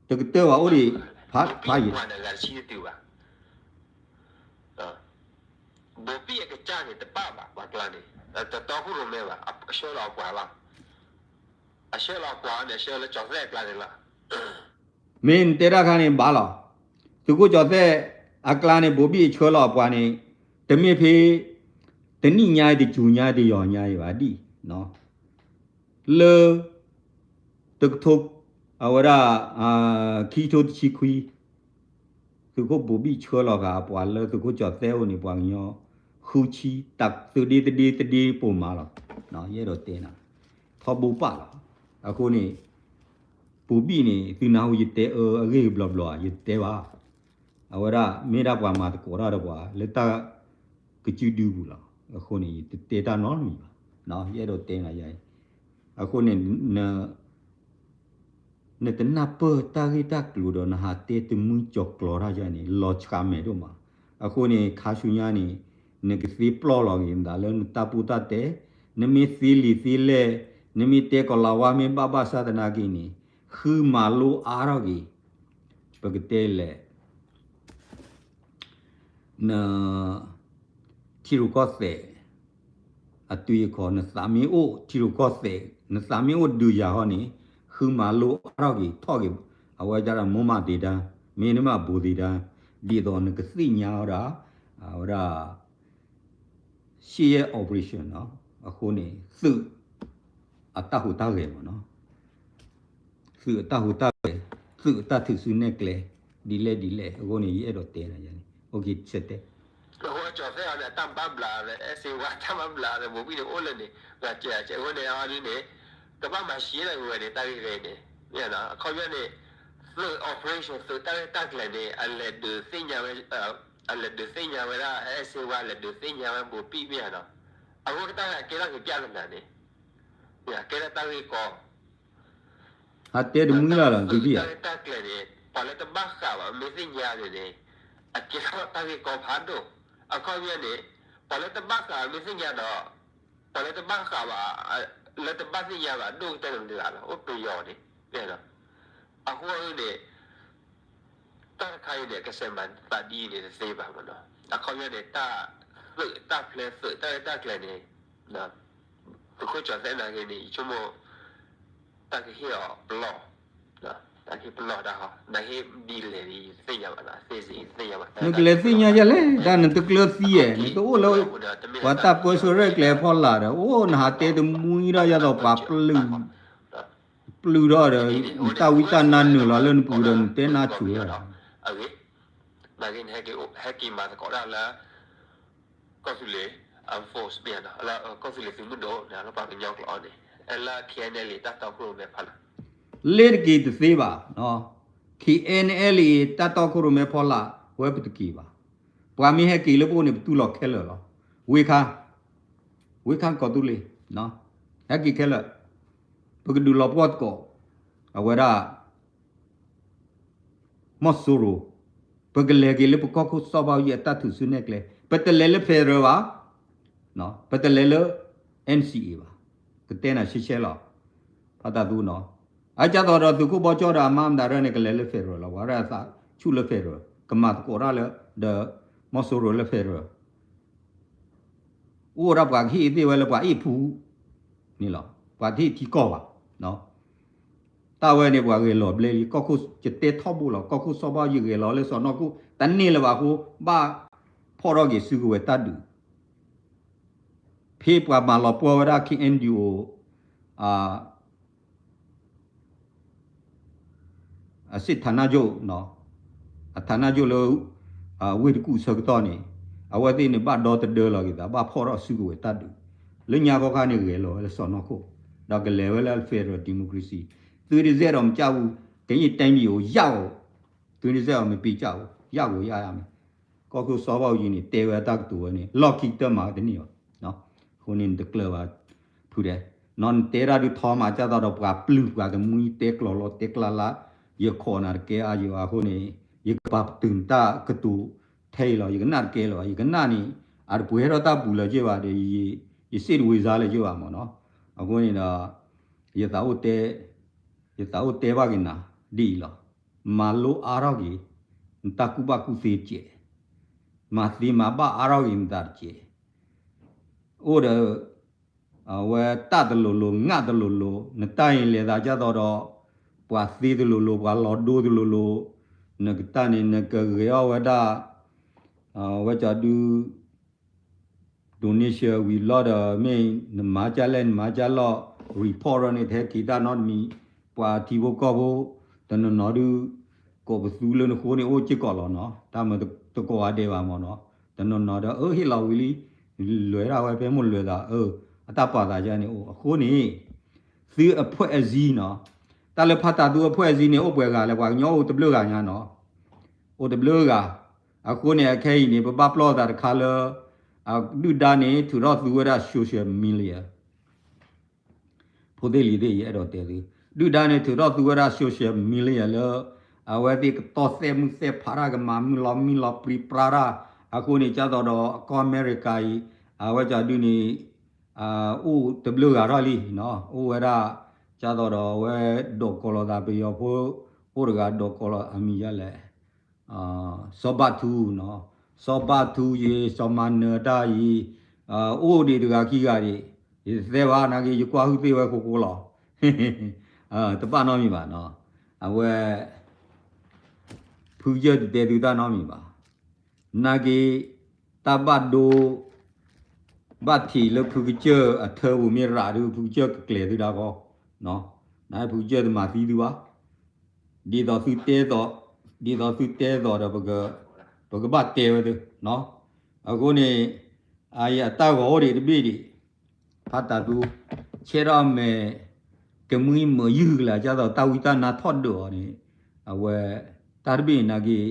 တကတၢၢ်ဘၣ်အိၣ်ဒံး ဖးယံၤ ဘိးဘံၣ်အကစၢ်န့ၣ် တပာ်ဘၣ် ပှၤကျါန့ၣ် တတီခိၣ်ရိၣ်မဲဘၣ် အဆှၢလီၤအပှၤလီၤ. အဆှၢလီၤအပှၤန့ၣ် အဆှၢလၢကၠီၤသဲၣ်အကျါန့ၣ်လီၤ. မ့ၢ်နတဲတၢ်ခါန့ၣ်ဘၣ်လီၤ. သုးခိၣ်ကၠီၤသဲၣ်အကျါန့ၣ် ဘိးဘံၣ်အဆှၢလီၤအပှၤန့ၣ် တမ့ၢ်ဖဲ တနံၣ်ညါအံၤ တစူၤညါအံၤ တယီၤညါအံၤဘၣ်ဒံး လၢ တကထိ အဝဲဒၣ် ခံကထိတဆံခွံ သုးခိၣ်ဘိးဘံၣ်ဆှၢလီၤဃာ်အပှၤလၢသုးခိၣ်ကၠီၤသဲၣ်အိၣ်န့ၣ် ပှၤကညီ ဃုဆံ တၢ်သုးဒ့တဒ့တဒ့ပိာ်မၤလီၤ. ယအဲၣ်ဒိးတဲနၤ ထီဘိပၢ်လီၤ. အဃိန့ၣ် ဘိးဘံၣ်န့ၣ် သုနၢ်ဟူယတဲအၢအဂ့ၢ်ဘျီဘျီ ယတဲဘၣ် အဝဲဒၣ်မ့ၢ်ဒၣ်ပှၤမၤသကိးတၢ်ဒီးပှၤလၢတၢ်ကစုဒုပူၤလီၤ. အဃိန့ၣ် ယတတဲတၢ်နီတမံၤဘၣ်. ယအဲၣ်ဒိးတဲနၤယၤအံၤ အဃိန့ၣ် နတနၢ်ပၢၢ်တၢ်ဂ့ၢ်တၢ်ကျိၤဒီး နဟးတဲတမှံကၠီၤကျီၤတၢ်ယၤန့ၣ် လီၤဆှးမဲာ်ဒိၣ်မး. အဃိန့ၣ် ခါဆူညါန့ၣ် နကသ့ပျီၢ်လီၤက့ၤနသးလၢနတၢ်ပူတၢ်တဲ, နမ့ၢ်သ့လံာ်သ့လဲၢ်, နမ့ၢ်တဲကီၤလၤဝါမ့ၢ်ဘၣ်ဘၣ်ဆၣ်သနာ်က့န့ၣ် ဃုမၤလိအါထီၣ်က့ၤ ပကတဲလဲၣ် န ထံရူၢ်ကီၢ်သဲး အသွံၣ်အခီၣ် နသးမ့ၢ်အိၣ်ထံရူၢ်ကီၢ်သဲး နသးမ့ၢ်အိၣ်ဒုးယၤဃီန့ၣ် ဃုမၤလိအါထီၣ်က့ၤထီၣ်က့ၤ အဝဲဒၣ်မိၢ်မးသ့တၢ် မ့ၢ်နမးဘိးသ့တၢ် ဒ်သိးနကသ့ၣ်ညါဝဲဒၣ် အဝဲဒၣ် ရှေ့ရဲ့ operation နီၤ အဃိန့ၣ် သုး အတၢ်ဟူးတၢ်ဂဲၤမးနီၤ သုးအတၢ်ဟူးတၢ်ဂဲၤ သုးအတၢ်ထုးစုနဲၣ်ကျဲ ဒ်လဲၣ်ဒ်လဲၣ် အဃိန့ၣ် ယအဲၣ်ဒိးတဲနၤယၤန့ၣ် OK ဆၢတဲာ် အဃိကၠီၤသဲးအီၤန့ၣ် အတၢ်ဘၣ်ဘျးဒီး အဲၣ်စ့ဝါ တၢ်ဘၣ်ဘျးဒီး ဘိးဘံၣ်န့ၣ်အိၣ်လၢန့ၣ် အဃိန့ၣ်အီၤဒ်န့ၣ် ကဘၣ်မၤရှဲလၢအဝဲန့ၣ် တၢ်ဂ့ၢ်ဂ့ၤန့ၣ် မ့ၢ်နီၤ အခီပညီန့ၣ် သုး operation သုးတၢ်ရဲၣ်တၢ်ကျဲၤန့ၣ် အလဲၤဒုးသ့ၣ်ညါဝဲ အလဲၤဒုးသ့ၣ်ညါဝဲဒၣ် အဲၣ်စ့ဝါ လဲၤဒုးသ့ၣ်ညါဝဲဘိးဘံၣ်မ့ၢ်နီၤ အဃိကတၢ်ဂ့ၢ်ကဲထီၣ်က့ၤပျၢ်သနာ်န့ၣ် ကဲထီၣ်တၢ်ဂ့ၢ်ကီ အတဲတမုၢ်လၢ်လီၤ သုးက့ တၢ်ရဲၣ်တၢ်ကျဲၤန့ၣ် ပှၤလၢတဘၣ်ဃးဘၣ် မ့ၢ်သ့ၣ်ညါန့ၣ်န့ၣ် အကဲထီၣ်တၢ်ဂ့ၢ်ကီဖးဒိၣ် အခီပညီန့ၣ် ပှၤလၢတဘၣ်ဃးဘၣ် မ့ၢ်သ့ၣ်ညါဒီး ပှၤလၢတဘၣ်ဃးဘၣ် လၢတဘၣ်သ့ၣ်ညါဘၣ် ဒိၣ်ကတၢၢ်တဂၤလီၤ အိၣ်ပယီၤန့ၣ် အဃိန့ၣ် တၢ်တခါအံၤန့ၣ် ကစဲးမၤသးဒ်အံၤန့ၣ် တသ့ဘၣ်မ့ၢ်နီၤ အခီပညီန့ၣ် တၢ်သုးတၢ်ဖျဲးသုးတၢ်ရဲၣ်တၢ်ကျဲၤန့ၣ် သုးခိၣ်ကၠီၤသဲးနာ်က့န့ၣ် ယဆိကမိၣ် တၢ်ကဟ့ၣ်အီၤပလီၢ် တၢ်ကဟ့ၣ်ပလီၢ်တၢ်ဟီ နာ်က့ဒ်လဲၣ်န့ၣ် ယတသ့ၣ်ညါဘၣ်နီၤ သ့ၣ်စ့ၣ် ယတသ့ၣ်ညါဘၣ် နကလဲၤသ့ၣ်ညါယၤလဲၣ် တၢ်နတကျၢၤသံဧါ နတအိၣ်လၢ ပှၤတၢ်ပၢဆှၢရဲၣ်ကျဲၤဖီလာ်ဒီး အိၣ်နဟးတဲတမှံဒီးယၤဒီးပှၤပျုၢ် ပျုၢ်ထီၣ်ဒီး တၢ်ဝံတၢ်နါနုာ်လီၤလၢနပူၤဒီး နတဲနါစူၤဝဲ နာ်က့ ဟဲက့ၤမၤသကိးတၢ်လၢ ကီၢ်သူလ့ၤ armed force မ့ၢ်နီၤ လၢကီၢ်သူလ့ၤသုးမုၢ်ဒိၣ်န့ၣ် လၢပှၤကညီကျိာ်န့ၣ် လၢ K N L A တၢ်တီခိၣ်ရိၣ်မဲဖီလာ် လ့တက့ၤတသ့ဘၣ် K N L A တၢ်တီခိၣ်ရိၣ်မဲဖီလာ် ဝဲပတက့ၤဘၣ်. ပှၤမ့ၢ်ဟဲက့ၤလၢပအိၣ်န့ၣ် ပတူၢ်လိာ်ခဲလၢာ်လီၤ. ဝ့ခါ ဝ့ခါကီၢ်သူလ့ၤ ဟဲက့ၤခဲလၢာ် ပကဒုးလီၤပှီၢ်သကိး အဝဲဒၣ် မီၢ်စိရိၤ ပကလဲၤက့ၤလၢပကီၢ်ခိၣ်စီၤဘၣ်အူကၠံအတၢ်ထုးစုနဲၣ်ကျဲ ပတလဲၤလၢ federal ဘၣ် ပတလဲၤလၢ N C A ဘၣ် ကတဲနၤရှဲရှဲလီၤ ဖါတၢ်သူနီၤ အကၢ်သိးဒီးသုးခိၣ်ဘီကၠီဒီးအမါမတၤရဲၣ်န့ၣ် ကလဲၤလၢ federal လီၤ ပှၤရဲၣ်အသးဆူၣ်လၢ federal ကမၤသကိးတၢ်လၢ ဒီး မီၢ်စိရိၤလၢ federal အိၣ်ဒၣ်ပှၤကဟ့ၣ်သ့ၣ်ဝဲလၢပှၤအ့ၣ်ဖူ န့ၣ်လီၤ ပှၤတဟ့ၣ်ထံကီၢ်ဘၣ် တၢ်ဝဲန့ၣ် ပှၤဂဲၤလီၤဘျဲလံ ကီၢ်ခိၣ် ယတဲထီဘိလီၤ ကီၢ်ခိၣ်စီၤဘၣ်အူကၠံဂဲၤလီၤလၢစီၤနီၢ်ခိၣ် တန့ၢ်လၢၤဘၣ်အဃိ ဘၣ်ဖီၣ်ထီၣ်က့ၤစုကဝဲၤတၢ်ဒုး ဖဲပှၤမၤလီၤပှီၢ်ဝဲဒၣ် ခ့ၣ်အဲၣ်ယူၣ်အိၣ် အစစ်ဌာနချုပ်နီၤ, အဌာနချုပ်လၢ ဝ့ၢ်တကူၣ်ဆၢကတီၢ်န့ၣ် အဝဲသ့ၣ်န့ၣ် ဘၣ်ဒီတဒၢလီၤက့ၤသး ဘၣ်ဖီၣ်ထီၣ်စုကဝဲၤတၢ်ဒုး လၢညါခီခါန့ၣ် ဂဲၤလီၤဝဲလၢစီၢ်နီၤခိၣ် ဒီးကလဲၤဝဲလၢ federal democracy သွေးတစဲဒီးမကဘူး ကရင်တိုင်းပြည်ကို ရအောင် သွေးတစဲဒီးမပေးကြဘူး ရကိုရရမယ် ကီၢ်ခိၣ်စီၤဘၣ်အူကၠံန့ၣ် တဲဝဲအတၢ်ကတိၤဝဲန့ၣ် လီၢ်ခံကတၢၢ်မၤဝဲတန့ၢ်ဘၣ်. အဃိန့ၣ် နတကျၢၤဘၣ် ဖုဒဲး, နီၤနတဲတၢ်ဒုးထီမး ကၢ်သိးဒီးပှၤပျုၢ်ပှၤကမှံတဲကျီၤလီၤတဲကျါလၢ ယခိးနၤတကဲအါယံၤဘၣ်အဃိန့ၣ် ယကပာ်ပတုာ်နတၢ်ကတိၤထဲအံၤလီၤ ယကနၣ်တကဲလၢၤဘၣ် ယကနၣ်န့ၣ် အတပှဲၤထီၣ်တၢ်ပူၤလၢၤက့ၤဘၣ်ဒီး ယစ့ၣ်တဝ့ၤစါလၢၤက့ၤဘၣ်မ့ၢ်နီၤ. အဃိန့ၣ်ဒီး ယသးအိၣ်တဲ ယသးအိၣ်တဲဘၣ်က့ၤနၤ ဒ်အံၤလီၤ. မၤလိအါထီၣ်က့ၤ နတၢ်ကူၣ်ဘၣ်ကူၣ်သ့တကဲး, မၤသ့မၤဘၣ်အါထီၣ်က့ၤနသးတကဲး, အိၣ်ဒီး အဝဲတၢ်တလိၤလိၤ ငၣ်တလိၤလိၤ နတၢ်အံၤလဲၤသးကၢ်သိးဒီး ပှၤသ့တလိၤလိၤ ပှၤလီၤဒိတလိၤလိၤ, နကတၢ်န့ၣ် နကဂဲၤအီၣ်ဝဲဒၣ် အဝဲကၠီဒု donation ဝံၤလီၤဒီး မ့ၢ်နမၤကၢ်လဲၣ် နမၤကၢ်လီၢ် report န့ၣ် တဟဲက့ၤတၢ်နီတမံၤ, ပှၤထံဖိကီၢ်ဖိ တနီၤနီၤဒုး ကိးပသူလၢနဃိန့ၣ် အိၣ်စ့ၢ်ကီးလီၤနီၤ, တၢ်မ့ၢ်တကိးဂၤဒဲးဘၣ်မ့ၢ်နီၤ, တနီၤနီၤဒီး အၢ ဟ့ၣ်လီၤဝံၤလံ, လဲၤဒၣ်ဝဲဖဲမိၢ်လဲၤသး အၢ အတၢ်ပာ်သးယါန့ၣ်အိၣ်, အဃိန့ၣ် သုအဖွဲ့အစည်းနီၤ, တၢ်လၢဖးတၢ်သူအဖွဲ့အစည်းန့ၣ် အိၣ်ပှဲၤဂၤလဲၣ် ပှၤကညီအိၣ်တဘျုးဂၤညါနီၤ, အိၣ်တဘျုးဂၤ, အဃိန့ၣ် အခဲအံၤန့ၣ် ပဘၣ်ပျီၢ်သးတခါလၢ ဒုၣ်ဒါန့ၣ် ထုးထီၣ်သူဝဲဒၣ် social media ဖိသ့ၣ်လံၤသ့ၣ် ယအဲၣ်ဒိးတဲသု, ဒုၣ်ဒါန့ၣ် ထုးထီၣ်သူဝဲဒၣ် social media လၢ အဝဲသ့ၣ်ကတီၢ်သဲးမုၢ်သဲးဖးတၢ် ကမၤမုၢ်လီၤမံလီၤပြံပြါတၢ်, အဃိန့ၣ် ကၢ်သိးဒီးကီၢ်အမဲရကၤအံၤ အဝဲကၠီဒုန့ၣ် အိၣ်တဘျုးဂၤထီၣ်လံ, အိၣ်ဝဲဒၣ် ကၢ်သိးဒီးအဝဲဒိးကိးလိာ်သးပယီၤဖိ အိၣ်တဂၤဒိးကိးလိာ်အမံၤဒ်လဲၣ် စီၤဘးထူနီၤ, စီၤဘးထူယံၤ စီၤမၤနၢၤတၢ်အံၤ အိၣ်ဒံးတဂၤခံဂၤဒံး, ယတသဲဘၣ် နာ်က့ ယကွၢ်ဟုၣ်သ့ၣ်ဝဲဃိဃိလီၤ, တဘၣ်နီတမံၤဘၣ်နီၤ, အဝဲ ဖုကစၢၢ်တတဲသုတၢ်နီတမံၤဘၣ်, နာ်က့ တၢ်ဘၣ်ဒိ ဘၣ်ထံးလၢဖုကစၢၢ်အထၢပူၤမ့ၢ်ရးဒုး ဖုကစၢၢ်ကကျဲၤသုဒၣ်ဃီ, နာ်ဖုကစၢၢ်တမၤသံသုဘၣ်, ဒ်သိးသုတဲသိး, ဒ်သိးသုတဲသိးဒီး ပကဘၣ်တဲဝဲသု, အဃိန့ၣ် အတၢ်ဂီၤအိၣ်ဒံးတဘ့ၣ်ဒံး, ဖးတၢ်သူ ဆဲထီၣ်မဲာ် ကမှံမၢယုၢ်ကလၢာ် ကၢ်သိးတၢ်ဝံတၢ်နါထီၣ်ဒုးအီၤန့ၣ်, အဝဲ တၢ်တဘ့ၣ်နာ်က့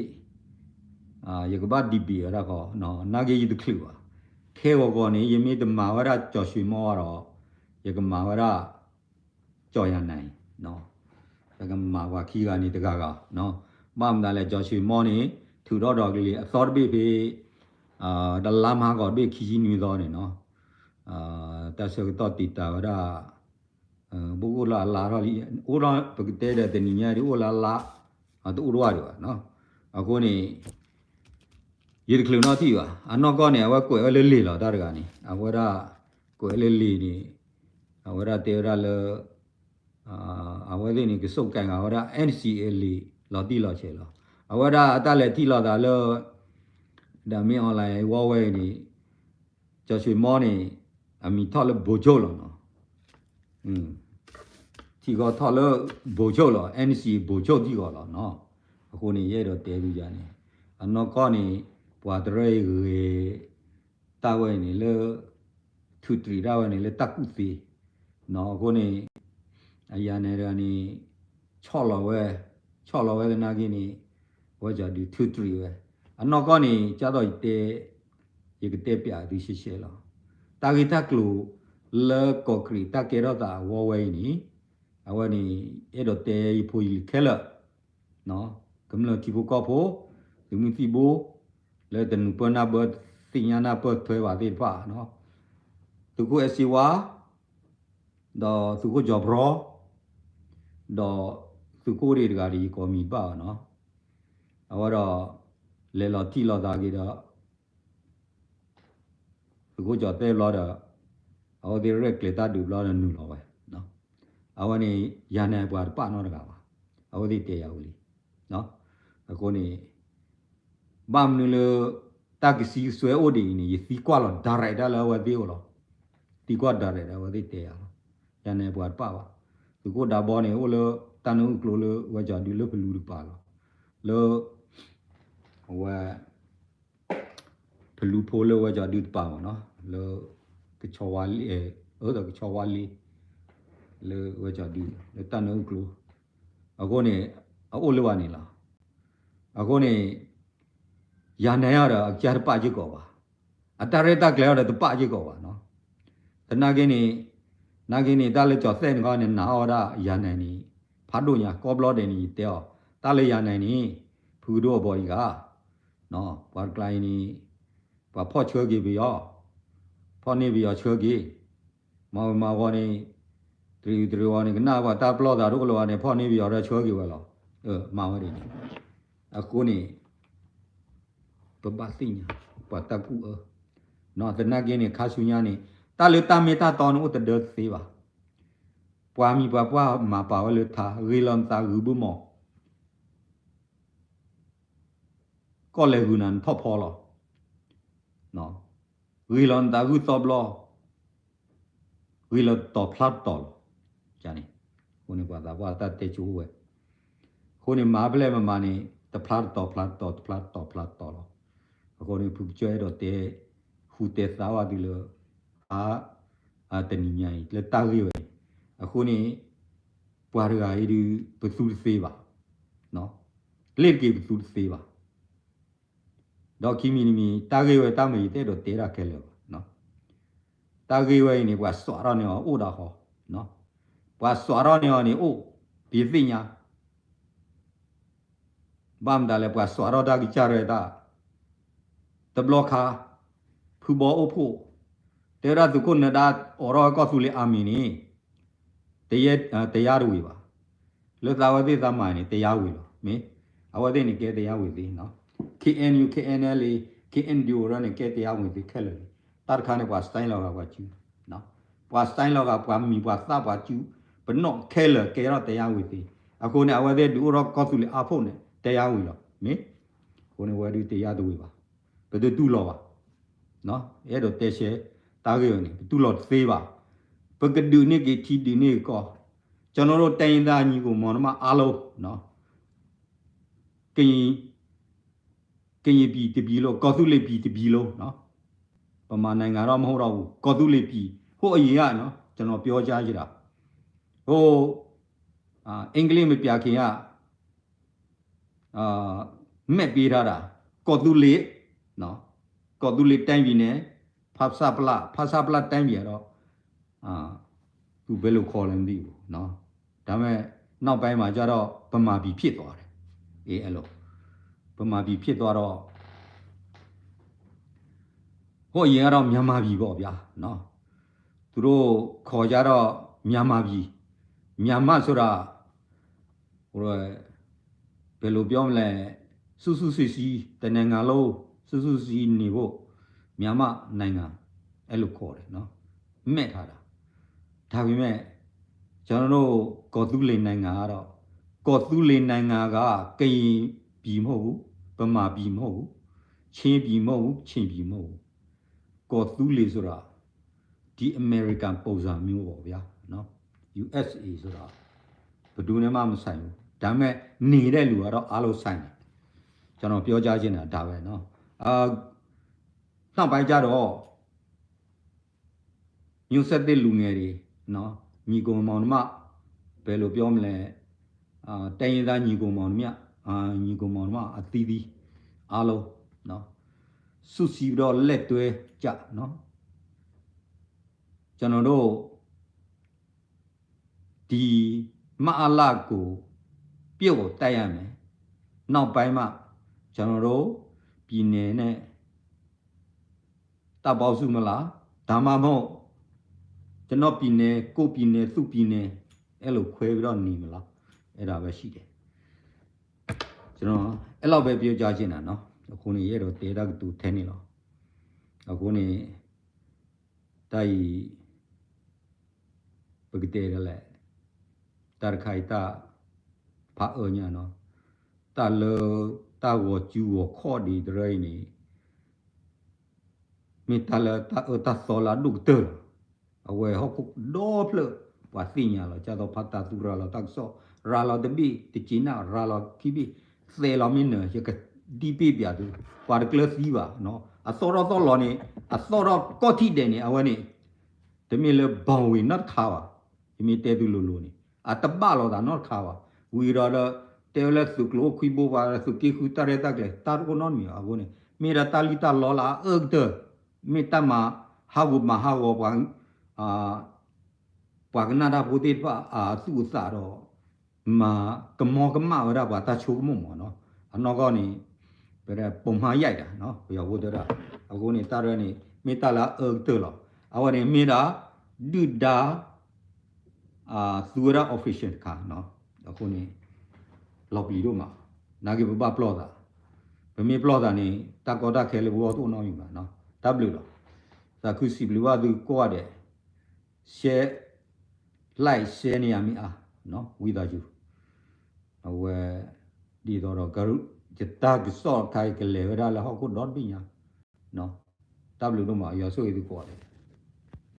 ယကဘၣ်ဒံးဘ့ၣ်ဝဲဒၣ်ဃီ, နာ်က့ယတချုးဘၣ်, ခဲဂီၤဂီၤန့ၣ် ယမ့ၢ်တမၤဝဲဒၣ်ကၠီၤၡွ့မီၢ်ဘၣ်ဒီး ယကမၤဝဲဒၣ် ကၠီၤယၤနၤအံၤ, ယကမၤပှၤခံဂၤန့ၣ်တဂၤဂၤ, ဘၣ်မတၤလဲၣ် ကၠီၤၡွ့မီၢ်န့ၣ် ထုးထီၣ်ဒီးကလံၤအသီတဘ့ၣ်ဖဲ တလါမဟါကီးတဘ့ၣ်ခံဆံနွံသီန့ၣ်နီၤ, တၢ်ဆၢကတီၢ်တံာ်တာ်ဝဲဒၣ် ပအိၣ်လၢအလါထီၣ်လံ, အိၣ်ထီၣ်ပကတဲဒီးတနံၤညါဒ်အိၣ်လၢအလါ, တအိၣ်တဝၣ်ဒံးဘၣ်, အဃိန့ၣ် ယတချုးနီတထံၣ်ဘၣ်, အနီၢ်ကီၢ်န့ၣ် အဝဲကွဲးဝဲလၢလံာ်လီၤ တၢ်တဂၤန့ၣ် အဝဲဒၣ် ကွဲးလၢလံာ်န့ၣ် အဝဲဒၣ်တဲဝဲဒၣ်လၢ အဝဲသ့ၣ်န့ၣ် ကစိာ်ကဲဂၤဝဲဒၣ် NCA လံာ်လီၤတံၢ်လီၤဆဲးလီၤ, အဝဲဒၣ်အတၢ်လဲၤထံၣ်လိာ်သးလၢ ဒီးမ့ၢ် online ဝီဝဲအံၤန့ၣ် ကၠီၤၡွ့မီၢ်န့ၣ် အမံၤထီၣ်လၢ ဗိုလ်ချုပ် လီၤနီၤ, ထံကီၢ်ထီၣ်လၢ ဗိုလ်ချုပ် လီၤ, NCA ဗိုလ်ချုပ် ထံကီၢ်လီၤနီၤ, အဃိန့ၣ် ယအဲၣ်ဒိးတဲသုယၤန့ၣ် အနီၢ်ကီၢ်န့ၣ် ပှၤတရၢအံၤဂ့ၤ တၢ်ဝဲအံၤန့ၣ်လၢ ထုးတရံးတၢ်ဝဲန့ၣ်လၢတၢ်ကူၣ်သ့, အဃိန့ၣ် အယၤန့ၣ်တဂၤန့ၣ် ဆီၣ်လီၤဝဲ, ဆီၣ်လီၤဝဲသနာ်က့န့ၣ် အဝဲကဒုးထုးတရံးဝဲ, အနီၢ်ကီၢ်န့ၣ် ကၢ်သိးယတဲ ယကတဲပျးသုရှဲရှဲလီၤ, တၢ်ဂ့ၢ်တၢ်ကျိၤလၢကီၢ်ကရံးတၢ်ကဲထီၣ်သးအဝီဝဲအံၤန့ၣ် အဝဲန့ၣ် အဲၣ်ဒိးတဲယဖိယလံၤခဲလၢာ် ကမျၢၢ်ထံဖိကီၢ်ဖိ သုးမုၢ်သံၣ်ဘိ လၢတနုာ်ပၢၢ်နၢ်ပၢၢ် သ့ၣ်ညါနၢ်ပၢၢ်ထွဲဘၣ်သ့ၣ်တဖၣ်, သုးခိၣ်အဲၣ်စ့ဝါ ဒီးသုးခိၣ်ကၠီၤဘြီ ဒီးသုးခိၣ်အိၣ်ဒံးတဂၤဒီး ယကိးမံၤတဘၣ်ဘၣ်နီၤ, အဝဲဒီး လဲၤလီၤထံၣ်လိာ်သးက့ၤဒီး သုးခိၣ်ကၠီၤသဲၣ်ဘျီဒီး အဝဲသ့ၣ်ရဲၣ်ကျဲၤတၢ်ဒုးဘျီဒီးနုာ်လီၤဝဲ, အဝဲန့ၣ် ယၤန့ၣ်ပှၤတပာ်နီတဂၤဘၣ်, အဝဲသ့ၣ်တဲယၤဝံၤလံ, အဃိန့ၣ် ဘၣ်မနုၤလၢ တၢ်ကဆံကစွဲအိၣ်ဒံးအံၤန့ၣ် ယသံကွၢ်လီၤ direct တၢ်လၢအဝဲသ့ၣ်အိၣ်လီၤ, သံကွၢ်ဒၣ်ရဲၣ်ဒီး အဝဲသ့ၣ်တဲယၤလီၤ. ယၤနဲၣ်ပှၤတပာ်ဘၣ်. သုးခိၣ်ဒးဘီန့ၣ် အိၣ်လၢတၢ်နၢအုၣ်ကျိလၢဝဲကီၤဒုလၢဖလူတကပၤလီၤ. လၢ အဝဲ ဖလူဖိလၢဝဲကီၤဒုတပၤမ့ၢ်နီၤ, လၢ ကဆီဝါလ့, အၢ ကဆီဝါလ့, လၢဝဲကီၤဒု လၢတၢ်နၢအုၣ်ကျိ, အဃိန့ၣ် အအိၣ်လၢၤဘၣ်န့ၣ်လီၤ. အဃိန့ၣ် ယၤနဲၣ်အီၤဒီးအကစၢ်တပာ်စ့ၢ်ကီးဘၣ်, အတၢ်ရဲၣ်တၢ်ကျဲၤအီၤဒီးတပာ်စ့ၢ်ကီးဘၣ်နီၤ. သနာ်က့န့ၣ်, နာ်က့န့ၣ် တၢ်လၢကၠီၤသဲးန့ၣ်ခီန့ၣ် နာ်အီၤဝဲဒၣ်ယၤနဲၣ်န့ၣ် ဖးဒိၣ်ညါ ကီဘျီဒဲးန့ၣ် ယတဲအီၤ, တၢ်လၢယၤနဲၣ်န့ၣ် ဖုကဒိၣ်အဘီအံၤဂၤ ပှၤတကျါအံၤန့ၣ် ပှၤဖီၣ်ဆၢက့ၤပယီၤ, ဖီၣ်န့ၢ်ပယီၤဆၢက့ၤ, မၤဝဲမၤဝီၤန့ၣ်, တရံးတရံးဝီၤန့ၣ် ကနၣ်ပှၤတၢ်ပလီၢ်သးဒိၣ်ကလီၤဝါန့ၣ် ဖီၣ်န့ၢ်ပယီၤဒီးဆၢက့ၤဝဲလီၤ. မၤဝဲဒ်န့ၣ်, အဃိန့ၣ် ပဘၣ်သ့ၣ်ညါ ပှၤတၢ်ကူၣ်အၢ, သနာ်က့န့ၣ် ခါဆူညါန့ၣ် တၢ်လၢတၢ်မ့ၢ်တၢ်တီန့ၣ်အိၣ်တဒၢတသ့ဘၣ်. ပှၤမံၤပှၤပှၢ်မၤပာ်ဝဲလၢထါ, ဂ့ၤလီၤနသးဂုာ်ဘုမီၢ် ကီၢ်လဲၤဂုာ်နၤနထီၣ်ဖီလီၤ. ဂ့ၤလီၤနသးဂုာ်သီဘျီ, ဂ့ၤလီၤတတီၤဖျါတတီၤလီၤ. န့ၣ်, အဃိန့ၣ်ပှၤသးပှၢ်တၢ်တဲဆိဝဲ, အဃိန့ၣ် မၤဖဲလဲၣ်မမၤန့ၣ် တဖျါတတီၤဖျါတတီၤ တဖျါတတီၤဖျါတတီၤလီၤ. အဃိန့ၣ် ဖုကစၢၢ်အဲၣ်ဒိးတဲ ဃုတဲသးဝဲသုလၢ အါ တနံၤညါအံၤ လၢတၢ်ဂ့ၢ်ဝဲန့ၣ်, အဃိန့ၣ် ပှၤတဂၤအံၤဒုး ပသူတသ့ဘၣ်, လ့ၣ်တက့ၤပသူတသ့ဘၣ်. ဒီးခံမံၤတမံၤ တၢ်ဂ့ၢ်ဝဲတၢ်မၤ ယတအဲၣ်ဒိးတဲဒၣ်ခဲလၢာ်ဘၣ်. တၢ်ဂ့ၢ်ဝဲအံၤန့ၣ် ပှၤစွးထီၣ်န့ၢ်အီၤအိၣ်ဒၣ်ဃီ, ပှၤစွးထီၣ်န့ၢ်အီၤန့ၣ်အိၣ်, ပသ့ၣ်ညါ ဘၣ်မတၤလဲၣ် ပှၤစွးထီၣ်တၢ်ကစၢ်ရဲၣ်တၢ်, တဘျီခါ ဖုဘီအိၣ်ဖှိၣ် တဲဝဲဒၣ်သုးခိၣ်နၢၤဒါအိးထီၣ်ဝဲကီၢ်သူလ့ၤအမံၤန့ၣ် တယါတဝ့ၤဘၣ်. လၢသးဝဲသ့ၣ်သးမၤန့ၣ် တယါဝ့ၤလီၤ. မ့ၢ် အဝဲသ့ၣ်န့ၣ်ကဲတယါဝ့ၤသ့နီၤ. ခ့ၣ်အဲၣ်ယူၣ် ခ့ၣ်အဲၣ်အဲလ်အ့ ခ့ၣ်အဲၣ်ယူၣ် အဝဲန့ၣ်ကဲတယါဝ့ၤသ့ခဲလၢာ်လံ. တၢ်တခါန့ၣ် ပှၤစဲလီၤဂာ်ပှၤစု ပှၤစဲလီၤဂာ်ပှၤမံၤပှၤသၣ်ပှၤစု ပနီၣ်ခဲလၢာ်ကဲထီၣ်တယါဝ့ၤသ့. အဃိန့ၣ် အဝဲသ့ၣ်ဒုးအိၣ်ထီၣ်ကီၢ်သူလ့ၤအါဖှိၣ်န့ၣ် တယါဝ့ၤလီၤ. မ့ၢ် အဃိန့ၣ် ဝဲဒုးတယါတဝ့ၤဘၣ်. ပတတူၢ်လိာ်ဘၣ်. အဲၣ်ဒိးတဲရှဲတၢ်ဂ့ၢ်ဝဲန့ၣ် ပတူၢ်လိာ်တသ့ဘၣ်. ပကဒုးန့ၢ်က့ၤထံဒုးန့ၢ်ကီၢ်, ကျွန်တော်တို့တိုင်းရင်းသားညီကိုမောင်နှမအားလုံး ကရင် ကရင်ပြည်တစ်ပြည်လုံး ကီၢ်သူလ့ၤပြည်တစ်ပြည်လုံး ဗမာနိုင်ငံတော့မဟုတ်တော့ဘူး ကီၢ်သူလ့ၤပြည် ဟိုးအရင်ကနော် ကျွန်တော်ပြောကြားချင်တာ ဟိုး အင်္ဂလိပ်မပြခင်က မဲပေးထားတာ ကော်သူလ့ၤနော် ကော်သူလ့ၤတိုင်းပြည်နဲ့ ဖဆပလ ဖဆပလတိုင်းပြည်ကတော့ သူဘယ်လိုခေါ်လဲမသိဘူးနော် ဒါပေမဲ့နောက်ပိုင်းမှာကျတော့ဗမာပြည်ဖြစ်သွားတယ် အေးအဲ့လိုဗမာပြည်ဖြစ်သွားတော့ ဟိုးအရင်ကတော့မြန်မာပြည်ပေါ့ဗျာနော် သူတို့ခေါ်ကြတော့မြန်မာပြည်မြန်မာဆိုတာ ဟိုတော့ဘယ်လိုပြောမလဲစုစုစည်းစည်းတစ်နိုင်ငံလုံးစုစုစည်းစည်းနေဖို့မြန်မာနိုင်ငံအဲ့လိုခေါ်တယ်နော်မှတ်ထားတာဒါပေမဲ့ကျွန်တော်တို့ကော်သူလင်နိုင်ငံကတော့ကော်သူလင်နိုင်ငံကကရင်ပြည်မဟုတ်ဘူးဗမာပြည်မဟုတ်ဘူးချင်းပြည်မဟုတ်ဘူးချင်းပြည်မဟုတ်ဘူးကော်သူလင်ဆိုတာဒီအမေရိကန်ပုံစံမျိုးပေါ့ဗျာနော် USA ဆိုတာဘယ်သူနဲ့မှမဆိုင်ဘူးဒါပေမဲ့နေတဲ့လူကတော့အားလုံးဆိုင်တယ်ကျွန်တော်ပြောကြားချင်တာဒါပဲနော်အာနောက်ပိုင်းကျတော့မျိုးဆက်သစ်လူငယ်တွေနော်ညီကောင်မောင်နှမဘယ်လိုပြောမလဲအာတိုင်းရင်းသားညီကောင်မောင်နှမအာညီကောင်မောင်နှမအသီးသီးအားလုံးနော်စုစည်းပြီးတော့လက်တွဲကြနော်ကျွန်တော်တို့ ဒီမအလကိုပြုတ်ကိုတိုက်ရမယ်။နောက်ပိုင်းမှကျွန်တော်တို့ပြည်နယ်နဲ့တပ်ပေါင်းစုမလားဒါမှမဟုတ်ကျွန်တော်ပြည်နယ်ကိုပြည်နယ်သူပြည်နယ်အဲ့လိုခွဲပြီးတော့နေမလားအဲ့ဒါပဲရှိတယ်ကျွန်တော်အဲ့လောက်ပဲပြောကြားချင်တာနော်အခုနေရတော့တဲတာကတူထဲနေလောအခုနေ တၢ်အံၤ ပကတဲဒ်လဲၣ် တၢ်တခါအံၤတၢ် ဖးအၢညါနီၤ တၢ်လၢ တၢ်ဂီၤစုဂီၤခီၣ်ဒံးတရၢအံၤန့ၣ် မ့ၢ်တၢ်လၢတၢ်အၢတၢ်သီလၢအဒိၣ်ကတၢၢ်လီၤ အဝဲဟီၣ်ခိၣ်ဒီဖျၢၣ် ပှၤသ့ၣ်ညါလီၤ ကၢ်သိးဖးတၢ်သူရၤလီၤတၢ်ကစီၣ် ရၤလီၤတဘ့ၣ်တက့ၤနၣ် ရၤလီၤခံဘ့ၣ် သဲးလီၤမ့ၢ်နၢၤ ယကဒံးပ့ၢ်ပၠးသု ပှၤတကျၢၤသံဘၣ် အသီၣ်ထီၣ်သီၣ်လီၤန့ၣ် အသီၣ်ထီၣ်ကီၢ်ထံၣ်ဒဲးန့ၣ် အဝဲန့ၣ် တမ့ၢ်လၢ ဘီၣ်ဝ့ၤ နီတခါဘၣ်. ယမ့ၢ်တဲသုလိၤလိၤန့ၣ် အတဘၣ်လိာ်သးနီတခါဘၣ်. ဝံၤဒီး တဲဝဲလၢသုးကျိၤအိၣ်ခွံဘိ ပှၤသုးက့ဃုတၢ်ရဲၣ်တၢ်ကျဲၤ တၢ်တအိၣ်နီတမံၤဘၣ်အဃိန့ၣ် မ့ၢ်ဒၣ်တၢ်လံၣ်တၢ်လီလၢအအၢကတၢၢ် မ့ၢ်တၢ်မၤဟးဂူာ်မၤဟးဂီၤပှၤ ပှၤကနၣ်တၢ်ဖိသ့ၣ်တဖၣ်အသူၣ်အသးဒီး မၤကမီကမၣ်ဝဲဒၣ်ပှၤတၢ်ဆိကမိၣ်မးနီၤ. အနီၢ်ကီၢ်န့ၣ် ပဒဲးပိာ်မၤယဲၢ်ယၤ ပယီၤဖိတဲဒၣ် အဃိန့ၣ် တၢ်ရဲၣ်န့ၣ် မ့ၢ်တၢ်လၢအအၢကတၢၢ်လီၤ. အဝဲန့ၣ်မ့ၢ်ဒၣ် ဒုၣ်ဒါ သူဝဲဒၣ် operation တခါ အဃိန့ၣ် လီၤပျံၤဒိၣ်မး နာ်က့ပဘၣ်ပလီၢ်သး ပမ့ၢ်ပလီၢ်သးန့ၣ် တၢ်ကီတၢ်ခဲလၢပဂီၢ်တအိၣ်နီတမံၤဘၣ်နီၤ. တၢ်ဘျုးလီၤ. သးခုစံးဘျုးဘၣ်သုကိးဂၤဒဲး share like share န့ၢ်ယၤမ့ၢ်အါ ဝံသးစူၤ အဝဲ ဒ်သိးဒီး ယတၢ်ကစီၣ်တခါအံၤ ကလဲၤဝဲဒၣ်လၢဟီၣ်ခိၣ်ဒီတဘ့ၣ်ညါ တၢ်ဘျုးဒိၣ်မး ယွၤဆိၣ်ဂ့ၤသုကိးဂၤဒဲး